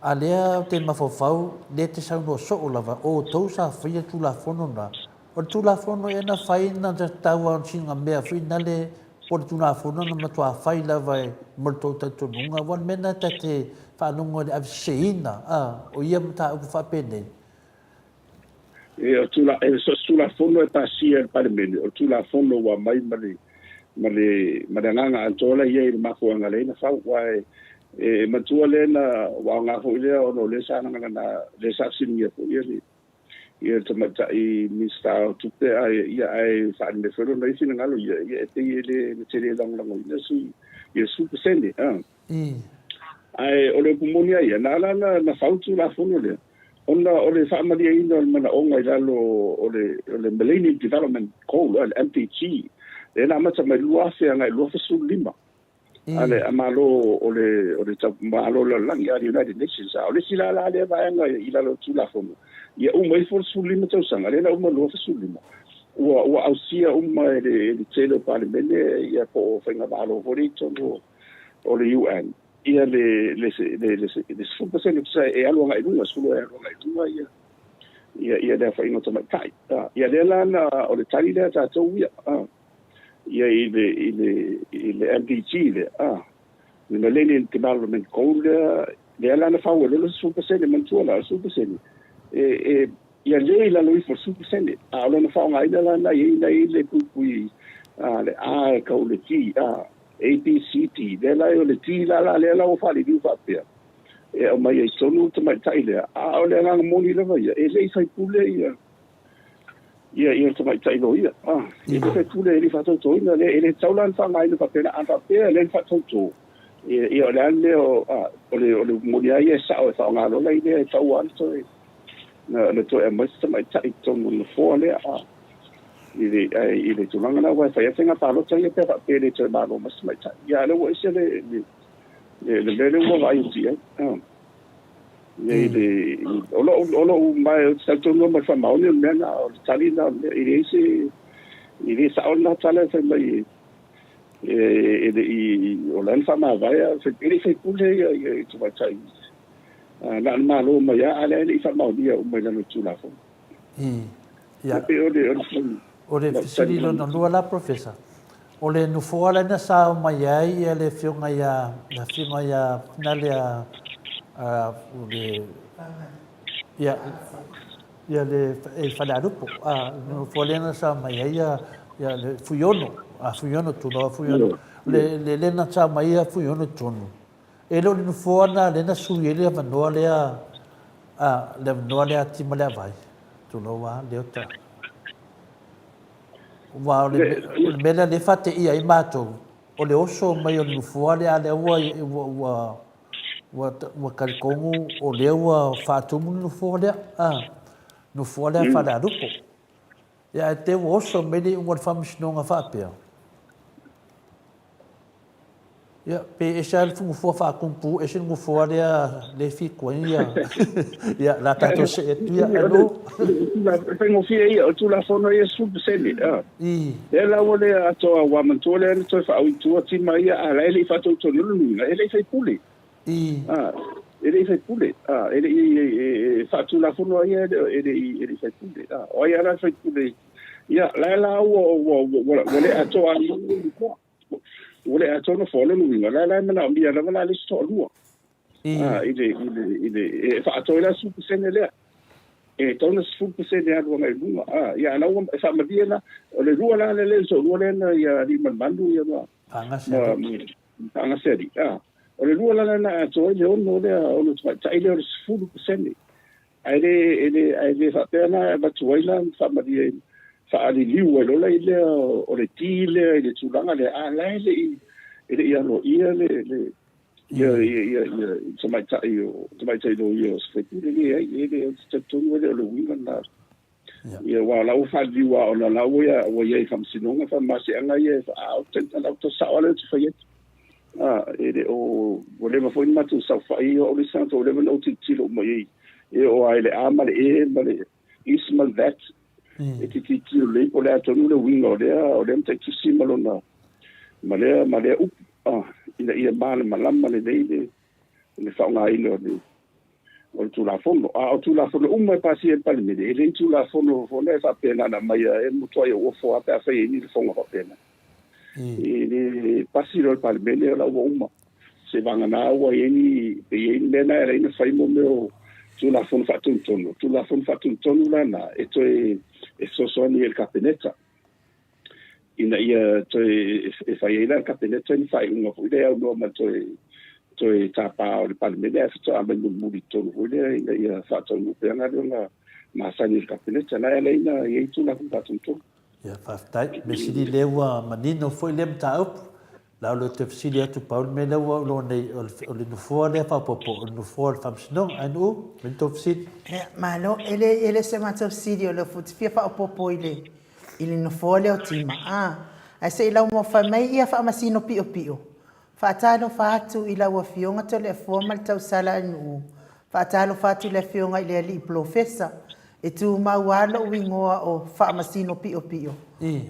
A lea ou te mafaufau, lea e te saunoa soo lava, o outou sa faia le Tulafono lena, o le Tulafono ea na fai na tau lava o sina mea finale Po o le Tulafono na matua fai lava e mo le tou talitonuga, aua o le mea lena ta te faalogo i le aveseseina, a, o ia mataupu faapenei. E, o tula, e so o se Tulafono e pasia e le Palemene, o le Tulafono ua aumai ma le, ma le, ma le agaga atoa la i ai i le mafuaaga lea na fau. Aua e, e matua lea na, ua aoga foi lea ona o lea sa lagalaga, lea sa fesiligia foi le, ia le tamaitai Minisita o Tupe ae ia ae faaali mai foi lona ia finagalo ia ia e pei e le na te le lagolagoina si ia 10% a. Ae o le upu moni a ia na ala na na fau le Tulafono lea ona o le faamalieina o le manaoga i lalo o le o le Millennium Development Goal le MDG lea na amata mai 2000 agai 2015. A le Malo o le o le Malo o le Lalolagi, a le United Nations. A o le isi la la lea vaega i lalo o le Tulafono, ia uma ifo le 15 tausaga, lea na uma i le 2015, ua ua ausia uma e le e le tele o Palemene ia po o faigamalo foi lea i totonu o le UN ia le le le le 10% tusa e alu agai i luga, 10 e alu agai i luga ia ia ia le aofaiga o tamaitai. Ia lea la na o le tali lea a tatou ia. Ia i le, i le, i le MDG lea, a, le Millennium Development Goal lea, lea la na fau ai loa le 10%, manatua la, o le 10%, e, e, ia le i lalo ifo o le 10%, a o lona faaaogaina la na i ai, na i ai le puipui, a, le A e kau i le D, a, A, B, C, D, lea la o le D la la lea la ua faaliliu faapea, e aumai ai tonu le tamaitai lea, a o le agaga moni lava ia, e le i faipule ia, ia ia le tamaitai loia. Ah, e le faipule e le faatautoina lea, e le tatau la ona faaaogaina faapena. A faapea e le faatauto, ia, ia o le a le mea o, ah, o le, o le moni lava ia e sao e faaaoga loa la i lea e tatau lava ona toe, na, na toe aumai se tamaitai i totonu o le nofoa lea, ah, i le, ai, i le tulaga lena, aua e fai lava faiga palota ia pe a faapea e le toe malo mai se tamaitai. Ia, a o lea ua ese le, le, le, le mea lea ua vaai atu i ai. Ah. I le, o lou, o lou, ma ou te talitonu lava ma le faamaoni o le mea lena, o le tali lena o le mea, e leai se, e le sao lena tala e fai mai e, e le i, o la e na faamavae, a e le i faipule ia, ia i tamaitai, na o le Malo mai lava, a o lea e le i faamaonia uma i lalo o le Tulafono. Ia. E pei o le, o le, o le fesili lona lua la, Professor, o le nofoa lea na sao mai ai ia le afioga ia, le afioga ia, na lea, a, le, ia, ia le, e Falealupo, a, le nofoa lea na sao mai ai ia, ia le Fuiono, a Fuiono, tulou a Fuiono, le, le, lea na sao mai ai Fuiono i totonu. E le o le nofoa na lea na sui ai le avanoa lea, a, le avanoa lea a Timaleavai, tulou a Leota. Aua o le mea lea o lea e faateia ai matou, o le oso mai o le nofoa lea, a o lea ua, ua, ua, ua talitonu o lea ua faatumu le nofoa lea, a, nofoa lea faale-alupo. Ia ae te ua oso mai le iuga o le Faamasinoga faapea, ia, pe ese lava le nofoa faatumu, ese le nofoa lea lea e fitu ai ia, ia, o le a tatou see atu ia, Alo. E faigofie ia, o le Tulafono ia e 10%, a. Lea la ua le atoa, ua manatua lea na toe faaui i tua tima ia, a o la e le i faatautoina lona uiga, e le i faipule. A, e le i faipule, a, e le i faatulafono a ia e le i faipule. A, o ai lava la le faipule, ia, la e la ua, ua, ua, ua le atoa ai ua le atoa nofoa, lona uiga, la e la e manaomia lava la le isi toalua. A, i le, i le, i le, e faaatoa ai la le 10% lea. E tatau ona 10% e alu agai i luga. A, ia, a la ua, e faamalie la, o le lua la lea, le toalua lea na ia Aliimalemanu, ia ma, ma, Faagasealii, a. O le lua la lena e atoa ai le ono lea, ono tamaitai lea o le 10%. Ae le, e le, ae le faapea la e avatu ai la ma faamalie ai, faaliliu ai loa la i lea o le ti lea i le tulaga lea, a la e le i, e le i aloaia le, le, ia, ia, ia, ia tamaitai o, tamaitai loia o se faipule, leai, e le, ou te talitonu e le o le uiga lena. Ia, aua o la ua faaliliu lava ona o la ua ia, ua i ai i faamasinoga faamasiaga ia e, a o te, o lau sao lava lea ou te fai atu. A, e le o, ua leva foi ona matou saofai, o au le isi tagata ua leva ona ou tilotilo uma i ai, e oo lava i le A ma le E ma le is ma le that, e te tilotilo lelei po o le a tonu le uiga o lea, o lea mataitusi ma lona, ma lea, ma lea upu, a, ina ia malamalama lelei le, le faaaogaina o le, o le Tulafono. A o Tulafono uma e pasia e le Palemene, e le ni Tulafono foi lea e faapea na ona aumai e matuai ou ofo lava pe afai e i ai ni lafoga faapena. E le pasi loa le Palemene o la ua uma. Seivagana ua i ai ni, pe i ai ni mea na e ala ai ona fai mo mea o Tulafono Faatonutonu. O Tulafono Faatonutonu la na e toe e fesoasoani ai i le Kapeneta ina ia toe e fai ai la le Kapeneta ni faaiuga foi lea e aunoa ma le toe toe tapa o le Palemene ae faatoa aumai mulimuli i totonu foi lea ina ia faataunuu pea galuega masani a le Kapeneta. La e ala ai ona i ai Tulafono Faatonutonu. Ia, faafetai. Mea sili lea ua manino foi lea mataupu. La o lea ou te fesili atu, pau le mea lea ua ou iloa nei, o le nofoa lea faaopoopo, o le nofoa o le Faamasinoga. Ainuu, o le tou fesili? Ia, malo. E le, e le o se matou fesili, o lea foi ou te fia faaopoopo i le, i le nofoa lea o Tima. A, ae se i laumofai mai ia Faamasino Piopio. Faatalofa atu i lau Afioga Toleafoa ma le tausala Ainuu. Faatalofa atu i le Afioga i le Alii Polofesa, E tumau lava lou igoa o Faamasino Piopio.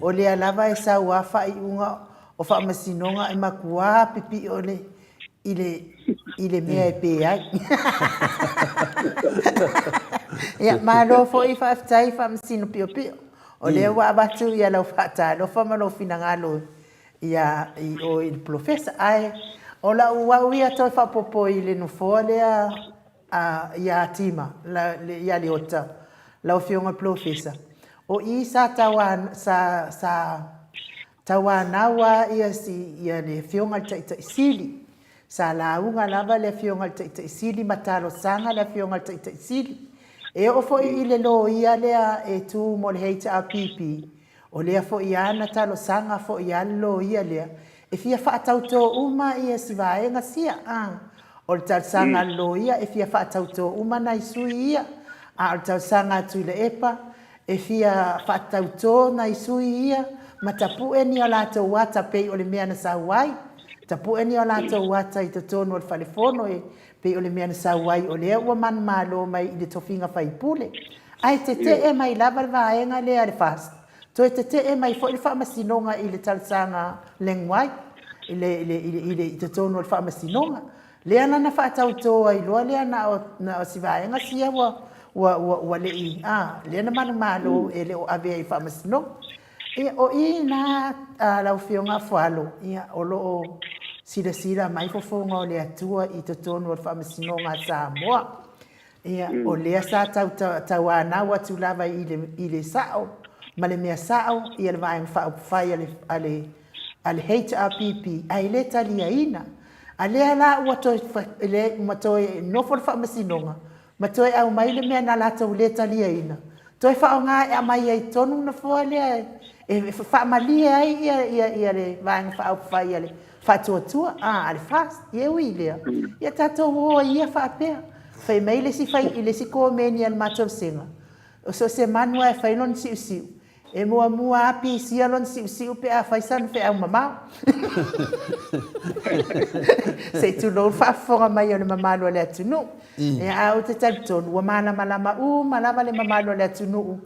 O lea lava e sau a faaiuga o faamasinoga e matua pipio le i le i le mea e pe ai. Ia, malo foi faafetai Faamasino Piopio. O lea ua avatu ia lau faatalofa ma lou finagalo ia i o i le Polofesa. Ae o lau au ia toe faaopoopo i le nofoa lea a, ia Tima, la, le, ia Leota, lau Afioga i le Polofesa, o i sa tauā, sa, sa tauanau a ia si, ia le Afioga i le Taitai Sili. Sa lauga lava le Afioga i le Taitai Sili ma talosaga le Afioga i le Taitai Sili. E oo foi i le loia lea e tu mo le HRPP, O lea foi a na talosaga foi a le loia lea e fia faatautō uma ia si vaega sia a. O le talosaga a le loia e fia faatautō uma nai sui ia, a o le talosaga a Tuilaepa e fia faatautō nai sui ia ma tapu'e ni a latou ata pei o le mea na sau ai, tapu'e ni a latou ata i totonu o le fale fono e pei o le mea na sau ai o lea ua manumalo mai i le tofiga faipule. Ae tete'e mai lava le vaega lea a le FAST, toe tete'e mai foi le Faamasinoga i le talosaga Leng Wai i le, i le, i le, i le, i totonu o le Faamasinoga. Lea la na faatautō ai loa lea na o, na o si vaega sia ua, ua, ua, ua le i, a, lea na manumalo e le o ave ai i Faamasinoga. Ia, o i ina a lau Afioga Afualo, ia, o lo o silasila mai fofoga o le Atua i totonu o le Faamasinoga a Samoa. Ia, o lea sa tau tauanau atu lava i le, i le sao ma le mea sao ia le Vaega Faaupufai a le, a le, a le HRPP, ae le taliaina. A lea la ua toe, le, ua toe nofo le Faamasinoga ma toe aumai le mea na latou le taliaina, toe faaaoga e aumai ai tonu le nofoa lea E faamalie ai ia, ia, ia le Vaega Faaupufai a le Faatuatua, a, a le FAST. Ia e ui i lea, ia tatou o ai ia faapea. Fai mai le isi fai, i le isi komeni a le matou vasega, o so o se manu lava e fai lona siusiu, e muamua lava pisia lona siusiu pe a fai sana feau mamao. Se i tulou le faafofoga mai o le mamalu o le atunuu. Ia, ae ou te talitonu ua malamalama uma lava le mamalu o le atunuu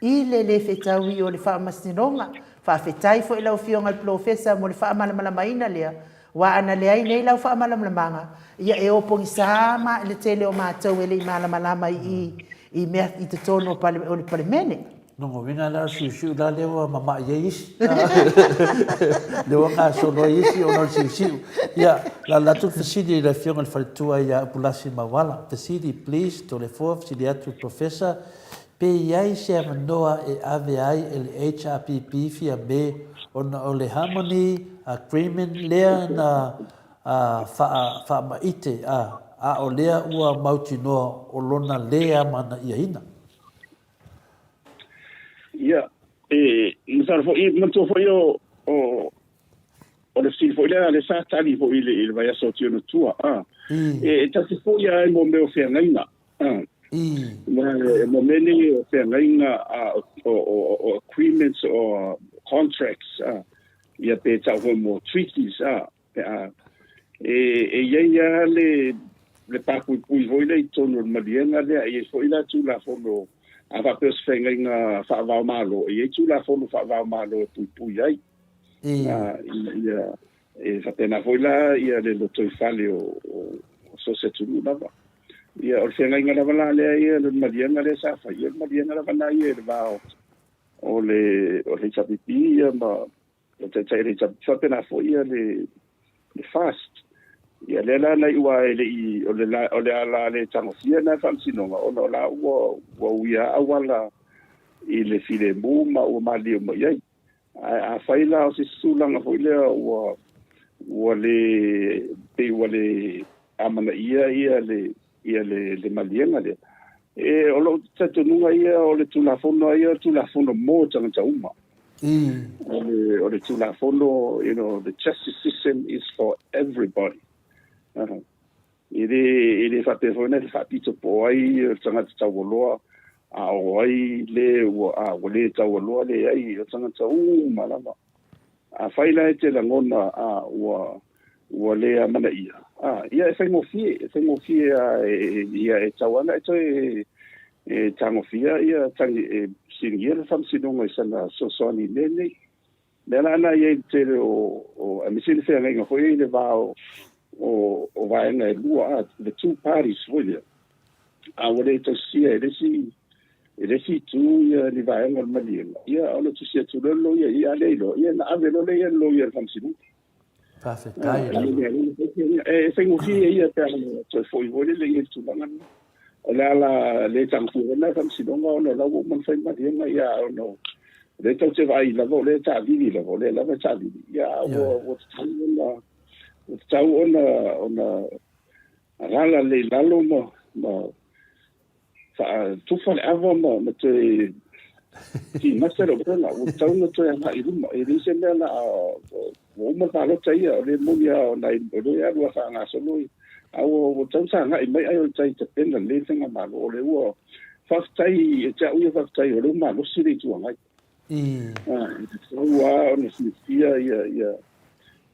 i le le fetaui o le Faamasinoga. Faafetai foi i lau Afioga i le Polofesa mo le faamalamalamaina lea, aua ana leai nei lau faamalamalamaga, ia e o pogisa ma le tele o matou e le i malamalama i i i mea i totonu o le Palemene. Lona uiga la o le siusiu la lea ua mama'i ai isi. Lea ua gasolo ai isi ona o le siusiu. Ia, la atu le fesili i le Afioga i le Faletua ia Upulasi Mauala. Fesili, please, Toleafoa, fesili atu i le Professor, Pe i ai se avanoa e ave ai e le HRPP Fiame ona o le Harmony Agreement lea na faamaite a, a o lea ua mautinoa o lona lē amanaiaina. Ia, e masalo foi, manatua foi o, o, o le fesili foi lea, lea sa tali foi i le, i le vaiaso o Tionatua, a, e, e tasi foi a e mo mea o feagaiga, Mo mea nei o feagaiga o agreements o contracts ia pe tau foi mo treaties pe a e i ai lava le papuipui foi lea i totonu o le maliega lea, e i ai foi la Tulafono a faapea o se feagaiga faava-o-Malo, e i ai Tulafono faava-o-Malo e puipui ai. Ia E faapena foi la ia le lotoifale o so o se atunuu lava. Ia, o le feagaiga lava la lea ia, le maliega lea sa fai, ia o le maliega lava na ia i le va o le o le HRPP ia ma le taitai o le HRPP, faapena foi ia le le FAST. Ia lea la na iu lava e le i, o le o le ala le tagofia lena faamasinoga ona o la ua ua uia auala i le filemu ma ua maliu mai ai. Ae afai la o se isi tulaga foi lea ua ua le pei ua le amanaia ia le ia le le maliega lea, e o lou talitonuga ia o le Tulafono lava ia o le Tulafono mo tagata uma. O le o le Tulafono, you know, the justice system is for everybody. E le, e le faapea foi na te faapito po o ai le tagata taualoa, a o ai le ua, a ua le taualoa, leai, o tagata uma lava. Afai la e te lagona, a, ua, ua le amanaia, a, ia e faigofie, e faigofie a, e, ia e tatau lava ona e toe e tagofia ia tagi, e fesiligia le Faamasinoga i sana fesoasoani i mea nei. Lea la na i ai le tele o, o aemaise le feagaiga foi i le va o, o, o vaega e lua, a, the two parties foi lea. A ua le tausisia e le isi, e le isi itu ia ni vaega o le maliega, ia ona tusi atu loa le loia i i, a le iloa, ia na ave loa lea i le loia i le faamasinoga. Faafetai lava. E faigofie ia pe a toe foi foi lele i le tulaga lena. O le ala le tagofia lena faamasinoga ona o la ua uma ona fai maliega ia ona o lea tatou te vaai lava o lea e taavili lava o lea lava e taavili ia a ua ua tatau ona ua tatau ona ona alala lelei i lalo ma ma Faatufa le ava ma, ma toe timata le upega, ua tatau ona toe agai i luma. E leai se mea na, ua uma le palota ia, o lea moni lava o nai, o lea e alu lava faagasolo ia. A ua, ua tatau ona sagai mai ai o le tai tapena lelei le faigamalo. O lea ua, faafetai, ia te au ia faafetai o lea ua malosi le Itu Agai. E tatau lava ona silafia ia, ia,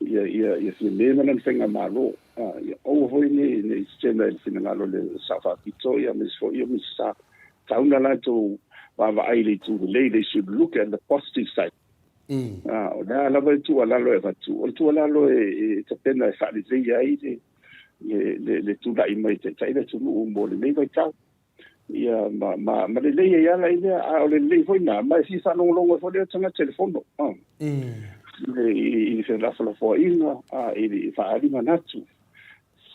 ia, ia, ia Fiame ma lana faigamalo. Ia aua foi ne i, ne i tetena i le finagalo o le Sao Faapito aemaise foi o Minisita. Tatau ona latou vaavaai i le itu lelei, they should look at the positive side. O le a lava le tuualalo e avatu, o le tuualalo e, e tapena e faaleleia ai le, le, le, le tulai mai e taitai le atunuu mo lenei vaitau. Ia, ma, ma, ma lelei ai ala i lea, a o le lelei foi na, ma e fia faalogologo ai foi lea tagata i le fono, a. I, i, i felafolafoaiga, a, i le faaali manatu,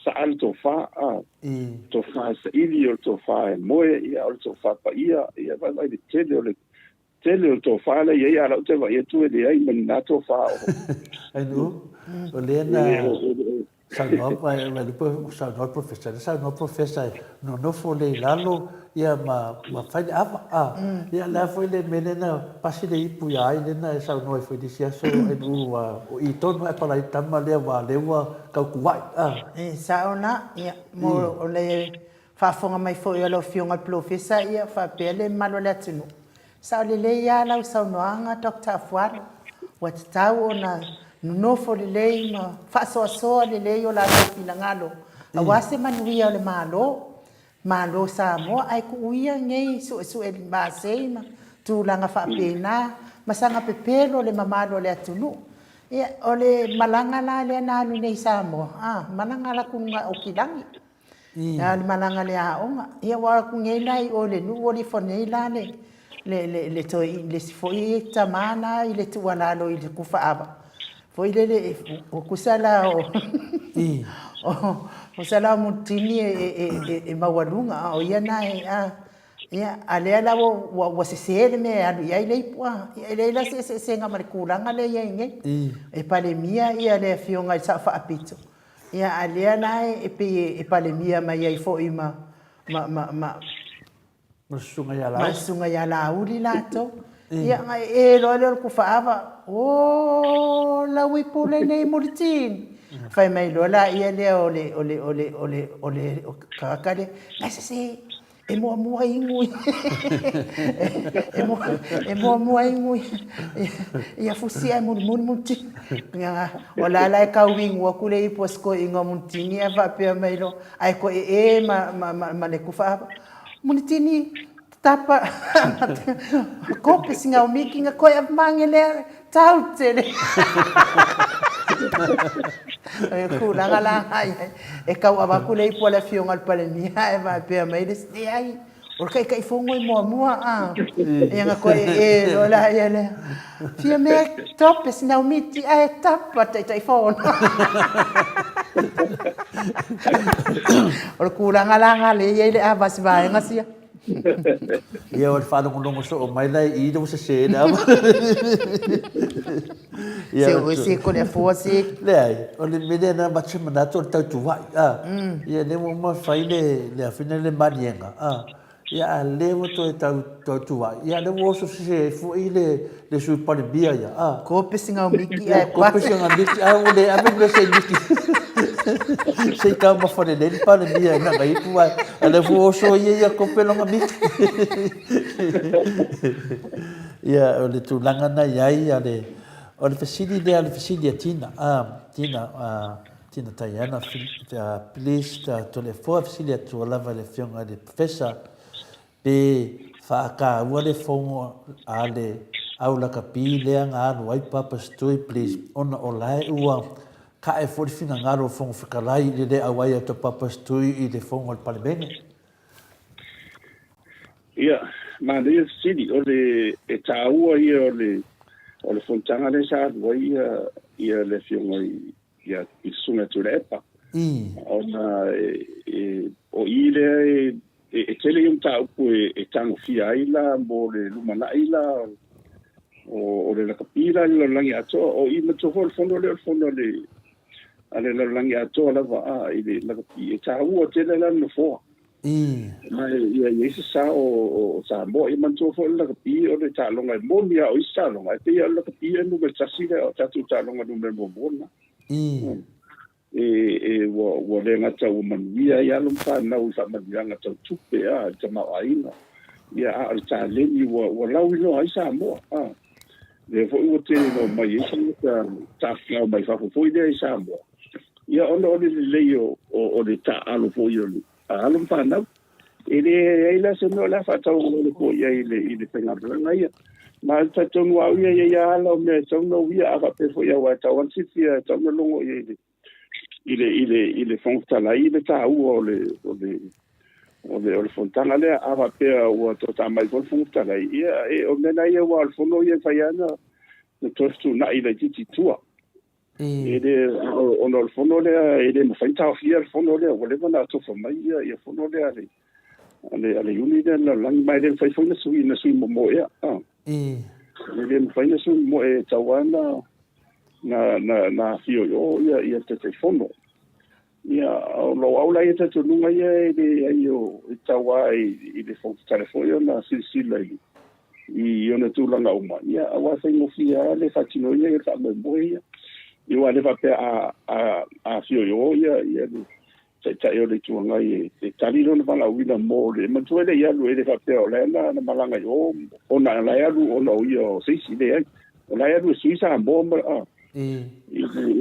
sa'a le tofa, a. Tofa e saili, o le tofa e moe, ia, o le tofa paia, ia, vaivai le tele o le, tele o le tofa lea e i ai, a o lau te vaai atu e leai ma ni na tofa o. Ai nuu, o lea na. Saunoa mai mai le saunoa le professor, le saunoa professor e nonofo lea i lalo ia ma ma fai le ava. A ia le a foi le mea lea na pasi le ipu ia ai lea na e saunoa ai foi i le isi aso NU a o i tonu ae palai tama lea ua lea ua tautuai. A. E sao la, ia mo o le faafofoga mai foi a lau Afioga i le Polofesa ia faapea le mamalu o le atunuu, Sao lelei lava lau saunoaga Doctor Afualo, ua tatau ona nonofo lelei ma faasoasoa lelei o latou finagalo aua se manuia o le Malo, Malo Samoa, ae tuu ia nei suesue masei ma tulaga faapena ma saga pepelo le mamalu o le atunuu. Ia, o le malaga la lea na alu nei i Samoa, a, malaga la ku luga Aukilagi. A o le malaga le aoga. Ia ua aku nei la i o i le nuu ua lifo nei la le le le le toe le isi foi tama la i le tuualalo i le kufaava foi lele ua kusa la o o kusa la o Mulitini e e e e maualuga a o ia na e a ia a lea la ua ua sese le mea e alu i ai le ipu a. Ia e leai la se eseesega ma le tulaga lea e i ai nei. E palemia ia le afioga i le Sao Faapito Ia, a lea la e pei e palemia mai ai foi ma, ma, ma, ma, Ma le susuga ia ma le susuga ia Laauli latou. Ia, na ee loa lea o le Kufaava, O, lau ipu lenei Mulitini. Fai mai loa laia lea o le, o le, o le, o le, o le tagata lea, Na sese, E muamua inu e muamua inu ia fusi ae mulimuli Mulitini. O la la e tau inu atu le ipu a si toeaina o Mulitini ae faapea mai loa, ae toe ee ma le tufa, Mulitini tapa kope sina o miki na koe mange lea tau tele. O le tulaga la na i ai, e tau avatu le ipu a le Afioga i le Palemia ae faapea mai le isi, leai, o le Taitaifono e muamua a. Ia na toe ee loa laia lea, fia mea tope sina o miti ae tapa le Taitaifono. O le tulaga la na lea e i ai le ava a si vaega sia. Ia o le faalogologo soo mai la i i ua sese le ava. Ia Se ue se ko le afua se. Leai, o le mea lea na avatu se manatu o le tautuai, a. Ia lea ua uma fai le le afina le maliega, a. Ia a lea ua toe tau tautuai, ia lea ua oso sese ai foi le le Sui Palemia ia, a. Ko pesi ngau miki ae pa. Ko pesi ngau miki ae ua le ave mea sei miki. Sei taumafa lelei le Palemia i lana ipu ae a lea foi ua oso ia ia kope lona miki. Ia, o le tulaga na i ai a le, o le fesili lea, o le fesili a Tina, a, Tina, a, Tina Taiana, please, Toleafoa, fesili atu lava i le Afioga i le Professor, Pe faataua le fono a le au lakapi lea na alu ai Papa Stui please ona o lae ua kae foi le finagalo o le Fofoga Fetalai i le le auai atu a Papa Stui i le fono a le Palemene. Ia, manaia le fesili, o le, e taua ia o le, o le fonotaga lea sa alu ai ia, ia le Afioga i, ia, i le Susuga ia Tuilaepa. Ona e, e, o i lea e, e tele ia mataupu e, e tagofia ai la mo le lumanai la o, o le lakapi la i le lalolagi atoa. O i matua foi o le fono lea o le fono a le, a le lalolagi atoa lava a, i le lakapi. E taua tele la le nofoa. Ma ia i ai se sao o Samoa. Ia manatua foi o le lakapi o le taaloga e moni lava o isi taaloga, ae pei lava o le lakapi e numera tasi lea o tatou taaloga numera muamua lena. E, e, ua, ua le gata ua manuia ai alo ma fanau i faamanuiaga tau tupe, a, i le tamaoaiga, ia, a o le taleni ua, ua lauiloa ai Samoa, a. Lea foi ua tele ina omai ai tagata tafafao mai fafo foi lea i Samoa, ia ona o le lelei o, o, o le taaalo foi o le alo ma fanau. E leai la se mea o le a faatauagavale fua i ai i le, i le faigamalaga ia. Ma e talitonu au ia, e i ai lava ala o mea e tatau ona uia, a faapea foi aua e tatau lava ona silafia, e tatau ona logo i ai i le, i le, i le, i le Fofoga Fetalai le taua o le, o le, o le, o le fonotaga lea. A faapea ua toatā mai foi le Fofoga Fetalai, ia, e, o mea na ia aua o le fono ia e fai lava na, na toe fetuunai laitiiti i tua. E le, ona o le fono lea, e le mafai ona taofia le fono lea, ua leva ona atofa mai ia, ia fono lea a le, a le, a le Iuni lea a le lalolagi, ma e le mafai foi ona sui, na sui momoe. A. E le mafai ona sui momoe, e tatau lava na, na, na, na afio i o ia, ia le Taitaifono. Ia, o lou au la ia talitonuga ia e leai o e tau lava i le Fofoga Fetalai foi ona silasila i i ona tulaga uma, ia aua e faigofie lava le faatinoina ia le faamoemoe ia. Ia aua e le faapea a a a afio i o ia ia le Taitai o le Itu Agai e tali lona valaauina mo le manatua e le i alu e le faapea o la e na malaga i o ona o la e alu ona o ia o se isi, leai. O la e alu e sui Samoa ma a i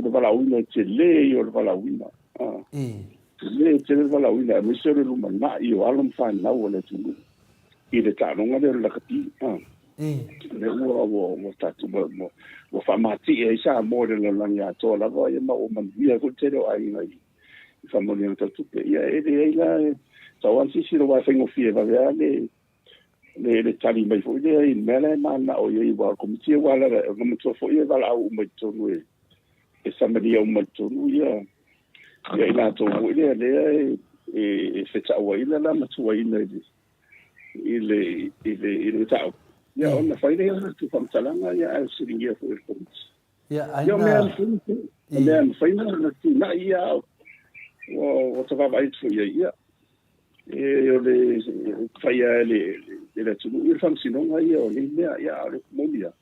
le valaauina e tele ia o le valaauina. Tele tele le valaauina aemaise o le lumanai o alo ma fanau a le atunuu i le taaloga lea o le lakapi. Lea ua ua ua tatou ua ua faamatie ai Samoa i le lalolagi atoa lava ia ma ua manuia ai foi le tele o aiga i i faamanuiaga tau tupe. Ia e leai la e tau lava silasila aua e faigofie vave lava le le le tali mai foi lea i le mea la e mananao i ai aua o le Komiti aua la na manatua foi e valaau uma i totonu e e samania uma i totonu ia ia i latou foi lea lea e e, e fetauaina la ma tuuaina i le i le i le i le mataupu. Ia ona fai lea o latou faamatalaga ia ae fesiligia foi e le Komiti. Ia, ai na... Ia, o mea e mafai ona tuunai ia, ua ta vaavaai atu foi i ai, ia, e, o le fai lava e le, e le atunuu ia le faamasinoga ia o nei mea, ia, a o le upu moni lava,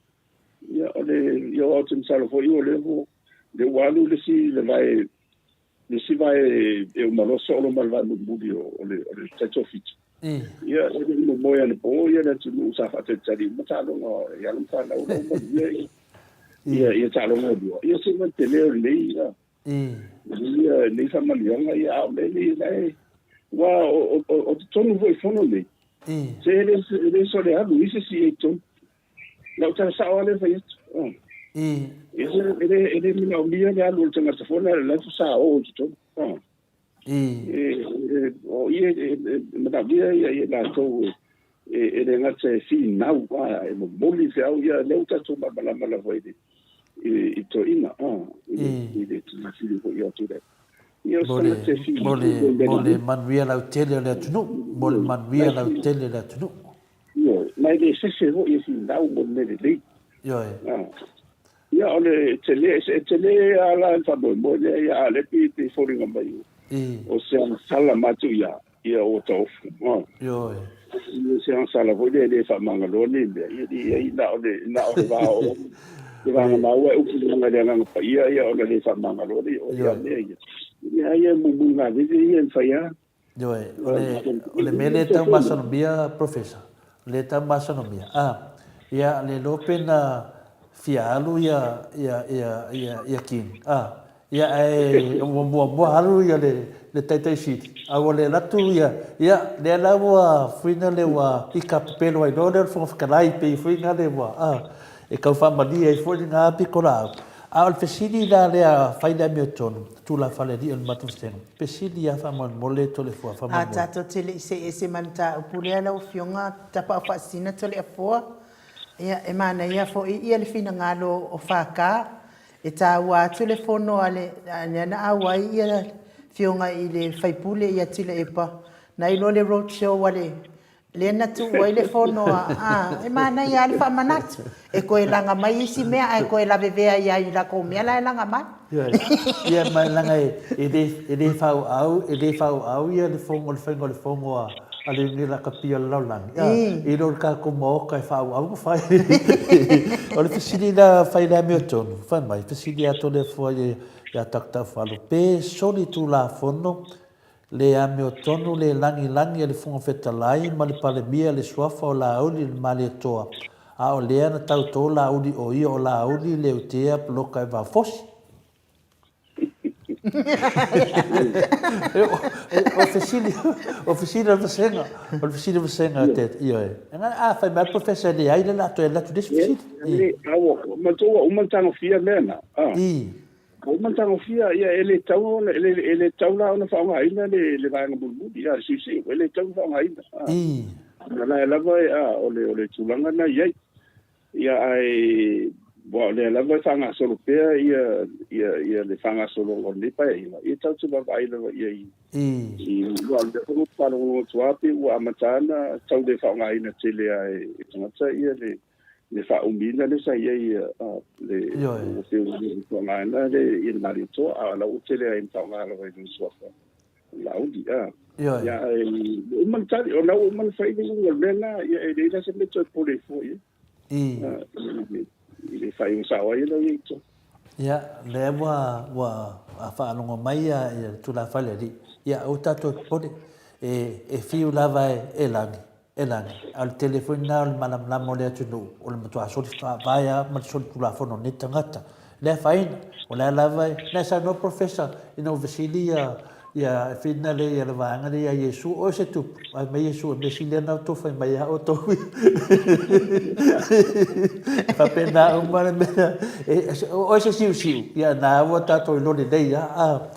ia, o le, ia, ou te masalo foi o lea ua, lea ua alu le isi le vae le isi vae e uma loa solo ma le vae mulimuli o, o le, o le taitoafitu. Ia, e le i momoe anapo ia le atunuu sa faatalitali uma taaloga i alo ma fanau la ua manuia ia, ia, ia taaloga e lua. Ia se ma le tele o lenei, ia, lenei, lenei faamanuiaga, ia, a o le nei, la e, ua, o, o, o totonu foi i fono nei, se e le, e le sole alu i se isi i totonu. Lau tala sao lava lea e fai atu. E le, e le manaomia le alu o le tagata foi lea, la e faatoa o i totonu. O i e manaomia ia i latou e le gata e finau, e momoli feau, ia lea ua tatou malamalama lava i le i toeaiina, i le tuafili foi ia Tuilaepa. Mo le, mo le manuia lautele o le atunuu, mo le manuia lautele o le atunuu. Ioe, ma e le sese foi e finau mo le mea lelei. Ioe. Ah. Ia, o le tele, e tele lava la le faamoemoe lea, ia, a o lea pei, pei foliga mai o se agasala matou ia, ia ua taofu. Ah. Ioe. Ia, se agasala foi lea e le faamagaloa nei mea, ia, ia, ia, na o le, na o le va o, le vaga maua e upu i le Agaga Paia, ia, ona le faamagaloa lea, o ia mea ia. Ia, ia, mumu gaveve ia e mafai lava. Ioe, o le, o le mea lea e tau masalomia, Professor, o lea e tau masalomia, a, ia, le iloa pe na fia alu ia, ia, ia, ia, ia King, a, ia, ae ua muamua alu ia le, le Taitai Sili, a ua le alu atu ia, ia, lea la ua fuina le ua ika pepelo ai loa lea o le Fofoga Fetalai, pei foi na le ua, a, e tau faamalie ai foi lena pitolaau. A o le fesili la lea fai le amiotonu, tulafale alii o le matou vasega, Fesili ia faamolemole Toleafoa A faamolemole. tatou te le i see ese ma le mataupu lea lau Afioga Tapaau Faasisina Toleafoa, ia e manaia foi ia le finagalo o FK e taua atu le fono a le lea na auai ia Afioga i le sui usufono ia Tuilaepa na iloa le road show a le Lea na tuu ai le fono a, a, e manaia lava le faamanatu. E toe laga mai isi mea ae toe lavevea ai lava i latou mea la e laga mai. Ioe. Ia ma leaga e, e le, e le faaauau, e le faaauau ia le fono, le faiga o le fono a, a le Union Lakapi o le lalolagi, a, i lo le tatou Maota e faaauau ona fai. O le fesili la fai le amiotonu, fai mai, fesili atu le Atua ia Takutaufalo, pe soli Tulafono Le amiotonu le lagilagi a le Fofoga Fetalai ma le Palemia le suafa o Laauli le Malietoa, a o lea na tautō Laauli o ia o Laauli Leutea Poloka e Vaofosi. O fesili, o fesili o le vasega, o le fesili o le vasega te, ioe. A fai mai le Professor e leai le la toe alu atu le isi fesili. Aua, matou ua uma ona tagofia mea na. I. Ua uma ona tagofia, ia, e le tatau ona, e le, e le tatau la ona faaaogaina le, le vaega mulimuli, ia, le siusiu, e le tatau ona faaaogaina. A, o la e lava, a, o le, o le tulaga lena e i ai. Ia, ae, aua o lea lava e faagasolo pea ia, ia, ia le faagasologa o lenei Paeaiga, ia tatou te vaavaai lava i ai i, i, aua o lea foi ua faalogologo atu lava pei ua amata ona tau le faaaogaina tele lava e, e tagata ia le. Le faaumiina lea sa i ai le ua pei ua le faaaogaina le ia le Malietoa, a o la ua tele ai ma faaaoga lava i lona suafa Laauli. Ia, ae ua uma ona tali, o la ua uma ona fai le iuga o le mea lena, ia e leai la se mea e toe popole ai fua i ai i le faaiuga sao ai la i ai i totonu. Ia, lea ua ua faalogo mai ia le tulafale alii, ia aua tatou te popole, e fiu lava e lagi, E lagi, a o le tele foi lena o le malamalama o le atunuu, o le matua soli faavae lava ma le solitulafono o lenei tagata. Le afaina, o le a lava e, na e saunoa Professor ina ua fesili ia, ia Fina lea ia le vaega lea ia Iesu, o se tupu, fai mai Iesu, o le mea sili lea na outou fai mai a outou ia. E faapena uma le mea, o se siusiu, ia na ua tatou iloa lelei lava.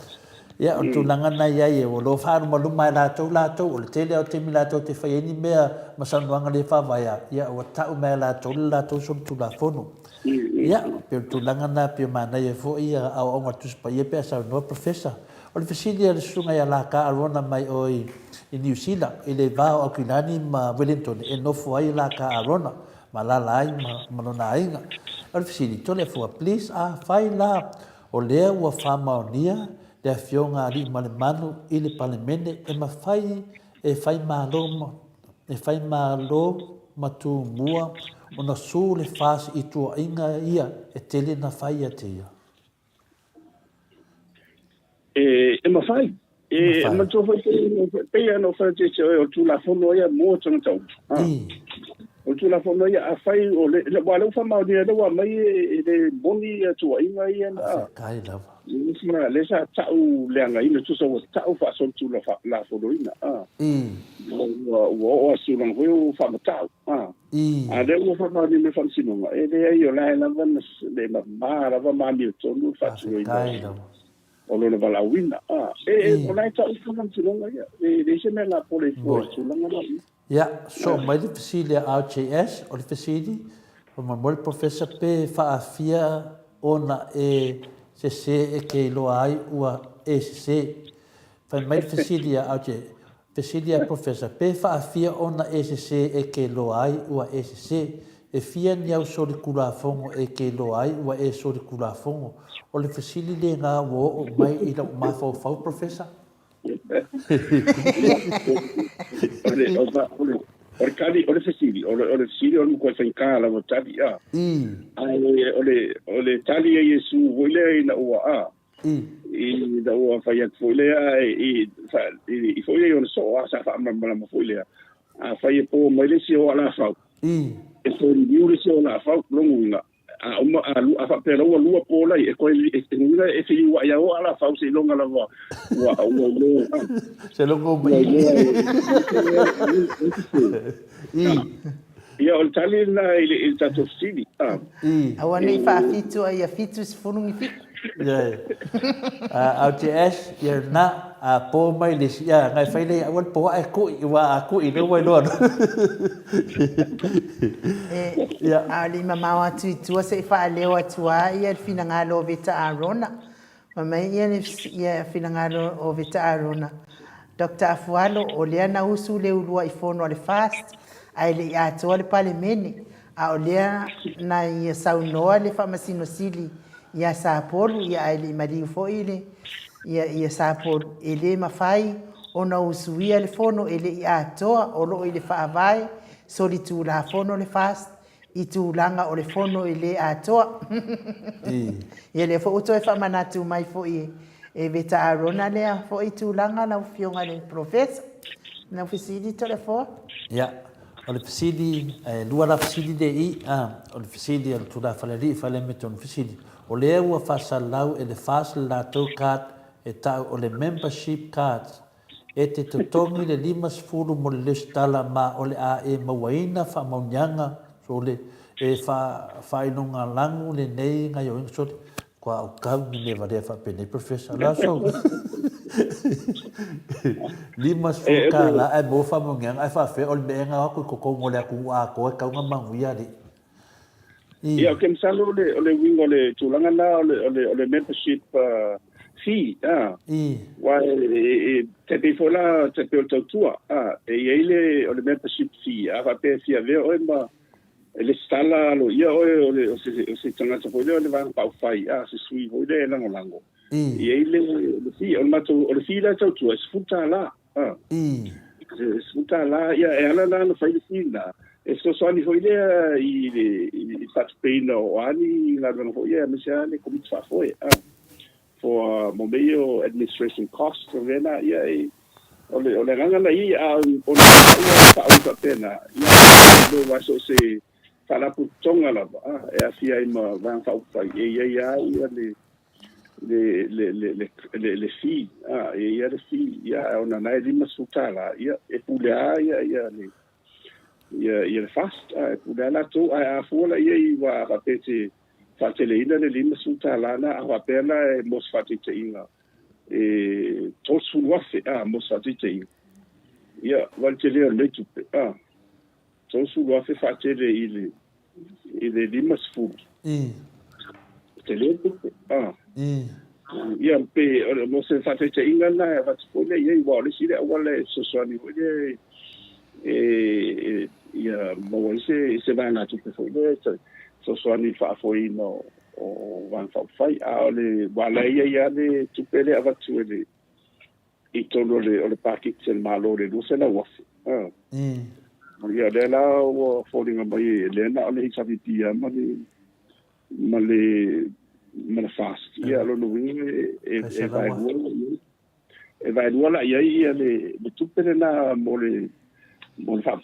Ia, o le tulaga lena e i ai, o lo o faalumaluma e latou latou, o le tele lava o taimi latou te fai ai ni mea ma saunoaga le faavaea, ia ua tau mai e latou le latou solitulafono. Ia, pei o le tulaga lena pei o manaia foi ia aoaoga a le Tusi Paia pe a saunoa Professor. O le fesili a le Susuga ia Laka Arona mai o i Niu Sila, i le va o Aukilani ma Wellington e nofo ai Laka Arona, ma alaala ai ma lona aiga. O le fesili, Toleafoa, please, afai la O lea ua faamaonia le Afioga Aliimalemanu i le Palemene e mafai e Faimalo e Faimalo ma Tumua ona su le FAST i tuuaiga ia e tele na fai ia te ia. E mafai. E manatua foi e pei lava ona ou fai atu ia te oe, o le Tulafono ia mo tagata uma. O le Tulafono ia, afai o le, aua o lea ua faamaonia, o lea ua aumai e le moni ia tuuaiga ia na. Faafetai lava. Lea sa tau leagaina, tusa ua tau faasolitulafonoina. Ua oo lava i se tulaga foi ua faamatau. A o lea ua faamaonia mai e le Faamasinoga, e leai o la e lava le mama lava ma amiotonu le faatinoina. Faafetai lava. O lona valaauina. A, e, e, o la e tau i faamasinoga ia. E leai se mea lapole i fua i tulaga la. Ia, soo mai le fesili a RJS, o le fesili, faamolemole Professor pe faafia ona e sese e ke iloa ai ua e sese. Fai mai le fesili a RJS, Fesili a Professor, pe faafia ona e sese e ke loa ai ua e sese? E fia ni au solikulafono e ke loa ai ua e solikulafono? O le fesili lena ua oo mai i lau mafaufau, Professor. O le tali, o le fesili, o le fesili o le matua faigata lava tali, a. Ae o le tali a Iesu foi lea ina ua, a. Ina ua fai atu foi lea i foi lea i ona soo, a sa faamalamalama foi lea. Afai e po mai le isi o alafau, e toliliu le isi o alafau, lona uiga, a uma, a, a faapea la ua lua po lai, e toe, e, uiga e feiuai a o alafau seiloga lava ua, ua iloa. Seiloga ua mai. Ia, o le tali lena i le, i le tatou fesili. Ah. Aua ne i faafitu a ia 70 ni fitu. Ia, a te as, ia na, a po mai le isi, ia, ngai fai le aua le po ae kui, ua a kui, le ua iloa. E, ia. A o le i mamao atu i tua se i faaleo atu a ia le finagalo o Veta Arona. Fai mai ia le ia finagalo o Veta Arona, Doctor Afualo, o lea na usu le uluai fono a le FAST ae le i atoa le Palemene, a o lea na ia saunoa le Faamasino Sili ia Sapolu, ia ae le i maliu foi le ia ia Sapolu, e le mafai ona usuia le fono e le i atoa o lo o i le Faavae solitulafono le FAST i tulaga o le fono e le atoa. Ia lea foi ua toe faamanatu mai foi e Veta Arona lea foi tulaga lau Afioga i le Polofesa. Lau fesili Toleafoa? Ia, o le fesili, e lua la fesili lea i i, o le fesili a le Tulafalealii Falemetonu fesili, o lea ua faasalau e le FAST le latou card e tau o le membership cards E te totogi le 50 mo le lesitala ma o le a e mauaina faamaoniaga sole e faailogalanu lenei gaioiga sole kua au kau ni mea valea faapenei Professor la so 50 tala ae maua faamaoniaga ae faafefea o le mea e gao atu i totonu o le atunuu atoa e tau na manuia alii. Ia, ou te masalo o le, o le uiga o le tulaga lena o le, o le, o le membership fee, a. Aua e, e, e, tai pei foi la, tai pei o le tautua, a, e i ai le, o le membership fee, a faapea e fia avea oe ma, E lesitala aloaia oe o le o se o se tagata foi lea o le Vaega Faaupufai, a se sui foi lea e lagolago. E i ai le le fee, o le matou, o le fee la e tautua e $10. A. E $10, ia e ala la ona fai le fee lena, e fesoasoani foi lea i le i le faatupeina o a ni galuega foi ia aemaise lava le Komiti Faafoe. A. For mo mea ia o administration costs o mea na, ia e O le, o le agaga na i, a o le ua faaui faapena, ia, le aua so o se faalapotopotoga lava, a, e aafia ai ma Vaega Faaupufai, e i ai lava ia le, le, le, le, le, le, le fee, a, e i ai le fee, ia, ona na e $50, ia, e pule lava ia, ia le, ia, ia le FAST, a, e pule lava latou, ae a fua la i ai, aua a faapea e te faateleina le $50 na, a faapea la e mo se faataitaiga, e 30,000 a mo se faataitaiga, ia ua le tele o lenei tupe a 30,000 faatele i le i le 50 tele le tupe a ia pe mo se faataitaiga lena e avatu foi lea i ai, aua o le isi lea auala e fesoasoani foi lea e ia maua ai se se vaegatupe foi lea e fesoasoani i le faafoeina o o Vaega Faaupufai, a o le aua la e i ai lava le tupe lea e avatu e le i totonu o le o le paketi a le Malo le $200,000. A. Ia o lea la ua foliga mai e lea na o le HRPP lava ma le ma le ma le FAST. Ia o lona uiga e e vaelua la i ai. E vaelua la i ai ia le le tupe lena mo le mo le faa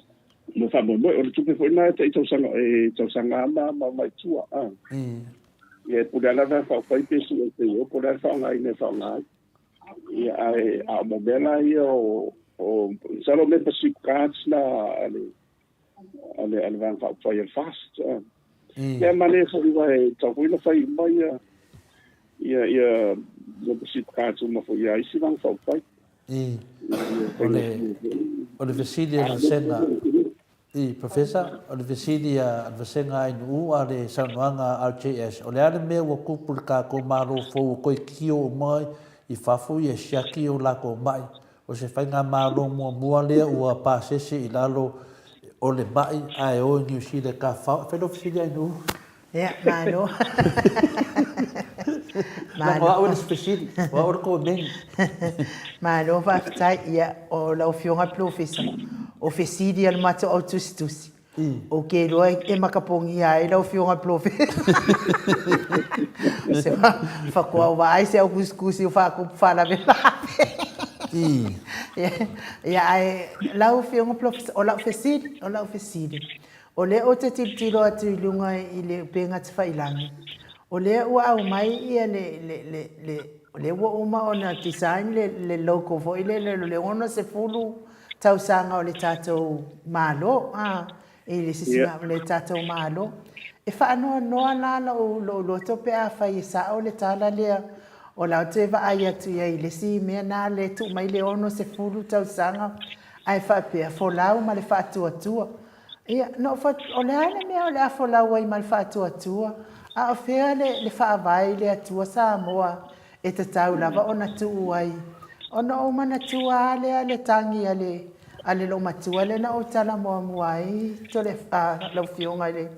mo le faamoemoe. O le tupe foi lena e tai tausaga e tausaga lava ma ma i tua. A. Ia e pule lava la Faaupufai pe sue pe o po o le a le faaaogaina e faaaoga ai. Ia ae a o mo mea la ia o o masalo o membership cards na a le a le a le Vaega Faaupufai a le FAST. A. Ia manaia foi aua e tatau foi ona fai uma ia ia ia membership cards uma foi a isi Vaega Faaupufai. O le o le fesili a le vasega i Professor, o le fesili a le vasega ANU a le saunoaga a RJS, o le a le mea ua tupu i le tatou Malo fou ua toe tio uma i fafo ia siaki o latou ma'i O se faigamalo muamua lea ua pasese i lalo o le ma'i ae o i Niu Sila e tafafao. E fai lau fesili Ainuu. Ia, malo. Leaga o au e le isi fesili, o au o le komeni. Malo faafetai. Ia, o lau Afioga i le Polofesa, o fesili a le matou au tusitusi, Ou te iloa e makapogia ai lau Afioga i le Polofesa. Se faatoa ou vaai se au tusitusi o faatupu faalavelave. Ia, ae lau Afioga Polofesa, o lau fesili, o lau fesili, o lea ou te tilotilo atu i luga i le upega tafailagi, o lea ua aumai ia le, le, le, le, o lea ua uma ona design le, le logo foi lele o le 60 tausaga o le tatou Malo, a, i le sisiga o le tatou Malo. E faanoanoa la lou, lou loto pe afai e sao le tala lea, o la ou te vaai atu i ai i le isi mea na le tuu mai le 60 tausaga ae faapea, folau ma le faatuatua. Ia, na ou fai atu, o le a le mea o le a folau ai ma le faatuatua, a o fea le, le faavae i le Atua Samoa E tatau lava ona tuu ai. Ona ou manatua lava lea le tagi a le a le loomatua lea na ou tala muamua ai tole a lau Afioga i le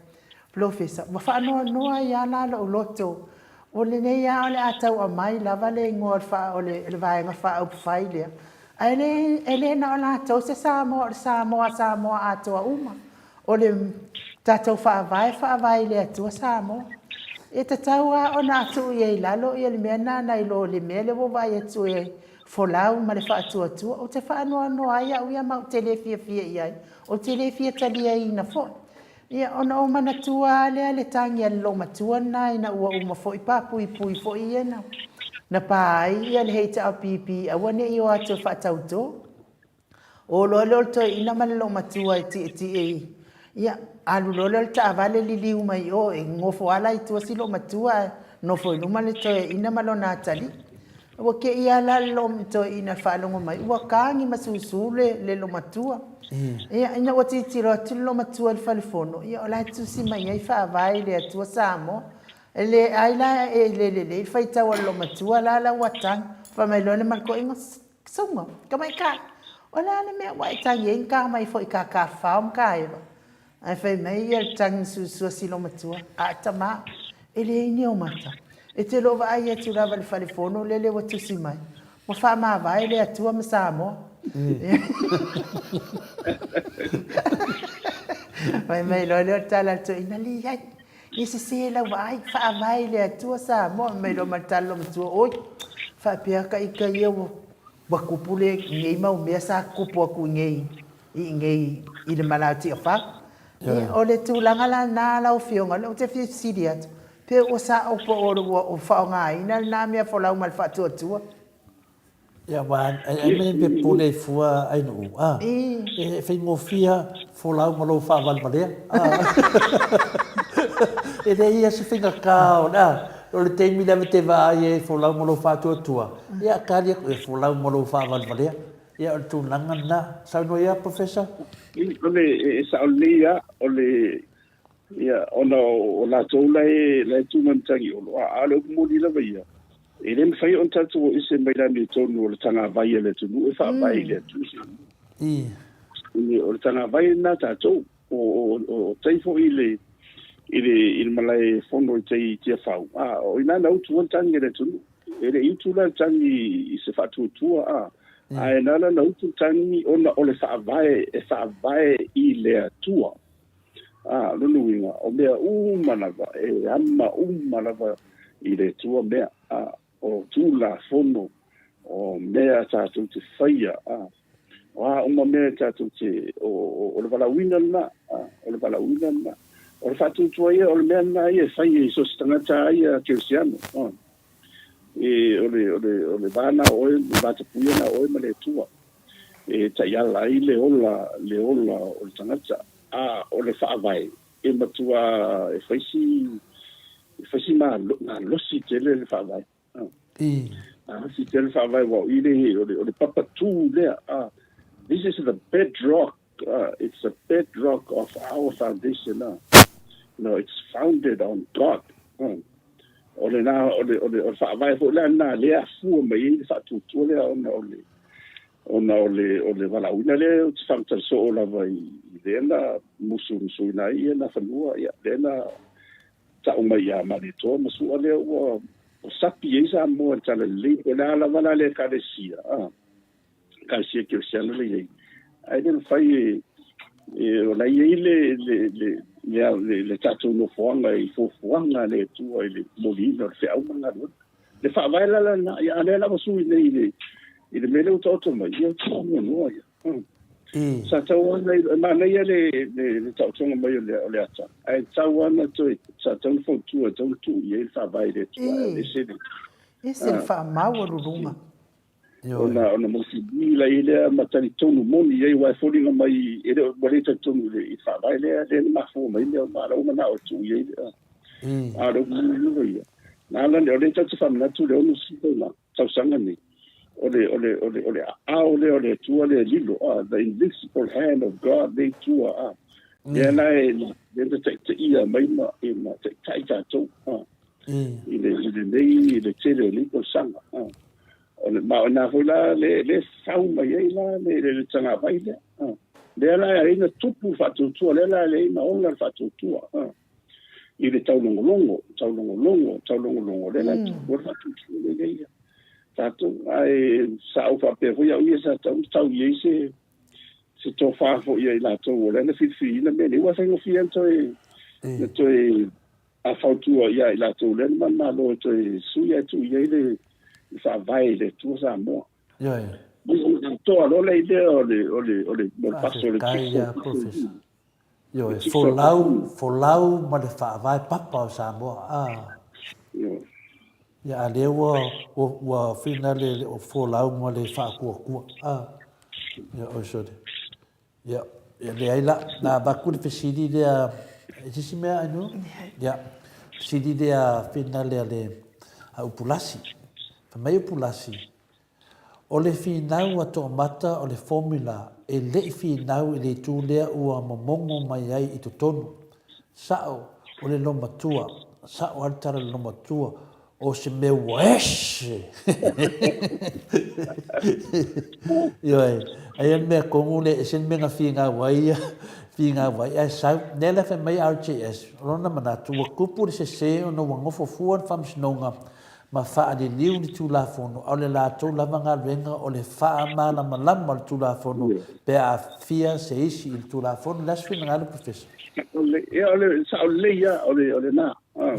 Polofesa, ua faanoanoa ai lava la lou loto, o lenei lava o le a tau aumai lava le igoa o le faa o le Vaega Faaupufai lea, ae le e le na o latou se Samoa, o le Samoa a Samoa atoa uma. O le tatou Faavae, faavae i le Atua Samoa. E tatau lava ona tuu i ai i lalo ia le mea lena nai lo le mea lea ua vaai atu e folau ma le faatuatua. Ou te faanoanoa ai au ia ma ou te le fiafia i ai, ou te le fia taliaina foi. Ia, ona ou manatua lava lea le tagi a le loomatua lena ina ua uma foi papuipui foi ia na pa ai ia le HRPP aua ne i o atu e faatauto. O loa lea o le toeaina ma le loomatua e tietie i, ia, alu loa lea o le taavale liliu mai i o, e nofo lava la i tua si loomatua ae nofo i luma le toeaina ma lona atalii. Ua te i lava la le toeaina i le faalogo mai, ua tagi ma susu le, le loomatua. Ia, ina ua tilotilo atu le loomatua i le falefono, ia o la e tusi mai ai, Faavae i le Atua Samoa. E le ai la e le lelei le faitau a le loomatua la la ua tagi. Fai mai loa le ma le toeaina, Susuga, Tamaitai, o le a le mea ua e tagi ai ni ka mai foi i ka tafafao ma ka eva? Ae fai mai ia le tagi suasua si lomatua, A tama, e leai ni ou mata. E te loo vaai atu lava i le fale fono lele ua tusi mai, ua faamavae le Atua ma Samoa. Fai mai loa lea o le tala a le toeaina, Leai, ia sese lau vaai, faavae i le Atua Samoa. Fai mai loa ma le tala lomatua, Oi, faapea ka ika ia ua kupu lenei mau mea sa kupu atu i nei i inei i le mala o Tiafau. Ia, o le tulaga la lena lau Afioga, lea ou te fia fesili atu, pe ua sao po o ua faaaogaina lena mea folau ma le faatuatua? Ia, aua ai mea pe pule ai fua ai nuu, a? E faigofie folau ma lou faavalevalea, a? E leai ia se faigata o le, a? O le taimi lava e te vaai ai folau ma lou faatuatua, ia tali atu, e folau ma lou faavalevalea. Ia, o le tulaga lena. Saunoa ia, Professor. O le, e sao lelei lava, o le, ia, ona o latou la e, la e tu mai ma Tagiolo, a, a o le upu moni lava ia, e le mafai ona tatou o ese mai le amiotonu o le tagavai a le atunuu e faavae i le Atua. O le tagavai lena a tatou. O, o, o tai foi i le, i le, i le malae fono i tai i Tiafau, a, o i ina na utu ai le tagi a le atunuu. E le i utu la le tagi i se faatuatua, a, ae na ala ona utu le tagi ona o le faavae e faavae i le Atua. A, lona uiga, o mea uma lava, e ama uma lava i le Atua mea, a, o Tulafono, o mea tatou te faia, a, o a uma mea tatou te, o, o, o le valaauina lena, a, o le valaauina lena. O le faatuatua ia, o le mea lena ia e fai e so o se tagata lava ia kerisiano, a. E, o le, o le, o le va lena o oe, le va tapuia lena o oe ma le Atua, e taiala ai le ola, le ola o le tagata. A o le faavae, e matua e fai si, e fai si malosi tele le faavae. Malosi tele le faavae aua o i le, o le, o le papa tū lea. This is the bedrock, it's the bedrock of our foundation. No, it's founded on God. O le na, o le, o le, o le faavae foi la lena lea e afua mai ai le faatuatua lea ona o le, ona o le, o le valaauina lea ou te faamatala soo lava i, i lea na musumusuina ai ia na fanua, ia, lea na tau mai ia Malietoa ma Su'a lea ua, ua sapi ai Samoa i le Talalelei. O le a lava la le Ekalesia, a, Ekalesia Kerisiano lea e i ai, ae le mafai e, e, o la e i ai le, le, le, le, le, le tatou nofoaga i fuafuaga a le Atua i le momoliina o le feau ma le galuega. Le faavae la lena, ia, a lea la ua sui nei i le, i le mea lea ua taoto mai, ia, faamuamua ia. Sa tau ana, e manaia le, le, le taotoga mai o le, o le ata, ae tau ana toe, sa tau na fautua, tau na tuu i ai le faavae i le Atua, ae ese le... Ese le faamaualuluga. Ona, ona motili la i lea ma talitonu moni i ai, aua e foliga mai, e le o, ua le talitonu i le, i le faavae lea, lea na mafua mai mea uma, a o la ua manao e tuu i ai le, a o le upu moni lava ia, na ala o lea tatou te faamanatu le 60 tausaga nei, o le, o le, o le, o le aao lea o le Atua lea e lilo, a, the invisible hand of God lea i tua, a, lea la e, lea na taitaia mai ma, e, ma taitai tatou, a, i le, i lenei, i le tele o nei tausaga, a. O le, ma o ina foi la le, le fau mai ai la le, le, le tagavai lea, a. Lea la e ala ai ona tupu le faatuatua, lea la e ala ai ona ola le faatuatua, a. I le taulogologo, taulogologo, taulogologo, lea la e tupu ai le faatuatua lea ia tatou. Ae sa ou faapea foi au ia sa tatau ona tau i ai se, se tofa foi ia i latou o lea na filifiliina mea nei. Ua faigofie ona toe, na toe a fautua ia i latou lea na manumalo e toe sui ae tuu i ai le faavae i le Atua Samoa. Ioe. Atoa loa le idea o le, o le, o le, o le paso o le Faafetai ia Professor. Ioe, folau, folau ma le faavae papa o Samoa. Ah. Ioe. Ia, a lea ua, ua, ua finale le o folau ma le faatuatua. Ah. Ia, oi sorry. Ia, ia leai la, na avatu le fesili lea, e se isi mea Ainuu? Ia, fesili lea finale a le a Upulasi. Fai mai Upulasi, o le finau a Toomata o le formula e le i finau i le itu lea ua momogo mai ai i totonu. Sa'o o le lomatua, sa'o lava le tala o le lomatua, O se mea ua ese! Ioe, aia le mea tonu lea, ese le mea na finau ai ia, Figauai ae sau, lea la fai mai RJS, o lona manatu, ua tupu le sese ona ua nofo fua le Faamasinoga ma faaliliu ni Tulafono, a o le latou lava galuega o le faamalamalama o le Tulafono pe a aafia se isi i le Tulafono. O le a se finagalo Professor? Ia, o le sao lelei lava, o le, o lena. A,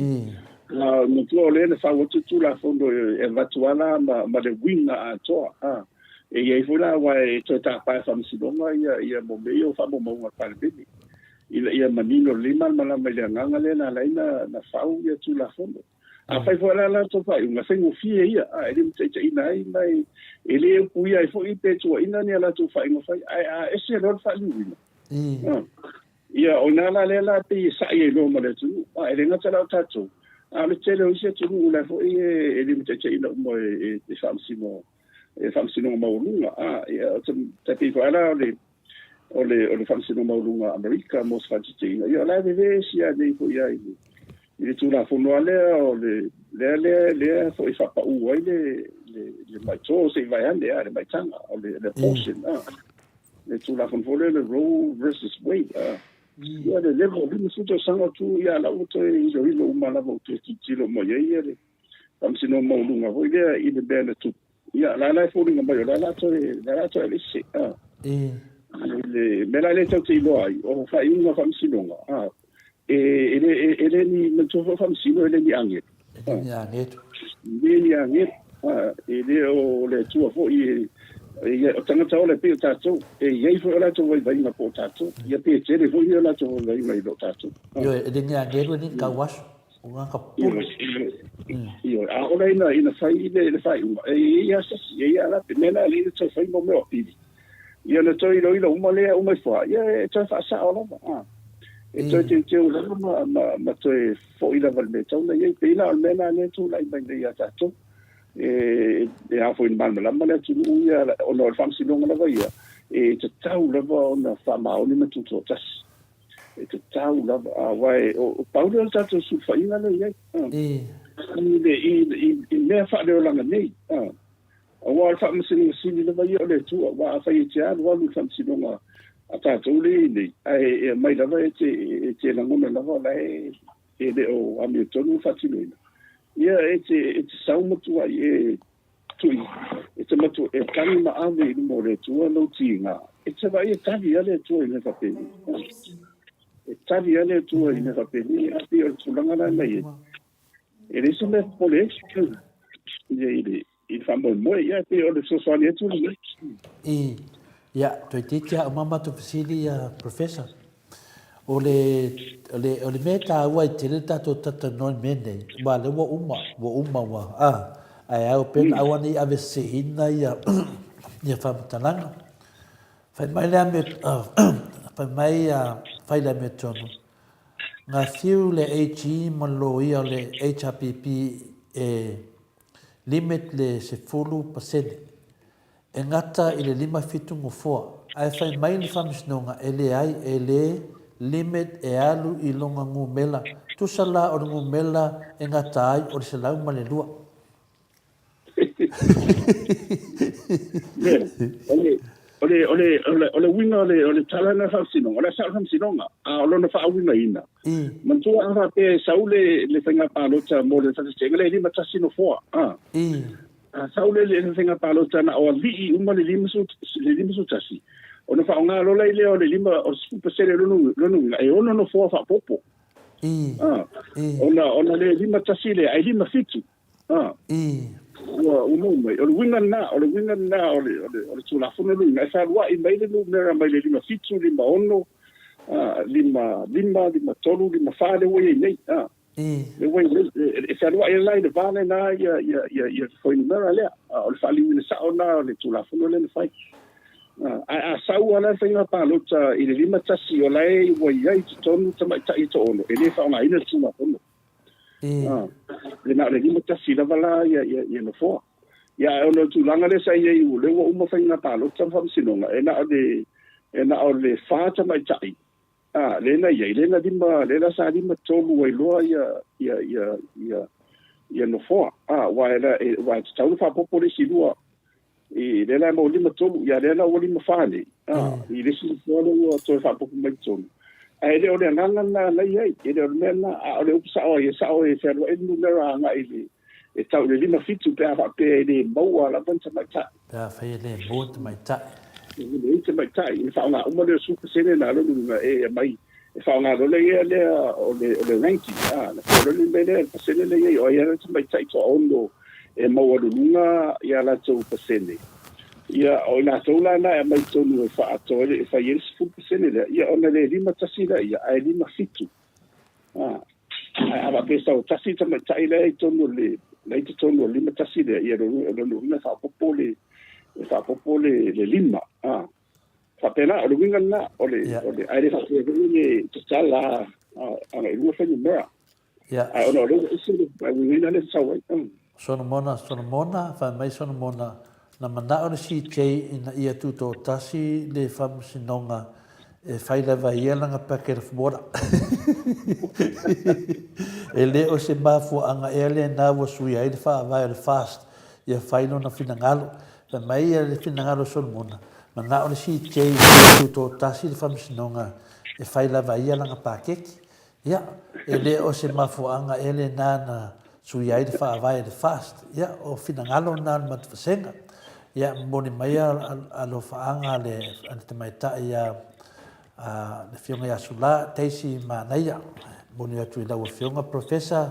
manatua o lea na fau atu le Tulafono e avatu lava la ma, ma le uiga atoa. E i ai foi la aua e toe tapa e Faamasinoga ia, ia mo mea ia o faamaumauga a le Palemene, ina ia manino lelei malamalama i le agaga lea na ala ai na, na fau ia Tulafono. Afai foi la latou faaiuga, e faigofie ia, a e limataitaiina ai ma e, e le upuia ai foi pe tuuaina ni a latou faaiuga fai, ae a ese loa le faaliuina, ia, o ina la lea la pei e sa'i ai loa ma le atunuu. A e le gata la o tatou, a o le tele o isi atunuu la foi e, e limataitaiina uma e, e, e faamasino, e faamasinoga maualuga. A, ia, o te, tai pei foi la o le, o le, o le Faamasinoga Maualuga a Amerika mo se faataitaiga, ia o la e vevesi lava nei foi lava i le, i le Tulafono lava lea o le, lea, lea, lea foi e faapau ai le, le, le maito se i vaeane a, le maitaga, o le, le abortion, a. Le Tulafono foi lea, le Roe versus Wade, a. Ia le leva o 50 tausaga o tu, ia la ua toe iloilo uma lava ua toe tilotilo uma i ai ia le Faamasinoga Maualuga foi lea i le mea na tupu. Ia, la la e foliga mai o la la toe, la la toe aveese. Ah. Le mea la lea tatou te iloa ai, o faaiuga faamasinoga, ah, e, e, le, e, e le ni, manatua foi o faamasino e le ni agelu. E le ni agelu. E le ni agelu. Ah, e le o le Atua foi e, e, o tagata ola e pei o tatou, e i ai foi o latou vaivaiga po o tatou, ia pe tele foi ni o latou vaivaiga i lo tatou. Ah. Ioe, e le ni agelu e le ni tauaso. O ngā pulu. Ioe, a ʻaʻole ina, ina fai i le, le faaiuga, e i ai lava se isi, e i ai lava la, mea na alii na toe fai mo mea o apili. Ia na toe iloilo uma lea uma ifo lava, ia e toe faasao lava, a. E toe teuteu lava ma, ma, ma toe foi lava i le mea e tatau ona i ai. Pei la o le mea lena lea e tulai mai nei ia tatou. E, e a foi ina malamalama le atunuu ia, ona o le faamasinoga lava ia, e tatau lava ona faamaoni ma tutoatasi. E tatau lava, aua e, o, pau lea o le tatou sulufaiga lea e i ai. I, le, i, i, i mea faaleolaga nei. Aua o le faamasinoga sili lava ia o le Atua, aua afai e te alualu i le faamasinoga a tatou lea e i ai nei, ae e aumai lava e te, e te lagona lava o la e, e le o amiotonu le faatinoina, ia e te, e te sau ma tuai e Tui, e te matua, e tangi ma ave i luma o le Atua lou tiga, e te vaai e tali a le Atua i mea faapenei. E tali a le Atua i mea faapenei, a pei o le tulaga la na i ai. E leai se mea popole ai, i le, i le, i le faamoemoe, ia, e pei o le fesoasoani atu lenei. I, ia, toeitiiti lava uma matou fesili ia Professor. O le, o le, o le mea e taua ai tele le tatou talatalanoa i le mea lenei, aua o lea ua uma, ua uma, ua, a, ae ao pea ona aua ne i aveseseina ia, ia faamatalaga. Fai mai le amio, fai mai a, fai le amiotonu, na fiu le AG ma le loia o le HRPP e limit le 10%. E gata i le 57 nofoa, ae fai mai le Faamasinoga e leai, e le limit e alu i lona numela, tusa la o le numela e gata ai o le 102. O le, o le, o le, o le uiga o le, o le tala lena o le Faamasinoga, o le a sao le Faamasinoga, a o lona faauigaina, manatua a faapea e sau le, le faiga palota mo le faataitaiga lea e 51 nofoa, a. A sau le le faiga palota na o alii uma le 50, le 51, ona faaaoga loa lea o le lima, o le 10% lona, lona uiga, e ono nofoa faaopoopo. A, ona, ona le 51 lea, ae 57. A, ua, ua maua mai. O le uiga lena, o le uiga lena o le, o le, o le Tulafono lona uiga, e fealuai mai le numera mai le 57, 56, a, 55, 53, 54 lea ua i ai nei. A. Le ua e fealuai ai la i le va lena ia, ia, ia, ia fuainumera lea. O le faaliuina sao lena o le Tulafono lea na fai. Ae a sau lava la le faiga palota i le 51 o la e ua i ai i totonu tamaitai e toaono, e le faaaogaina le Tulafono. E na o le 51 lava la ia, ia, ia nofoa. Ia, ae ona o le tulaga lea sa i ai, o lea ua uma faiga palota ma faamasinoga, e na o le, e na o le fa tamaitai A, lea na i ai, lea na lima, lea la sa lima tolu ai loa ia, ia, ia, ia, ia nofoa. A, aua e, aua e tatau ona faaopoopo le isi lua. I lea la e maua 53, ia lea la ua 54 nei, a, i le isi nofoa lea ua toe faaopoopo mai i totonu. Ae le o le agaga lena la e i ai, e le o le mea lena, a o le upu sao ai, e sao e fealuai le numera agai i le, e tau i le 57 pe a faapea e le maua lava ni tamaitai. Pe afai e le maua ni tamaitai. E leai ni tamaitai, ona faaaoga uma lea o le 10% lena, lona uiga e aumai e faaaoga loa le ia lea o le, o le ranking, a, na fua loa le mea lea, le pasene lea i ai, o ai lava le tamaitai toaono e maualuluga ia latou pasene, ia, o i latou la na e aumai i totonu e faaatoa ai, e fai ai le 10% lea, ia ona le 51 lea, ae 57. A, ae a faapea e sau tasi le tamaitai lea i totonu o le, la i totonu o le 51 lea, ia o lona uiga e faaopoopo le, e faaopoopo le, le 5. A, faapena, o le uiga lena, o le, o le, ae le faapea foi le tatala agai i luga fuainumera. Ae ona o lea ua ese le uiga lea e sau ai. Solomona, Solomona, fai mai Solomona, na manao le CJ ina ia tutoatasi le faamasinoga e fai lava e ia lana packet of water. E le o se mafuaaga ea lena ua suia ai le faavae o le fast ia fai lona finagalo. Fai mai ia le finagalo o Solomona, manao le CJ ina ia tutoatasi le faamasinoga e fai lava e ia lana paketi. Ia, e le o se mafuaaga ea lena na suia ai le faavae e le FAST. Ia, o finagalo na o le matou vasega. Ia, momoli mai alofaaga a le tamaitai ia le Afioga ia Sula Daisy Manaia. Momoli atu i lau Afioga Professor,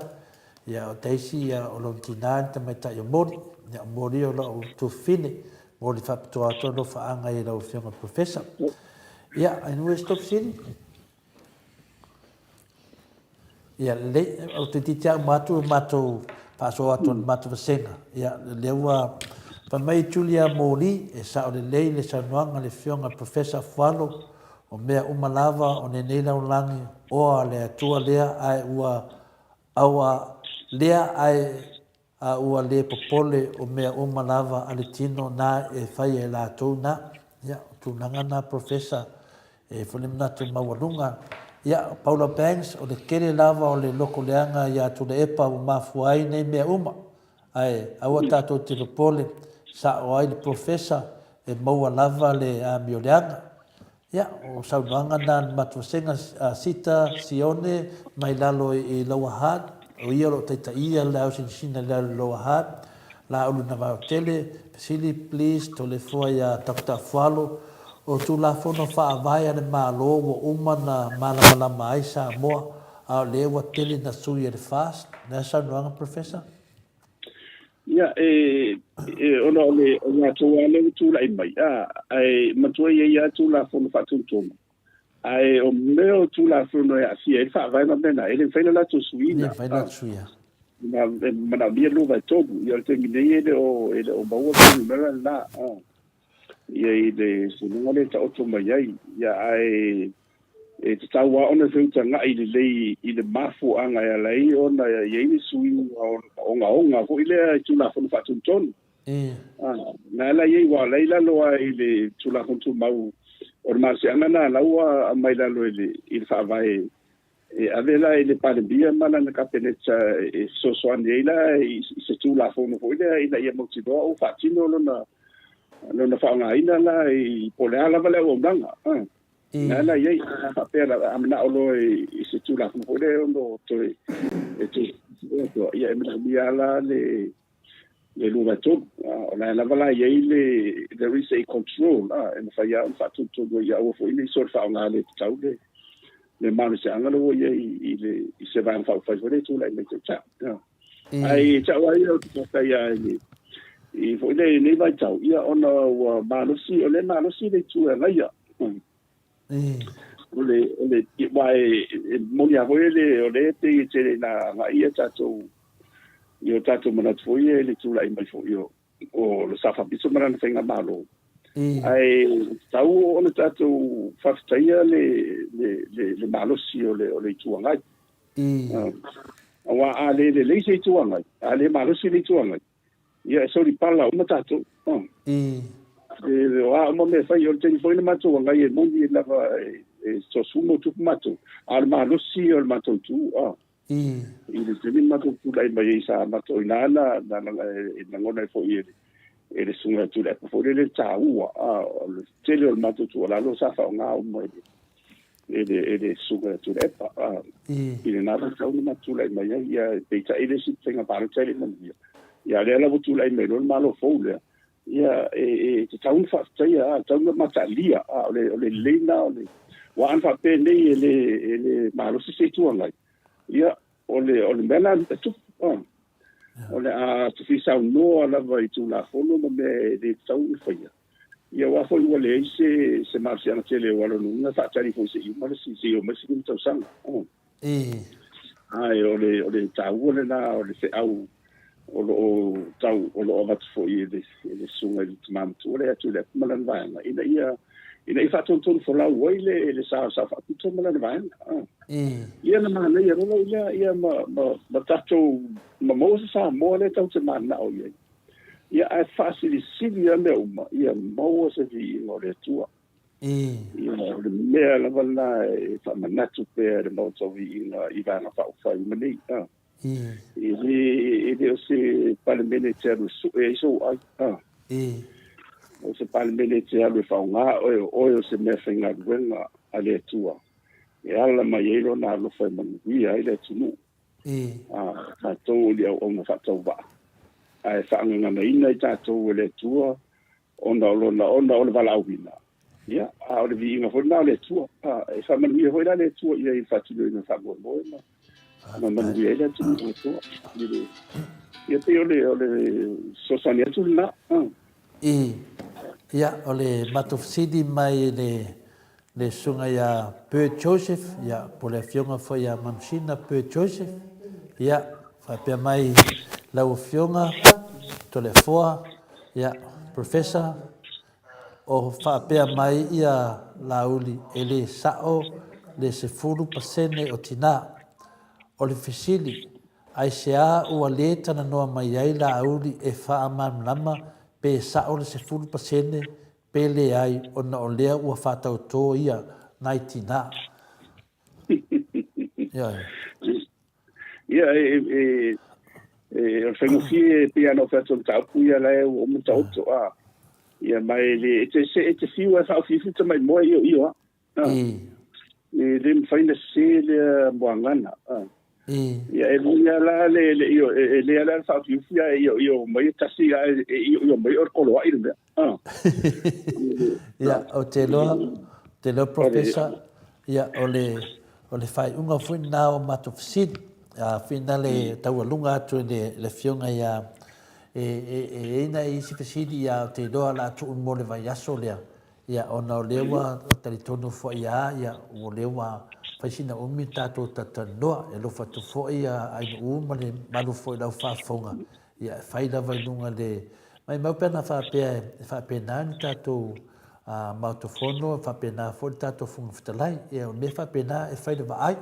ia o Daisy ia o lona tina le tamaitai o Moli. Ia, o Moli o lau tuafafine. Momoli faapitoa atu alofaaga i lau Afioga Professor. Ia, anyway, stop sili. Ia lelei, ou te itiiti lava uma atu matou faasoa atu a le matou vasega. Ia, lea ua fai mai Julia Moli, e sao lelei le saunoaga a le Afioga i le Professor Afualo, o mea uma lava o lenei lalolagi oa le Atua lea ae ua aua lea ae A ua le popole o mea uma lava a le tino na e fai e latou na. Ia, o tulaga na Professor, e i ai foi le manatu maualuga. Ia, o Paula Banks, o le tele lava o le loko leaga ia Tuilaepa ua mafua ai nei mea uma. Ae aua tatou te popole, sao ai le Professor, e maua lava le amio leaga. Ia, o saunoaga na a le matuasega a Sita Sione mai lalo i Lower Hutt, o ia o lo o taitaia le ausinisina i lalo i Lower Hutt, Laulu Navaotele, Fesili please Toleafoa ia Doctor Afualo, o Tulafono Faavae a le Malo ua uma na malamalama ai Samoa, a o lea ua tele na sui e le FAST. Le a saunoaga Professor? Ia, e, e, ona o le, o latou lava lea ua tulai mai, a, ae manatua e i ai lava Tulafono Faatonutonu, ae o mea o Tulafono e aafia ai le Faavae ma mea na, e le mafai ona latou suiina. E le mafai ona latou suia. Na, e manaomia le 2/3, ia o le taimi nei e le o, e le o maua le fuainumera lena, a, ia i le suiga lea e taoto mai ai, ia, ae E tatau lava ona feutagai lelei i le mafuaaga e ala ai ona i ai le suiga ogaoga foi lea i Tulafono Faatonutonu. Na la i ai, aua o la e i lalo lava i le Tulafono Tumau, o le malosiaga lena la ua aumai i lalo i le Faavae e ave la i le Palemia ma lana Kapeneta e fesoasoani ai la i se Tulafono foi lea ina ia mautinoa ua faatino lona faaaogaina la i po o le a lava le auaunaga. Na la i ai, a faapea la, a manao loa i se Tulafono foi lea e ono toe, e toe atoa, ia e manaomia lava la le 2/3. O la e lava la i ai le, there is a control, e mafai lava ona faatonutonu ai, ia aua foi ne i soona faaaoga le tatau le, le malosiaga lea ua i ai i le, i se Vaega Faaupufai foi lea e tulai mai taitai. Ae tau lava ia ou te faafetai lava i le, i foi lea i lenei vaitau, ia ona ua malosi, o lea e malosi le itu e agaia. O le, o le, aua e, e moni lava foi le, o lea e pei e tele ina agai ia tatou, i o tatou manatu foi ia i le tulai mai foi o, o le Sao Faapito ma lana faigamalo. Ae tatau ona tatou faafetaia le, le, le, le malosi o le, o le Itu Agai. Aua a le lelei se Itu Agai, a le malosi le Itu Agai, ia e solipala uma tatou. E, o a uma mea e fai, o le taimi foi na matou agai e moni lava e toasumu o tupu matou, a o le malosi o le matou itu. I le taimi na matou tulai mai ai sa matou i ina na, na, e lagona ai foi e le, e le Susuga ia Tuilaepa foi lele le taua, a, o le tele o le matou tuualalo sa faaaoga uma e le e le, e le Susuga ia Tuilaepa, a, i lena vaitau na matou tulai mai ai, ia, peitai le isi faiga palota e le i manuia, ia, a o lea la ua tulai mai loa le Malo fou lea, ia, e, e tatau ona faafetaia, a, tatau ona mataalia, a, o le, o le lelei lena o le, aua ana faapea nei e le, e le malosi se Itu Agai, ia, o le, o le mea la e tupu, a, o le a tufi saunoa lava i Tulafono ma mea e le tatau ona faia, ia, aua foi ua leai se, se malosiaga tele o lona uiga faatali foi seia uma le, seia oo mai le 10 tausaga. Ae o le, o le taua lena o le feau o lo o tau, o lo o avatu foi e le, e le susuga i le tama matua lea ia Tuilaepa ma lana vaega, ina ia, ina ia faatonutonu folau ai le, le sa o le Sao Faapito ma lana vaega. Ia na manaia loa lea, ia ma, ma, ma tatou, ma maua se Samoa lea tatou te mananao i ai. Ia ae faasilisili lava mea uma, ia maua se viiga o le Atua. Ia, o le mea lava lena e faamanatu pea e le Maota o Viiga i Vaega Faaupufai uma nei. E le, e le o se Palemene e te alu e sue ai sou ai. O se Palemene e te alu e faaaoga oe, o oe o se meafaigaluega a le Atua e ala mai ai Lona alofa e manuia ai le atunuu. A tatou o ni auauna faatauvaa, ae faagaganaina i tatou e le Atua ona o lona, ona o le valaauina. Ia, a o le viiga foi lena o le Atua. A, e faamanuia foi la le Atua i ai i le faatinoina o le faamoemoe ma, ma manuia ai le atunuu atoa. I le, ia pei o le, o le fesoasoani atu lena. I, ia, o le matou fesili mai i le Le susuga ia Bert Joseph, ia, po o le afioga foi ia Manusina Bert Joseph, ia, faapea mai lau afioga Toleafoa, ia, Professor, o faapea mai ia Laauli e le sao le 10% o tinā. O le fesili, aisea ua le talanoa mai ai Laauli e faamalamalama pe sao le 10% Pe leai, ona o lea ua faatautō ia nai tinā. Ioe. Ia, e, e, e, o le faigofie e pei lava ona ou fai atu o le mataupu ia la e ua uma taoto, a. Ia, ma e le, e te, e te fiu lava e faaofiufi tamai moa e ioio lava. E le mafai ona sese lea muagana. Ia e moni lava la le le io e le ala le faaofiufi ae ioio mai e tasi ae e ioio mai o le koloai le mea. Ia, ou te iloa, ou te iloa Professor, ia o le o le faaiuga foi lena o matou fesili. A whina le taualuga atu e le afioga ia e e e i ai nai isi fesili ia ou te iloa o le a tuu mo le vaiaso lea. Ia, ona o lea ua talitonu foi a, ia, o lea ua fai sina umi le tatou talatalanoa. E alofa atu foi a Ainuu ma le malu foi i lau faafofoga, ia, e fai lava i luga le... Maimau pe ana faapea e faapena ni tatou Maota Fono, e faapena foi le tatou Fofoga Fetalai. Ia, o le mea faapena e fai le vaai.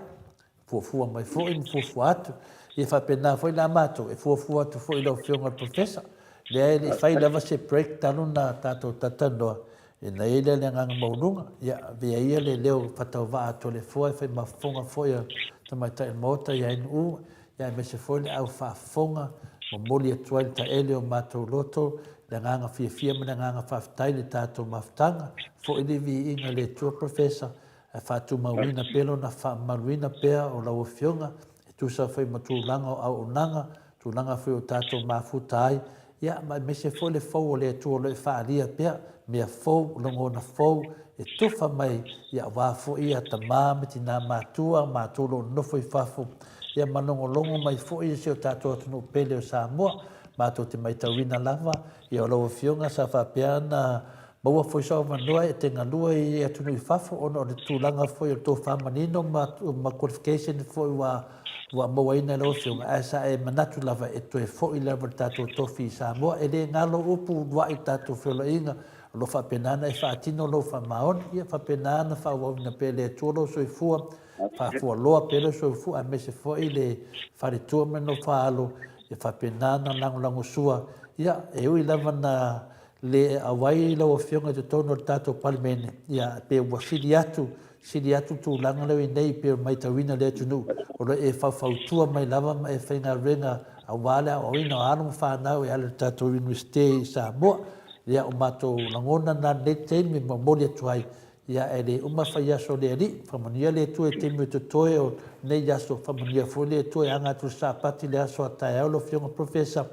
Fuafua mai foi ma fuafua atu. Ia faapena foi la matou, e fuafua atu foi i lau Afioga i le Professor. Leai e le i fai lava se break talu ona tatou talatalanoa, ina ia i lea le agaga maualuga. Ia avea ia le leo faatauvaa a Toleafoa e fai ma fofoga foi a tamaitai o le Maota ia Ainuu, ia aemaise foi le au faafofoga, momoli atu ai le taele o matou loto, le agaga fiafia ma le agaga faafetai i le tatou mafutaga. Foi le viiga i le Atua Professor, Ae faatumauina pea lona faamamaluina pea o lau Afioga, e tusa foi ma tulaga o auaunaga, tulaga foi o tatou mafuta ai, ia, ma aemaise foi le fou o le Atua o lo o e faaalia pea, mea fou, lagona fou, e tufa mai, ia, aua foi ia tama ma tina matua, matou o lo o nonofo i fafo, ia, ma logologo mai foi i si o tatou atunuu pele o Samoa. Matou te maitauina lava, ia, o lau Afioga sa faapea ona Maua foi sou avanoa e te galue i atunuu i fafo ona o le tulaga foi o le tofa manino ma ma qualification foi ua ua mauaina e lau Afioga, ae sa e manatu lava e toe foi lava le tatou tofi i Samoa. E le galo upu uluai i tatou feolaiga, o lo o faapena ona e faatino lou faamaoni, ia faapena ona faaauauina pea e le Atua lou soifua, faafualoa pea lou soifua aemaise foi le faletua ma le nofo-a-alo, ia faapena ona lagolagosua. Ia, e ui lava na Le auai lau Afioga i totonu o le tatou Palemene, ia, pe ua sili atu, sili atu le tulaga lea ua i ai nei pei ona matauina le atunuu, o lo o e faufautua mai lava ma e faigaluega aua le aoaoina o alo ma fanau e ala i le tatou Iunivesite i Samoa. Ia, o matou lagona na i lenei taimi e momoli atu ai, ia e le uma faiaso o le Alii. Faamanuia le Atua i taimi o totoe o lenei aso, faamanuia foi le Atua e aga atu i le Sapati i le aso a taeao lau Afioga Professor,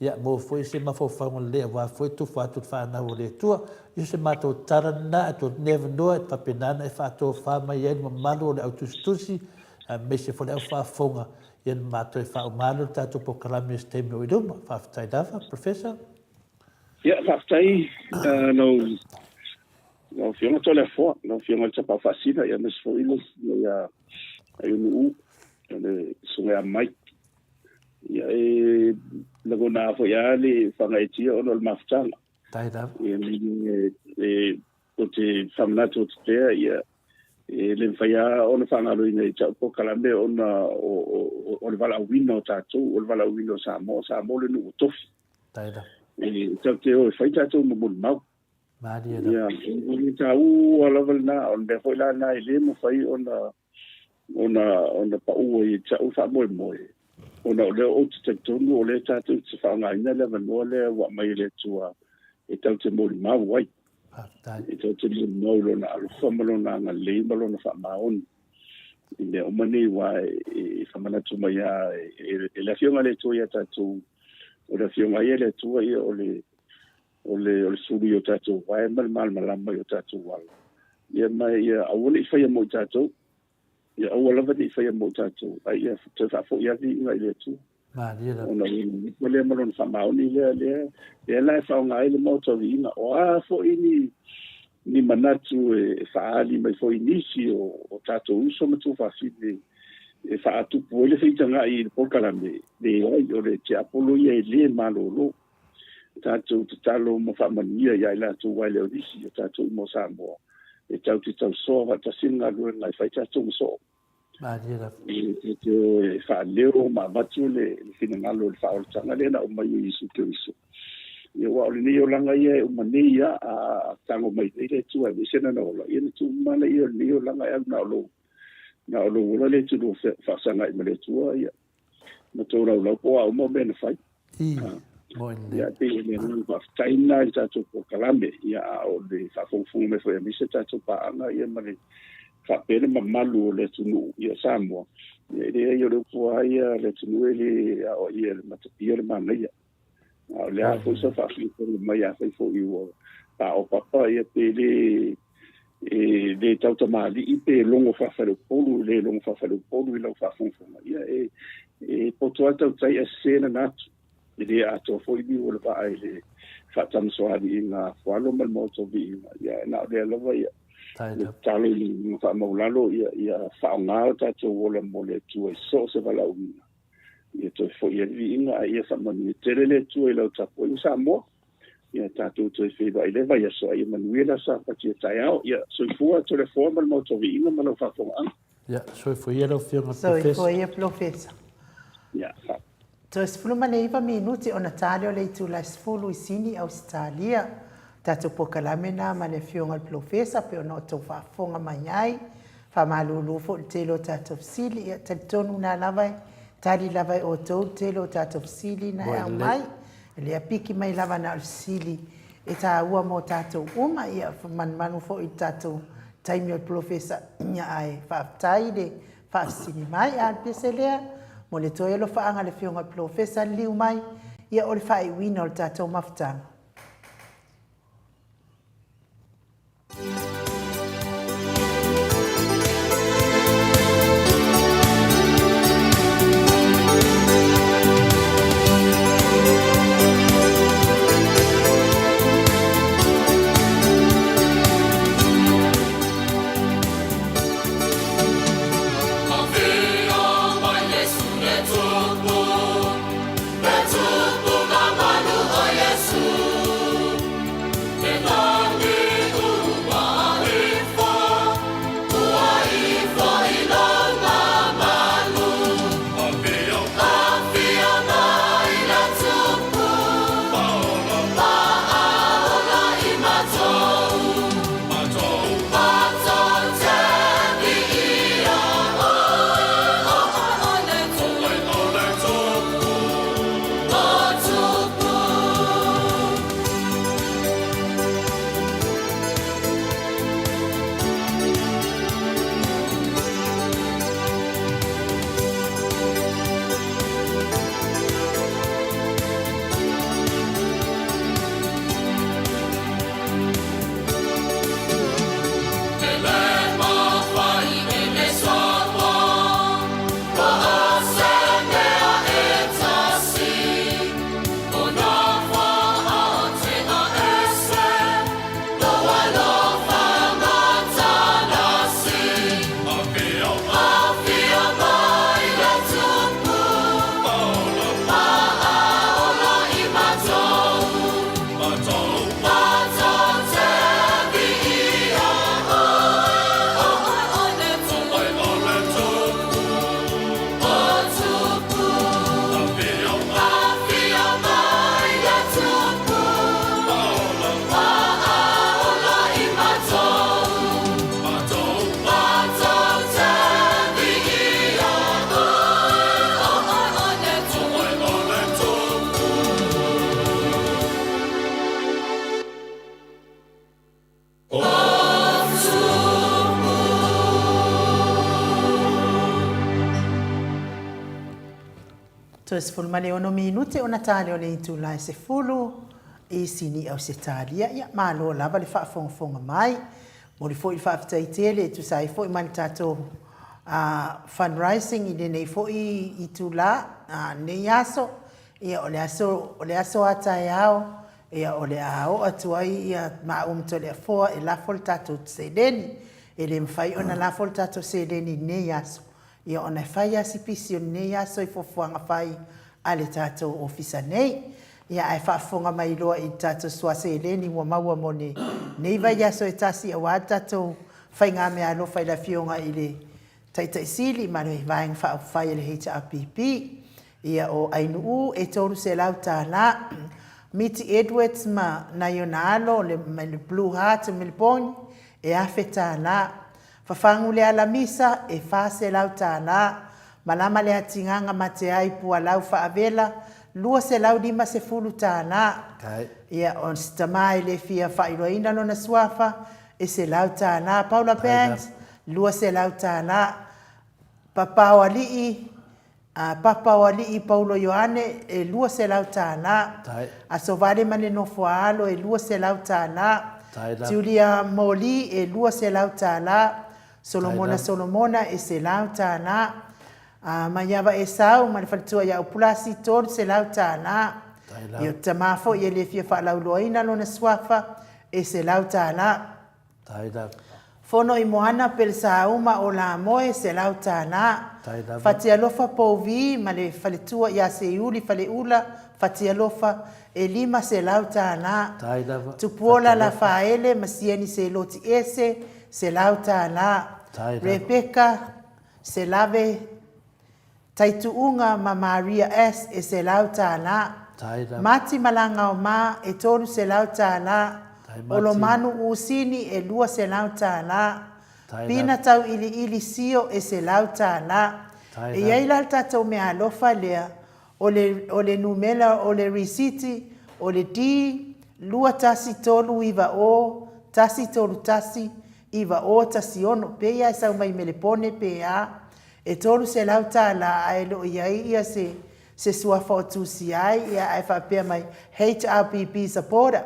Ia maua foi se mafaufauga lelei aua foi le tufa atu i le fanau a le Atua. Ia o se matou tala lena e tuu atu nei avanoa e faapena ona e faatofa mai ai le mamalu o le au tusitusi aemaise foi le au faafofoga ia na matou e faauma alo le tatou polokalame i se taimi o i luma. Faafetai lava, Professor. Ia, faafetai lau lau Afioga Toleafoa, lau Afioga i le Tapaau Faasina, ia aemaise foi le Susuga ia Aiunu'u, le Susuga ia Mike. Ia e lagona lava foi lava le faagaeetia ona o le mafutaga. Faafetai lava. Ia e ou te faamanatu atu pea, ia e le mafai lava ona faagaloina i tau polokalame ona o le valaauina o tatou, o le valaauina o Samoa, o Samoa le nuu tofi. Faafetai lava. E tatou te o e fai tatou ma molimau. Malie lava. Ia, o le taua lava lena, o le mea foi la lena e le mafai ona ona ona pau ai i tau faamoemoe, ona o lea ou te talitonu o lea tatou te faaaogaina le avanoa lea ua aumai e le Atua e tatou te molimau ai. Faafetai. E tatou te molimau i Lona alofa ma Lona agalelei ma Lona faamaoni i mea uma nei, aua e faamanatu mai lava e le Afioga a le Atua ia tatou, o le Afioga ia le Atua ia o le o le o le sulu i o tatou vae ma le malamalama i o tatou ala. Ia ma ia aua ne i faia mo i tatou. Ia aua lava ne i faia mo i tatou, a ia toe faafoi lava viiga i le Atua. Malie lava. Ona o lona lea ma lona faamaoni lea, lea, lea la e faaaoga ai le Maota o Viiga. O a foi ni, ni manatu e faaali mai foi i nisi o, o tatou uso ma tuafafine e faatupu ai le feitagai i le polokalame, leai, o le tiapolo ia e le malolo. Tatou tatalo ma faamanuia ia i latou aua e le o nisi o tatou uma o Samoa e tatou te tausoa faatasi le galuega e fai tatou ma soo. Malie lava. E tatou te o e faaleo ma avatu le finagalo o le faaolataga lea na aumai e Iesu Keriso. Ia aua o lenei olaga ia e uma nei lava, a tago mai nei le Atua e aveese lana ola, ia ona tuu uma lea o lenei olaga e alu na o lou, na o lou ola lea e te lua faasagai ma le Atua, ia ma tou laulau po o a uma mea na fai. I, moe lelei. Ia, pei o le agaga faafetai lena i le tatou polokalame, ia, a o le faafogafoga mai foi aemaise tatou paaga, ia, ma le faapea le mamalu o le atunuu, ia, Samoa. Ia, e leai, o le upu lava ia a le atunuu e le aoaia e le matapia le manaia. A o le a foi sau faafogafoga mai, afai foi ua paopapa, ia, pe le e le tautamalii pe logo faafaleupolu, le logo faafaleupolu i lau faafogafoga, ia e, e poto lava tautai ae sese lana atu. E le atoa foi liu o le vaa i le faatamasoaliiga a Fualo ma le Maota o Viiga, ia na o lea lava ia le tatalo i le faamaulalo ia, ia faaaoga o tatou ola mo le Atua i so o se valaauina. Ia toe foi ai le viiga ae ia faamanuia tele le Atua i lau tapuaiga Samoa. Ia tatou toe feiloai i le vaiaso, a ia manuia le aso Sapati o taeao. Ia soifua Toleafoa ma le Maota o Viiga ma lau faafofogaaga. Ia, soifua ia lau Afioga i le Polofesa. Soifua ia Polofesa. Ia, fa. Toe 19 minute ona ta lea o le itula e 10 i Sini, Ausetalia. Tatou polokalame na ma le Afioga i le Polofesa pei ona outou faafofoga mai ai. Faamalulu foi i le tele o tatou fesili. Ia, talitonu na lava e tali lava e outou le tele o tatou fesili na e aumai. Lea piki mai lava na o le fesili e taua mo tatou uma, ia manumanu foi i le tatou taimi o le polofesa, ia ae faafetai le faafesili mai. A o le pese lea mo le toe alofaaga a le Afioga i le Polofesa liliu mai, ia o le faaiuina o le tatou mafutaga. Toe 16 minute ona ta lea o le itula e 10 i Sini Ausetalia. Ia, malo lava le faafogafoga mai. Momoli foi le faafetai tele e tusa ai foi ma le tatou fundraising i lenei foi itula, lenei aso. Ia, o le aso, o le aso a taeao, ia, o le a oo atu ai ia maua ma Toleafoa e lafo le tatou seleni. E le mafai ona lafo le tatou seleni i lenei aso, ia ona e fai lava si pisi o lenei aso i fuafuaga fai a le tatou Ofisa nei. Ia ae faafofoga mai loa i le tatou sua seleni ua maua mo lenei vaiaso e tasi aua le tatou faigameaalofa i le Afioga i le Taitai Sili ma le Vaega Faaupufai a le HRPP. Ia o Ainuu e $300, Miti Edwards ma nai ona alo mai le Blue Heart o Meleponi e $1000. Fafagu Lealamisa e $400, Malama Leatigaga Mateai Pualau Faavela $250. Ia o si tama e le fia faailoaina lona suafa e $100. Paula Banks $200. Papaoalii A Papa o Alii Paulo Ioane e $200. Aso Vale ma le nofo a alo e $200. Julia Moli e $200. Solomona Solomona e $100. A Maiava Esau ma le faletua ia Upulasi $300. Ia o tama foi e le fia faalauiloaina lona suafa e $100. Fono i Moana Pelesauma o Lamoe $100. Fatialofa Pouvi ma le faletua ia Seiuli Faleula Fatialofa e $500. Tupuola Lafaele ma Sieni Seloti Ese $100. Rebecca Selave Taituuga ma Maria S e $100. Mati Malagaoma e $300. Olomanu Usini e $200. Pina Tauiliili Sio e $100. E i ai la le tatou meaalofa lea, o le, o le numera o le risiti o le D 21390 131 9016, pei lava e sau mai Melepone pe a, E $300 tala ae le o i ai ia se se suafa o tusia ai ia ae faapea mai HRPP supporter.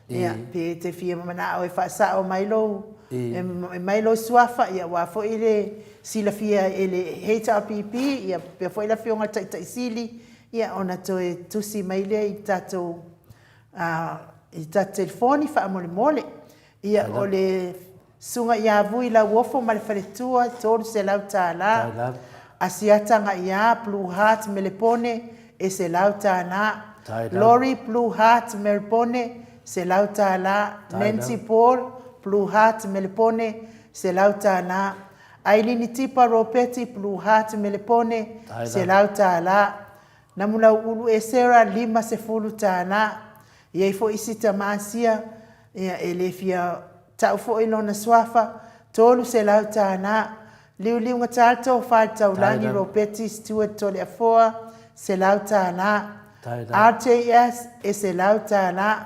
Ia pe te fia manao e faasao mai lou e aumai lou suafa ia aua foi le silafia e le HRPP ia faapea foi le afioga i le Taitai Sili ia ona toe tusi mai lea i le tatou i le tatou telefoni faamolemole. Ia o le Susuga ia Vui Lauofo ma le faletua, $300. Asiata Gaia, Blue Heart, Melepone, e $100. Lori Blue Heart, Melbone, $100. Nancy Paul, Blue Heart, Melepone, $100. Ailini Tipa Ropeti, Blue Heart, Melepone, $100. Namulauulu Esera, $50. E i ai foi isi tama Asia, ia, e le fia tau foi lona suafa, $300. Liuliuga Tarto, Faletaulagi, Ropeti, Stewart Toleafoa, $100. RJS, e $100.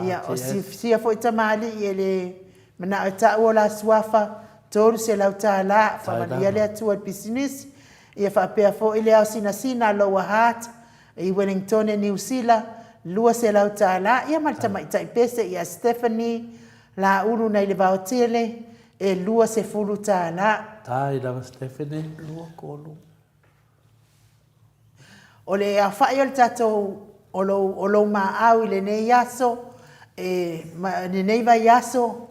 Ia, o sia foi tamalii e le manao e tau o la suafa, $300. Faamanuia le Atua i le pisinisi. Ia faapea foi le ao sinasina, Lower Hutt, I Wellingtone, Niu Sila, $200, ia ma le tamaitai pese ia Stephanie Laulu nai le Vaotele, e $20. Tai lava Stephanie. 2, 3. O le aofai o le tatou, o lou, o lou maau i lenei aso, e, ma, lenei vaiaso,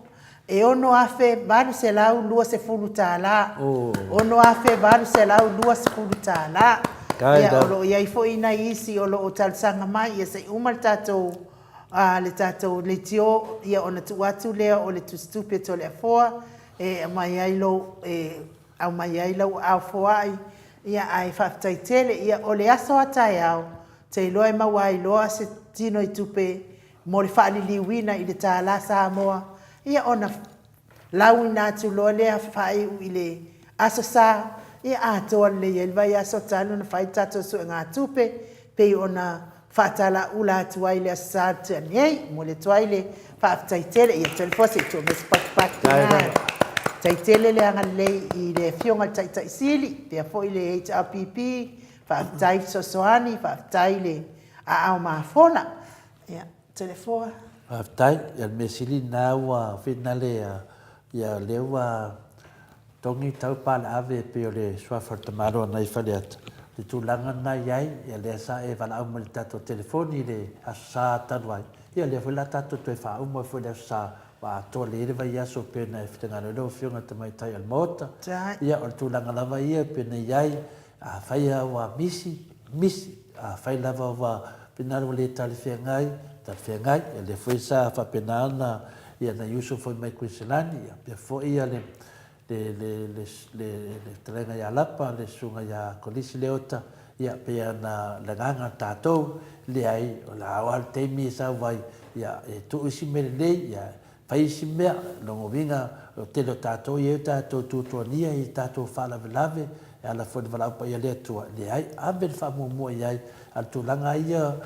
E $6,820. $6,820. Ia, o lo o i ai foi nai isi o lo o talosaga mai, ia se i uma le tatou, le tatou leitio, ia ona tuu atu lea o le tusitupe Toleafoa e aumai ai lou, e aumai ai lau aao foai, ia ae faafetai tele. Ia, o le aso a taeao, ou te iloa e maua ai loa se tino i tupe mo le faaliliuina i le tālā Samoa, ia ona lauina atu loa lea faaiu i le Aso Sa, ia atoa lelei ai le vaiaso talu ona fai le tatou suegatupe pei ona faatalaula atu ai le Aso Sa tea nei. E momoli atu ai le faafetai tele. Ia Toleafoa se i tuu mai se patupatu lena. Faafetai tele le agalelei i le Afioga i le Taitai Sili, faapea foi le HRPP, Faafetai fesoasoani, faafetai le aao mafola. Ia, Toleafoa. Faafetai, ia le mea sili lena ua finale ia lea ua togi tau paleave e pei o le suafa o le tamaloa nai Faleata. O le tulaga lena e i ai, ia lea sa e valaau mai i le tatou telefoni i le Aso Sa talu ai, ia lea foi la tatou toe faauma foi i le Aso Sa ua atoa lelei le vaiaso pei ona e finagalo ai lau Afioga i le Tamaitai o le Maota. Ia o le tulaga lava ia pei ona i ai, Afai lava ua misi, misi. Afai lava ua finagalo ua le talafeagai, talafeagai. Ia lea foi sa faapena ona ia nai uso foi mai Kuiniselani, ia faapea foi ia le le le le le le fetalaiga ia Lapa, le susuga ia Kolisi Leota, ia pei ona le agaga o tatou, leai, o le a oo lava le taimi e sau ai, ia e tuu isi mea lelei, ia Fai isi mea, lona uiga o le tele o tatou e i ai o tatou tuatuagia i tatou faalavelave e ala foi i le valaau paia a le Atua, leai, ave le faamuamua i ai. A o le tulaga lava ia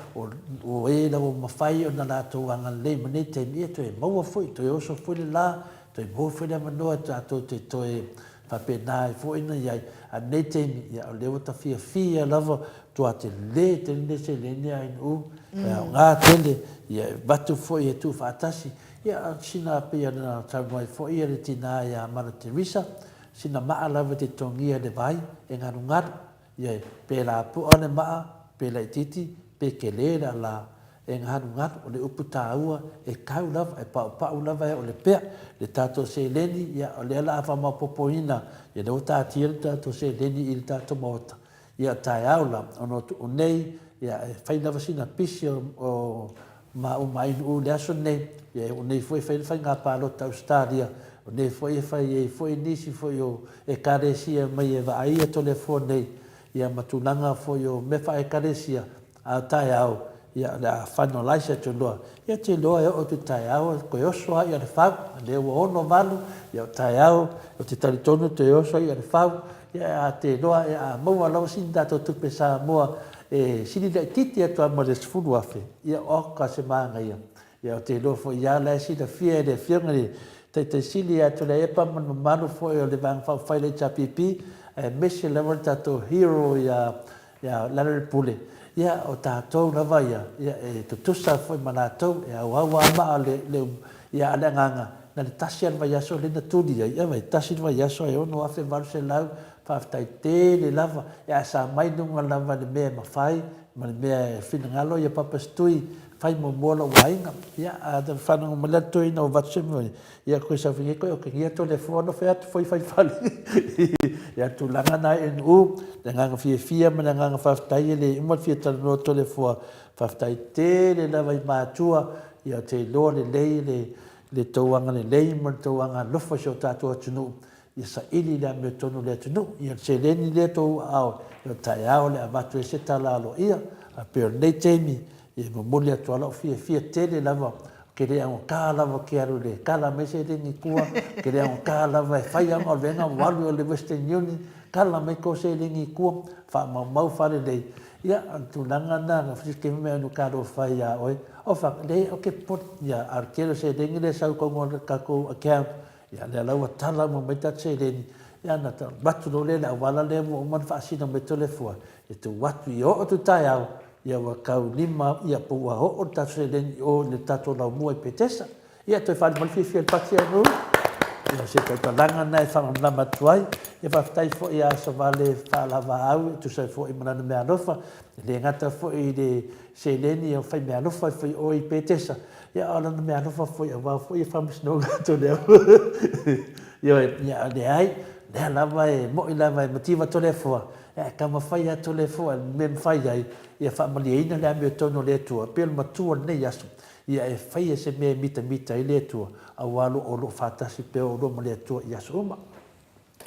o e lava ua mafai ona latou agalelei mai nei taimi, ia toe maua foi, toe oso foi le la, toe maua foi le avanoa tatou te toe faapena ai foi ona i ai. A o lenei taimi, ia o lea ua ta fiafia lava, matua tele tele lenei seleni a ANU, e aoga tele, ia e avatu foi e tuufaatasi. Ia sina pei ona saunoa ai foi le tina ia Mother Teresa, sina maa lava e te totogia e le vai e galugalu. Ia pe lapoa le maa, pe laitiiti, pe kele le ala, e galugalu, o le upu taua, e kau lava, e paupau lava e oo i le pea. Le tatou seleni, ia o lea o le a faamaopoopoina, ia lea ua taatia le tatou seleni i le tatou Maota, ia taeao la, ona o nei, ia e fai lava sina pisi o mauma ainuu i le aso lenei, ia o nei foi e fai le faiga palota a Ausetalia, o nei foi e fai ai foi nisi foi o Ekalesia mai e vaaia Toleafoa nei, ia ma tulaga foi o mea faa-Ekalesia, a o taeao, ia, o le a finalize atu loa. Ia, ou te iloa e oo atu i taeao, toe oso lava ia le fau. O lea ua 68, ia o taeao, ou te talitonu toe oso ia le fau. Ia, a te iloa, ia, a maua lava sina tatou tupe Samoa e sili laitiiti atu lava ma le $10,000, ia, oka se manaia. Ia, ou te iloa foi ia la e silafia e le Afioga i le Taitai Sili ia Tuilaepa ma le mamalu foi o le Vaega Faaupufai a le HRPP, aemaise lava le tatou hero ia Ia Lealailepule, ia o tatou lava ia, ia e tutusa foi ma latou, e auau lava maa le, le, ia a o le agaga, na o le tasi lava le vaiaso lea na tuli ai, ia vaai, tasi le vaiaso ae $6,800, faafetai tele lava, ia ae sa mai luga lava i le mea e mafai ma le mea e finagalo ia Papa Setui, fai muamua lou aiga, ia a faalogo mai la le toeaina ua avatu se mea, Ia koe saofai koe okegia Toleafoa no fea atu foi fai fale. Ia tulaga na e NU, le agaga fiafia ma le agaga faafetai e le uma le fia talanoa Toleafoa. Faafetai tele lava i matua, ia te iloa lelei le le tou agalelei ma le tou agalofa i si o tatou atunuu. Ia saili le amiotonu i le atunuu. Ia le seleni lea tou aao, ia taeao le avatu ai se tala aloaia. A pei o lenei taimi, ia momoli atu lava lau fiafia tele lava Ke le augata lava ke alu i le kala mai seleni i tua, ke le augata lava e fai au galuega ua alu i le Western Union, kala mai kou seleni i tua, faamaumau faalelei. Ia, o le tulaga lena, na ke mea nu talofa ai iā oe. O fa, leai, o ke popole, ia, a o le tele o seleni lea e sau i totonu o le tatou account, ia, lea la ua tala uma mai tatou seleni, ia ona avatu loa lea i le auala lea ua uma ona faasino mai Toleafoa, e tuu atu ia oo atu i taeao, Ia ua tau lima, ia po ua oo le tatou seleni i o i le tatou laumua i Petesa. Ia toe faaali mai le fiafia i le pati ae nuu. Ia o se tautalaga lena e faamalamalama atu ai. Ia faafetai foi ia Savale Faalavaau e tusa ai foi ma lana meaalofa. E le gata foi i le seleni e fai meaalofa ai foi i o i Petesa, ia a o lana meaalofa foi aua foi e faamasinoga atu le au. Ioe, ia leai, lea lava e moi lava e mativa Toleafoa, Ae taumafai atu le Atua i le mea e mafai ai, ia faamalieina le amiotonu o le Atua, pei o le matua o lenei aso, ia e faia se mea e mitamita ai le Atua, aua o lo o faatasi pea oulua ma le Atua i aso uma.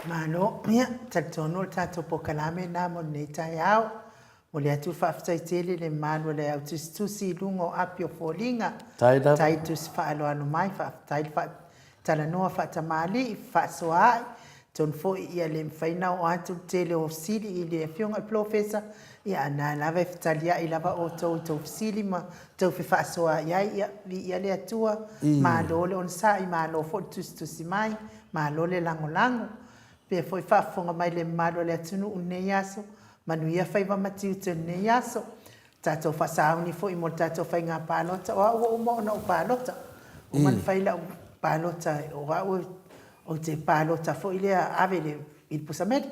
Malo. Ia, talitonu o le tatou polokalame lena mo lenei taeao. Momoli atu le faafetai tele i le mamalu o le au tusitusi i luga o api o foliga. Tai lava. Tai tusi faaaloalo mai, faafetai le Talanoa faatamalii, fefaasoaai, atonu foi ia le mafai ona oo atu le tele o fesili i le Afioga i le Polofesa, ia a na lava e fetaliai lava outou i tou fesili ma tou fefaasoaai ai, ia viia le Atua, malo le onosai, malo foi le tusitusi mai, malo le lagolago. Pea foi faafofoga mai le mamalu o le atunuu i lenei aso, Manuia faiva ma tiute o lenei aso. Tatou faasauni foi mo le tatou faiga palota, o au ua uma ona ou palota. Ua uma ona fai lau palota, o au ou te palota foi lea ave le i le pusa meli.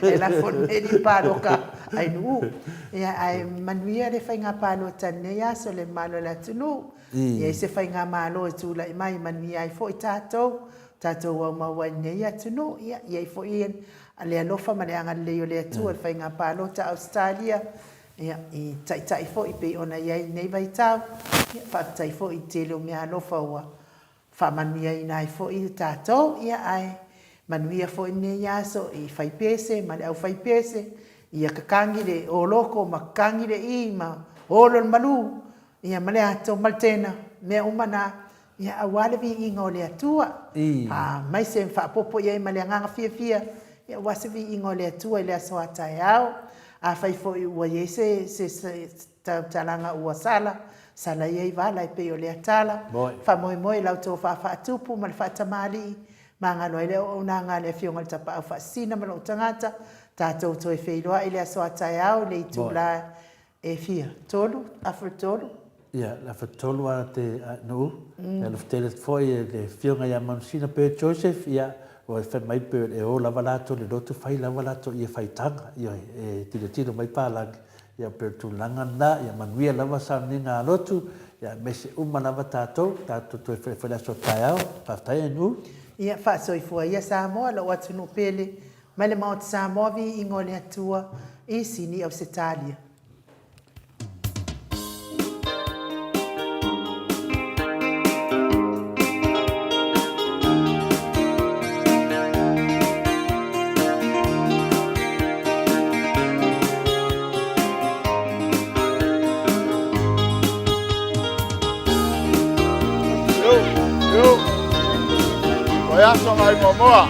E lafo le meli i le paloka a Nu'u. Ia, ae manuia le faiga palota i lenei aso le mamalu o le atunuu. Ia i ai se faigamalo e tulai mai e manuia ai foi tatou, tatou aumau ai i lenei atunuu. Ia, i ai foi le alofa ma le agalelei o le Atua i le faiga palota a Ausetalia, ia, i taitai foi pei ona i ai i lenei vaitau. Ia, faafetai foi i le tele o meaalofa ua faamanuiaina ai foi tatou, ia, ae manuia foi lenei aso i faipese ma le aufaipese, ia kakagi le oloko ma kakagi le i ma olo le malu, ia, ma le ato ma le tena, mea uma na, ia, aua le viiga o le Atua. Aemaise faaopoopo i ai ma le agaga fiafia, ia, aua se viiga o le Atua i le aso a taeao. Afai foi ua i ai se, se, se tautalaga ua sala, sala ia i vala e pei o lea tala. Faamoemoe i la outou faafaatupu ma le faatamalii, magalo ai le auaunaga a le Afioga i le Tapaau Faasisina ma lou tagata, tatou toe feiloai i le aso a taeao i le itula e fia? Tolu? Afa le tolu? Ia, le afa tolu a te nuu. Ia, alofa tele atu foi i le Afioga ia Manusina Bird Joseph, ia, ua fai mai Bird e o lava latou i le lotu, fai lava latou ia faitaga, ioe, e tilotilo mai palagi. Ia pei o le tulaga lena, ia manuia lava sauniga a lotu, ia aemaise uma lava tatou, tatou toe fai le aso taeao. Faafetai Ainu. Ia faasoifua ia Samoa, lou atunuu pele, mai le Maota Samoa, viiga o le Atua, i Sini Ausetalia. Vaiaso ngai Moamoa.